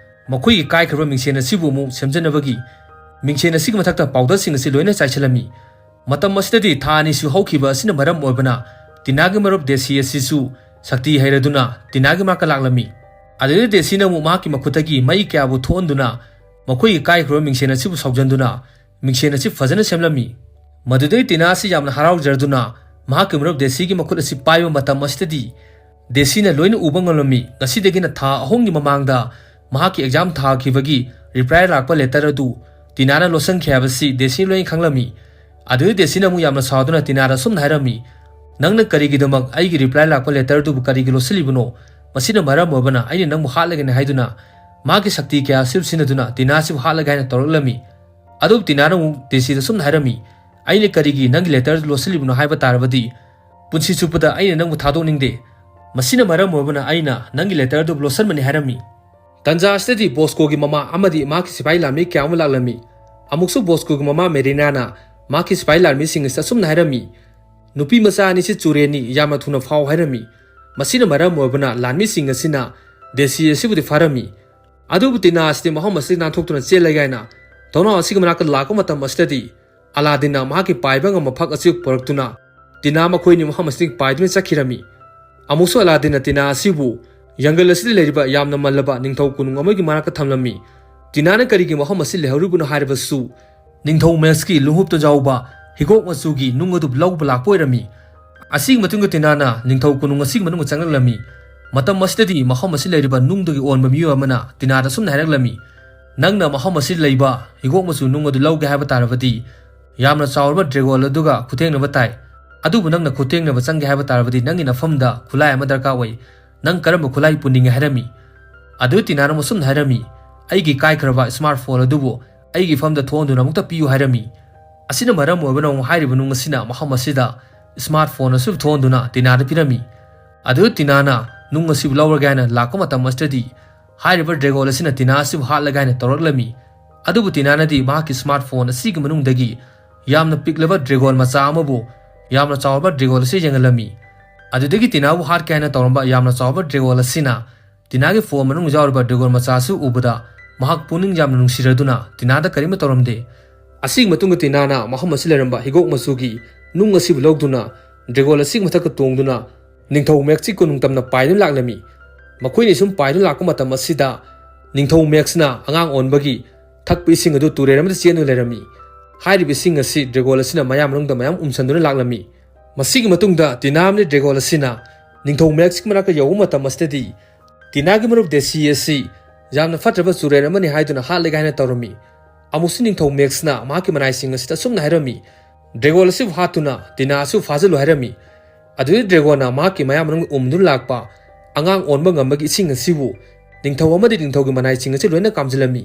ꯃꯈꯣꯏꯒꯤ ꯀꯥꯏꯈ꯭ꯔꯕ ꯃꯤꯡꯁꯦꯟ ꯑꯁꯤꯕꯨ ꯑꯃꯨꯛ ꯁꯦꯝꯖꯅꯕꯒꯤ ꯃꯤꯡꯁꯦꯟ ꯑꯁꯤꯒꯤ ꯃꯊꯛꯇ ꯄꯥꯎꯗꯔꯁꯤꯡ ꯑꯁꯤ ꯂꯣꯏꯅ ꯆꯥꯏꯁꯤꯜꯂꯝꯃꯤ꯫ ꯃꯇꯝ ꯑꯁꯤꯗꯗꯤ ꯊꯥ ꯑꯅꯤ ꯁꯨꯍꯧꯈꯤꯕ ꯑꯁꯤꯅ ꯃꯔꯝ ꯑꯣꯏꯕꯅ ꯇꯤꯅꯥꯒꯤ ꯃꯔꯨꯞ ꯗꯦꯁꯤ ꯑꯁꯤꯁꯨ ꯁꯛꯇꯤ ꯍꯩꯔꯗꯨꯅ ꯇꯤꯅꯥꯒꯤ ꯃꯅꯥꯛꯇ ꯂꯥꯛꯂꯝꯃꯤ꯫ ꯑꯗꯨꯗ ꯗꯦꯁꯤꯅ ꯑꯃꯨꯛ ꯃꯍꯥꯛꯀꯤ ꯃꯈꯨꯠꯇꯒꯤ ꯃꯩ ꯀꯌꯥꯕꯨ ꯊꯣꯛꯍꯟꯗꯨꯅ ꯃꯈꯣꯏꯒꯤ ꯀꯥꯏꯈ꯭ꯔꯕ ꯃꯤꯡꯁꯦꯟ ꯑꯁꯤꯕꯨ ꯁꯥꯎꯖꯟꯗꯨꯅ ꯃꯤꯡꯁꯦꯟ ꯑꯁꯤ ꯐꯖꯅ ꯁꯦꯝꯂꯝꯃꯤ꯫ ꯃꯗꯨꯗꯩ ꯇꯤꯅꯥ ꯑꯁꯤ ꯌꯥꯝꯅ ꯍꯔꯥꯎꯖꯔꯗꯨꯅ ꯃꯍꯥꯛꯀꯤ ꯃꯔꯨꯞ ꯗꯦꯁꯤꯒꯤ ꯃꯈꯨꯠ ꯑꯁꯤ ꯄꯥꯏꯕ ꯃꯇꯝ ꯑꯁꯤꯗꯗꯤ ꯗꯦꯁꯤꯅ ꯂꯣꯏꯅ ꯎꯕ ꯉꯝꯂꯝꯃꯤ꯫ ꯉꯁꯤꯗꯒꯤꯅ ꯊꯥ ꯑꯍꯨꯝꯒꯤ ꯃꯃꯥꯡꯗ ꯃꯍꯥꯛꯀꯤ ꯑꯦꯛꯖꯥꯝ ꯊꯥꯈꯤꯕꯒꯤ ꯔꯤꯄ꯭ꯂꯥꯏ ꯂꯥꯛꯄ ꯂꯦꯇꯔ ꯑꯗꯨ ꯇꯤꯅꯥꯅ ꯂꯣꯠꯁꯤꯟꯈꯤ ꯍꯥꯏꯕꯁꯤ ꯗꯦꯁꯤꯅ ꯂꯣꯏꯅ ꯈꯪꯂꯝꯃꯤ꯫ ꯑꯗꯨꯗ ꯗꯦꯁꯤꯅ ꯑꯃꯨꯛ ꯌꯥꯝꯅ ꯁꯥꯎꯗꯨꯅ ꯇꯤꯅꯥꯗ ꯑꯁꯨꯝꯅ ꯍꯥꯏꯔꯝꯃꯤ, "ꯅꯪꯅ ꯀꯔꯤꯒꯤꯗꯃꯛ ꯑꯩꯒꯤ ꯔꯤꯄ꯭ꯂꯥꯏ ꯂꯥꯛꯄ ꯂꯦꯇꯔꯗꯨꯕꯨ ꯀꯔꯤꯒꯤ ꯂꯣꯠꯁꯤꯜꯂꯤꯕꯅꯣ? ꯃꯁꯤꯅ ꯃꯔꯝ ꯑꯣꯏꯕꯅ ꯑꯩꯅ ꯅꯪꯕꯨ ꯍꯥꯠꯂꯒꯅꯤ" ꯍꯥꯏꯗꯨꯅ ꯃꯍꯥꯛꯀꯤ ꯁꯛꯇꯤ ꯀꯌꯥ ꯑꯁꯤꯕꯨ ꯁꯤꯖꯤꯟꯅꯗꯨꯅ ꯇꯤꯅꯥ ꯑꯁꯤꯕꯨ ꯍꯥꯠꯂꯒꯦ ꯍꯥꯏꯅ ꯇꯧꯔꯛꯂꯝꯃꯤ꯫ ꯑꯗꯨꯕꯨ ꯇꯤꯅꯥꯅ ꯑꯃꯨꯛ ꯗꯦꯁꯤꯗ ꯑꯁꯨꯝꯅ ꯍꯥꯏꯔꯝꯃꯤ, "ꯑꯩꯅ ꯀꯔꯤꯒꯤ ꯅꯪꯒꯤ ꯂꯦꯇꯔꯗꯨ ꯂꯣꯠꯁꯤꯜꯂꯤꯕꯅꯣ ꯍꯥꯏꯕ ꯇꯥꯔꯕꯗꯤ ꯄꯨꯟꯁꯤ ꯆꯨꯞꯄꯗ ꯑꯩꯅ ꯅꯪꯕꯨ ꯊꯥꯗꯣꯛꯅꯤꯡꯗꯦ꯫ ꯃꯁꯤꯅ ꯃꯔꯝ ꯑꯣꯏꯕꯅ ꯑꯩꯅ ꯅꯪꯒꯤ ꯂꯦꯇꯔꯗꯨ ꯂꯣꯠꯁꯤꯟꯕꯅꯤ" ꯍꯥꯏꯔꯝꯃꯤ꯫ ꯇꯟꯖꯥ ꯑꯁꯤꯗꯗꯤ ꯕꯣꯁꯀꯣꯒꯤ ꯃꯃꯥ ꯑꯃꯗꯤ ꯃꯍꯥꯛꯀꯤ ꯁꯤꯐꯥꯏ ꯂꯥꯟꯃꯤ ꯀꯌꯥ ꯑꯃ ꯂꯥꯛꯂꯝꯃꯤ꯫ ꯑꯃꯨꯛꯁꯨ ꯕꯣꯁꯀꯣꯒꯤ ꯃꯃꯥ ꯃꯦꯔꯤꯅꯥꯅ ꯃꯍꯥꯛꯀꯤ ꯁꯤꯐꯥꯏ ꯂꯥꯟꯃꯤꯁꯤꯡ ꯑꯁꯤꯗ ꯑꯁꯨꯝꯅ ꯍꯥꯏꯔꯝꯃꯤ, "ꯅꯨꯄꯤ ꯃꯆꯥ ꯑꯅꯤꯁꯤ ꯆꯨꯔꯦꯟꯅꯤ, ꯌꯥꯝꯅ ꯊꯨꯅ ꯐꯥꯎ" ꯍꯥꯏꯔꯝꯃꯤ꯫ ꯃꯁꯤꯅ ꯃꯔꯝ ꯑꯣꯏꯕꯅ ꯂꯥꯟꯃꯤꯁꯤꯡ ꯑꯁꯤꯅ ꯗꯦꯁꯤ ꯑꯁꯤꯕꯨꯗꯤ ꯐꯥꯔꯝꯃꯤ꯫ ꯑꯗꯨꯕꯨ ꯇꯤꯅꯥ ꯑꯁꯤꯗꯤ ꯃꯐꯝ ꯑꯁꯤꯗꯒꯤ ꯅꯥꯟꯊꯣꯛꯇꯨꯅ ꯆꯦꯜꯂꯒꯦ ꯍꯥꯏꯅ ꯊꯣꯡꯅꯥꯎ ꯑꯁꯤꯒꯤ ꯃꯅꯥꯛꯇ ꯂꯥꯛꯄ ꯃꯇꯝ ꯑꯁꯤꯗꯗꯤ ꯑꯂꯥꯗꯤꯟꯅ ꯃꯍꯥꯛꯀꯤ ꯄꯥꯏꯕ ꯉꯝꯕ ꯐꯛ ꯑꯁꯤ ꯄꯨꯔꯛꯇꯨꯅ ꯇꯤꯅꯥ ꯃꯈꯣꯏꯅꯤ ꯃꯐꯝ ꯑꯁꯤꯗꯒꯤ ꯄꯥꯏꯗꯨꯅ ꯆꯠꯈꯤꯔꯝꯃꯤ꯫ ꯑꯃꯨꯛꯁꯨ ꯑꯂꯥꯗꯤꯟꯅ ꯇꯤꯅꯥ ꯑꯁꯤꯕꯨ ꯖꯪꯒꯜ ꯑꯁꯤꯗ ꯂꯩꯔꯤꯕ ꯌꯥꯝꯅ ꯃꯜꯂꯕ ꯅꯤꯡꯊꯧ ꯀꯣꯅꯨꯡ ꯑꯃꯒꯤ ꯃꯅꯥꯛꯇ ꯊꯝꯂꯝꯃꯤ꯫ ꯇꯤꯅꯥꯅ ꯀꯔꯤꯒꯤ ꯃꯐꯝ ꯑꯁꯤ ꯂꯩꯍꯧꯔꯤꯕꯅꯣ ꯍꯥꯏꯔꯕꯁꯨ ꯅꯤꯡꯊꯧ ꯃꯦꯛꯁꯀꯤ ꯂꯨꯍꯨꯞꯇ ꯌꯥꯎꯕ ꯍꯤꯒꯣꯛ ꯃꯆꯨꯒꯤ ꯅꯨꯡ ꯑꯗꯨ ꯂꯧꯕ ꯂꯥꯛꯄ ꯑꯣꯏꯔꯝꯃꯤ꯫ ꯑꯁꯤꯒꯤ ꯃꯇꯨꯡꯗ ꯇꯤꯅꯥꯅ ꯅꯤꯡꯊꯧ ꯀꯣꯅꯨꯡ ꯑꯁꯤꯒꯤ ꯃꯅꯨꯡꯗ ꯆꯪꯂꯛꯂꯝꯃꯤ꯫ ꯃꯇꯝ ꯑꯁꯤꯗꯗꯤ ꯃꯐꯝ ꯑꯁꯤ ꯂꯩꯔꯤꯕ ꯅꯨꯡꯗꯒꯤ ꯑꯣꯟꯕ ꯃꯤꯑꯣꯏ ꯑꯃꯅ ꯇꯤꯅꯥꯗ ꯁꯨꯝꯅ ꯍꯥꯏꯔꯛꯂꯝꯃꯤ, "ꯅꯪꯅ ꯃꯐꯝ ꯑꯁꯤ ꯂꯩꯕ ꯍꯤꯒꯣꯛ ꯃꯆꯨ ꯅꯨꯡ ꯑꯗꯨ ꯂꯧꯒꯦ ꯍꯥꯏꯕ ꯇꯥꯔꯕꯗꯤ ꯌꯥꯝꯅ ꯆꯥꯎꯔꯕ ꯗ꯭ꯔꯦꯒꯣꯟ ꯑꯗꯨꯒ ꯈꯨꯊꯦꯡꯅꯕ ꯇꯥꯏ꯫ "ꯑꯗꯨꯕꯨ ꯅꯪꯅ ꯈꯨꯠꯊꯦꯡꯅꯕ ꯆꯪꯒꯦ ꯍꯥꯏꯕ ꯇꯥꯔꯕꯗꯤ ꯅꯪꯒꯤ ꯅꯐꯝꯗ ꯈꯨꯠꯂꯥꯏ ꯑꯃ ꯗꯔꯀꯥꯔ ꯑꯣꯏ꯫ ꯅꯪ ꯀꯔꯝꯕ ꯈꯨꯠꯂꯥꯏ ꯄꯨꯅꯤꯡꯉꯦ?" ꯍꯥꯏꯔꯝꯃꯤ꯫ ꯑꯗꯨ ꯇꯤꯅꯥꯅ ꯑꯃꯨꯛ ꯁꯨꯝꯅ ꯍꯥꯏꯔꯝꯃꯤ, "ꯑꯩꯒꯤ ꯀꯥꯏꯈ꯭ꯔꯕ ꯁ꯭ꯃꯥꯔꯠ ꯐꯣꯟ ꯑꯗꯨꯕꯨ ꯑꯩꯒꯤ ꯐꯝꯗ ꯊꯣꯛꯍꯟꯗꯨꯅ ꯑꯃꯨꯛꯇ ꯄꯤꯌꯨ" ꯍꯥꯏꯔꯝꯃꯤ꯫ ꯑꯁꯤꯅ ꯃꯔꯝ ꯑꯣꯏꯕꯅ ꯑꯃꯨꯛ ꯍꯥꯏꯔꯤꯕ ꯅꯨꯡ ꯑꯁꯤꯅ ꯃꯐꯝ ꯑꯁꯤꯗ ꯁ꯭ꯃꯥꯔꯠ ꯐꯣꯟ ꯑꯁꯤꯕꯨ ꯊꯣꯛꯍꯟꯗꯨꯅ ꯇꯤꯅꯥꯗ ꯄꯤꯔꯝꯃꯤ꯫ ꯑꯗꯨ ꯇꯤꯅꯥꯅ ꯅꯨꯡ ꯑꯁꯤꯕꯨ ꯂꯧꯔꯒꯦ ꯍꯥꯏꯅ ꯂꯥꯛꯄ ꯃꯇꯝ ꯑꯁꯤꯗꯗꯤ ꯍꯥꯏꯔꯤꯕ ꯗ꯭ꯔꯦꯒꯣꯟ ꯑꯁꯤꯅ ꯇꯤꯅꯥ ꯑꯁꯤꯕꯨ ꯍꯥꯠꯂꯒꯦ ꯍꯥꯏꯅ ꯇꯧꯔꯛꯂꯝꯃꯤ꯫ ꯑꯗꯨꯕꯨ ꯇꯤꯅꯥꯅꯗꯤ ꯃꯍꯥꯛꯀꯤ ꯁ꯭ꯃꯥꯔꯠ ꯐꯣꯟ ꯑꯁꯤꯒꯤ ꯃꯅꯨꯡꯗꯒꯤ ꯌꯥꯝꯅ ꯄꯤꯛꯂꯕ ꯗ꯭ꯔꯦꯒꯣꯟ ꯃꯆꯥ ꯑꯃꯕꯨ ꯌꯥꯝꯅ ꯆꯥꯎꯔꯕ ꯗ꯭ꯔꯦꯒꯣꯟ ꯑꯁꯤ ꯌꯦꯡꯍꯜꯂꯝꯃꯤ꯫ ꯑꯗꯨꯗꯒꯤ ꯇꯤꯅꯥꯕꯨ ꯍꯥꯠꯀꯦ ꯍꯥꯏꯅ ꯇꯧꯔꯝꯕ ꯌꯥꯝꯅ ꯆꯥꯎꯕ ꯗ꯭ꯔꯦꯒꯣꯟ ꯑꯁꯤꯅ ꯇꯤꯅꯥꯒꯤ ꯐꯣꯟ ꯃꯅꯨꯡꯗ ꯌꯥꯎꯔꯤꯕ ꯗ꯭ꯔꯦꯒꯣꯟ ꯃꯆꯥ ꯑꯁꯤ ꯎꯕꯗ ꯃꯍꯥꯛ ꯄꯨꯛꯅꯤꯡ ꯌꯥꯝꯅ ꯅꯨꯡꯁꯤꯔꯗꯨꯅ ꯇꯤꯅꯥꯗ ꯀꯔꯤꯝꯇ ꯇꯧꯔꯝꯗꯦ꯫ ꯑꯁꯤꯒꯤ ꯃꯇꯨꯡꯗ ꯇꯤꯅꯥꯅ ꯃꯐꯝ ꯑꯁꯤ ꯂꯩꯔꯝꯕ ꯍꯤꯒꯣꯛ ꯃꯆꯨꯒꯤ ꯅꯨꯡ ꯑꯁꯤꯕꯨ ꯂꯧꯗꯨꯅ ꯗ꯭ꯔꯦꯒꯣꯟ ꯑꯁꯤꯒꯤ ꯃꯊꯛꯇ ꯇꯣꯡꯗꯨꯅ ꯅꯤꯡꯊꯧ ꯃꯦꯛꯁꯀꯤ ꯀꯣꯅꯨꯡ ꯇꯝꯅ ꯄꯥꯏꯗꯨꯅ ꯂꯥꯛꯂꯝꯃꯤ꯫ ꯃꯈꯣꯏꯅ ꯁꯨꯝ ꯄꯥꯏꯗꯨꯅ ꯂꯥꯛꯄ ꯃꯇꯝ ꯑꯁꯤꯗ ꯅꯤꯡꯊꯧ ꯃꯦꯛꯁꯅ ꯑꯉꯥꯡ ꯑꯣꯟꯕꯒꯤ ꯊꯛꯄ ꯏꯁꯤꯡ ꯑꯗꯨ ꯇꯨꯔꯦꯜ ꯑꯃꯗ ꯆꯦꯟꯗꯨꯅ ꯂꯩꯔꯝꯃꯤ꯫ ꯍꯥꯏꯔꯤꯕ ꯏꯁꯤꯡ ꯑꯁꯤ ꯗ꯭ꯔꯦꯒꯣꯟ ꯑꯁꯤꯅ ꯃꯌꯥꯝ ꯃꯅꯨꯡꯗ ꯃꯌꯥꯝ ꯎꯝꯁꯟꯗꯨꯅ ꯂꯥꯛꯂꯝꯃꯤ꯫ ꯃꯁꯤꯒꯤ ꯃꯇꯨꯡꯗ ꯇꯤꯅꯥ ꯑꯃꯗꯤ ꯗ꯭ꯔꯦꯒꯣꯟ ꯑꯁꯤꯅ ꯅꯤꯡꯊꯧ ꯃꯦꯛꯁꯀꯤ ꯃꯅꯥꯛꯇ ꯌꯧꯕ ꯃꯇꯝ ꯑꯁꯤꯗꯗꯤ ꯇꯤꯅꯥꯒꯤ ꯃꯔꯨꯞ ꯗꯦꯁꯤ ꯑꯁꯤ ꯌꯥꯝꯅ ꯐꯠꯇ꯭ꯔꯕ ꯆꯨꯔꯦꯜ ꯑꯃꯅꯤ ꯍꯥꯏꯗꯨꯅ ꯍꯥꯠꯂꯒꯦ ꯍꯥꯏꯅ ꯇꯧꯔꯝꯃꯤ꯫ ꯑꯃꯨꯛꯁꯨ ꯅꯤꯡꯊꯧ ꯃꯦꯛꯁꯅ ꯃꯍꯥꯛꯀꯤ ꯃꯅꯥꯏꯁꯤꯡ ꯑꯁꯤꯗ ꯑꯁꯨꯝꯅ ꯍꯥꯏꯔꯝꯃꯤ, "ꯗ꯭ꯔꯦꯒꯣꯟ ꯑꯁꯤꯕꯨ ꯍꯥꯠꯇꯨꯅ ꯇꯤꯅꯥ ꯑꯁꯤꯕꯨ ꯐꯥꯖꯤꯜꯂꯨ" ꯍꯥꯏꯔꯝꯃꯤ꯫ ꯑꯗꯨꯗꯤ ꯗ꯭ꯔꯦꯒꯣꯟꯅ ꯃꯍꯥꯛꯀꯤ ꯃꯌꯥ ꯃꯅꯨꯡꯗ ꯎꯝꯗꯨꯅ ꯂꯥꯛꯄ ꯑꯉꯥꯡ ꯑꯣꯟꯕ ꯉꯝꯕꯒꯤ ꯏꯁꯤꯡ ꯑꯁꯤꯕꯨ ꯅꯤꯡꯊꯧ ꯑꯃꯗꯤ ꯅꯤꯡꯊꯧꯒꯤ ꯃꯅꯥꯏꯁꯤꯡ ꯑꯁꯤ ꯂꯣꯏꯅ ꯀꯥꯝꯖꯤꯜꯂꯝꯃꯤ꯫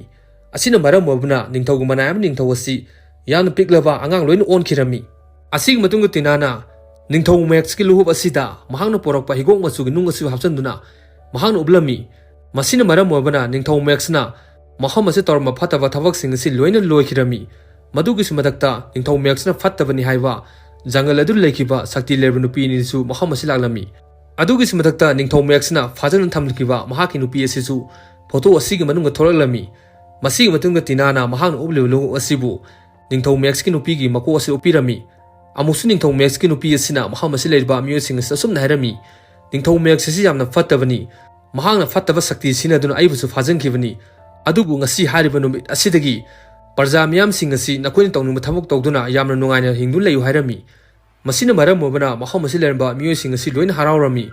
ꯑꯁꯤꯅ ꯃꯔꯝ ꯑꯣꯏꯕꯅ ꯅꯤꯡꯊꯧꯒꯤ ꯃꯅꯥꯏ ꯑꯃꯗꯤ ꯅꯤꯡꯊꯧ ꯑꯁꯤ ꯌꯥꯝꯅ ꯄꯤꯛꯂꯕ ꯑꯉꯥꯡ ꯂꯣꯏꯅ ꯑꯣꯟꯈꯤꯔꯝꯃꯤ꯫ ꯑꯁꯤꯒꯤ ꯃꯇꯨꯡꯗ ꯇꯤꯅꯥꯅ ꯅꯤꯡꯊꯧ ꯃꯦꯛꯁꯀꯤ ꯂꯨꯍꯨꯞ ꯑꯁꯤꯗ ꯃꯍꯥꯛꯅ ꯄꯣꯔꯛꯄ ꯍꯤꯒꯣꯛ ꯃꯆꯨꯒꯤ ꯅꯨꯡ ꯑꯁꯤꯕꯨ ꯍꯥꯞꯆꯤꯟꯗꯨꯅ ꯃꯍꯥꯛꯅ ꯎꯞꯂꯝꯃꯤ꯫ ꯃꯁꯤꯅ ꯃꯔꯝ ꯑꯣꯏꯕꯅ ꯅꯤꯡꯊꯧ ꯃꯦꯛꯁꯅ ꯃꯐꯝ ꯑꯁꯤꯗ ꯇꯧꯔꯝꯕ ꯐꯠꯇꯕ ꯊꯕꯛꯁꯤꯡ ꯑꯁꯤ ꯂꯣꯏꯅ ꯂꯣꯏꯈꯤꯔꯝꯃꯤ꯫ ꯃꯗꯨꯒꯤꯁꯨ ꯃꯊꯛꯇ ꯅꯤꯡꯊꯧ ꯃꯦꯛꯁꯅ ꯐꯠꯇꯕꯅꯤ ꯍꯥꯏꯕ ꯖꯪꯒꯜ ꯑꯗꯨ ꯂꯩꯈꯤꯕ ꯁꯛꯇꯤ ꯂꯩꯔꯕ ꯅꯨꯄꯤ ꯑꯅꯤꯁꯨ ꯃꯐꯝ ꯑꯁꯤ ꯂꯥꯛꯂꯝꯃꯤ꯫ ꯑꯗꯨꯒꯤꯁꯨ ꯃꯊꯛꯇ ꯅꯤꯡꯊꯧ ꯃꯦꯛꯁꯅ ꯐꯥꯖꯅ ꯊꯝꯈꯤꯕ ꯃꯍꯥꯛꯀꯤ ꯅꯨꯄꯤ ꯑꯁꯤꯁꯨ ꯐꯣꯇꯣ ꯑꯁꯤꯒꯤ ꯃꯅꯨꯡꯗ ꯊꯣꯛꯂꯛꯂꯝꯃꯤ꯫ ꯃꯁꯤꯒꯤ ꯃꯇꯨꯡꯗ ꯇꯤꯅꯥꯅ ꯃꯍꯥꯛꯅ ꯎꯞꯂꯤꯕ ꯂꯨꯍꯨꯞ ꯑꯁꯤꯕꯨ ꯅꯤꯡꯊꯧ ꯃꯦꯛꯁꯀꯤ ꯅꯨꯄꯤꯒꯤ ꯃꯀꯣꯛ ꯑꯁꯤꯗ ꯎꯞꯄꯤꯔꯝꯃꯤ꯫ ꯑꯃꯨꯛꯁꯨ ꯅꯤꯡꯊꯧ ꯃꯦꯛꯁꯀꯤ ꯅꯨꯄꯤ ꯑꯁꯤꯅ ꯃꯐꯝ ꯑꯁꯤ ꯂꯩꯔꯤꯕ ꯃꯤꯑꯣꯏꯁꯤꯡ ꯑꯁꯤꯗ ꯑꯁꯨꯝꯅ ꯍꯥꯏꯔꯝꯃꯤ, "ꯅꯤꯡꯊꯧ ꯃꯦꯛꯁ ꯑꯁꯤ ꯌꯥꯝꯅ ꯐꯠꯇꯕꯅꯤ꯫ ꯃꯍꯥꯛꯅ ꯐꯠꯇꯕ ꯁꯛꯇꯤ ꯁꯤꯖꯤꯟꯅꯗꯨꯅ ꯑꯩꯕꯨꯁꯨ ꯐꯥꯖꯤꯟꯈꯤꯕꯅꯤ꯫ ꯑꯗꯨꯕꯨ ꯉꯁꯤ ꯍꯥꯏꯔꯤꯕ ꯅꯨꯃꯤꯠ ꯑꯁꯤꯗꯒꯤ ꯄ꯭ꯔꯖꯥ ꯃꯤꯌꯥꯝꯁꯤꯡ ꯑꯁꯤ ꯅꯈꯣꯏꯅ ꯇꯧꯅꯤꯡꯕ ꯊꯕꯛ ꯇꯧꯗꯨꯅ ꯌꯥꯝꯅ ꯅꯨꯡꯉꯥꯏꯅ ꯍꯤꯡꯗꯨꯅ ꯂꯩꯌꯨ" ꯍꯥꯏꯔꯝꯃꯤ꯫ ꯃꯁꯤꯅ ꯃꯔꯝ ꯑꯣꯏꯕꯅ ꯃꯐꯝ ꯑꯁꯤ ꯂꯩꯔꯝꯕ ꯃꯤꯑꯣꯏꯁꯤꯡ ꯑꯁꯤ ꯂꯣꯏꯅ ꯍꯔꯥꯎꯔꯝꯃꯤ꯫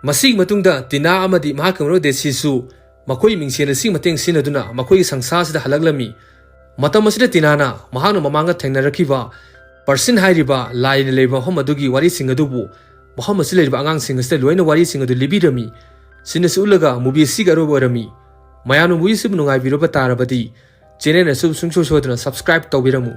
ꯃꯁꯤꯒꯤ ꯃꯇꯨꯡꯗ ꯇꯤꯅꯥ ꯑꯃꯗꯤ ꯃꯍꯥꯛꯀꯤ ꯃꯔꯨꯞ ꯗꯦꯁꯤꯁꯨ ꯃꯈꯣꯏꯒꯤ ꯃꯤꯡꯁꯦꯜ ꯑꯁꯤꯒꯤ ꯃꯇꯦꯡ ꯁꯤꯖꯤꯟꯅꯗꯨꯅ ꯃꯈꯣꯏꯒꯤ ꯁꯪꯁꯥꯔ ꯑꯁꯤꯗ ꯍꯜꯂꯛꯂꯝꯃꯤ꯫ ꯃꯇꯝ ꯑꯁꯤꯗ ꯇꯤꯅꯥꯅ ꯃꯍꯥꯛꯅ ꯃꯃꯥꯡꯗ ꯊꯦꯡꯅꯔꯛꯈꯤꯕ ꯄꯔꯁꯤꯟ ꯍꯥꯏꯔꯤꯕ ꯂꯥꯏꯅ ꯂꯩꯕ ꯃꯐꯝ ꯑꯗꯨꯒꯤ ꯋꯥꯔꯤꯁꯤꯡ ꯑꯗꯨꯕꯨ ꯃꯐꯝ ꯑꯁꯤꯗ ꯂꯩꯔꯤꯕ ꯑꯉꯥꯡꯁꯤꯡ ꯑꯁꯤꯗ ꯂꯣꯏꯅ ꯋꯥꯔꯤꯁꯤꯡ ꯑꯗꯨ ꯂꯤꯕꯤꯔꯝꯃꯤ꯫ ꯁꯤꯅ ꯁꯤ ꯎꯠꯂꯒ movie ꯑꯁꯤꯒꯤ ꯑꯔꯣꯏꯕ ꯑꯣꯏꯔꯝꯃꯤ꯫ ꯃꯌꯥꯝꯅ movie ꯑꯁꯤꯕꯨ ꯅꯨꯡꯉꯥꯏꯕꯤꯔꯕ ꯇꯥꯔꯕꯗꯤ channel ꯑꯁꯤꯕꯨ ꯁꯨꯡꯁꯣꯏ ꯁꯣꯏꯗꯅ subscribe ꯇꯧꯕꯤꯔꯝꯃꯨ꯫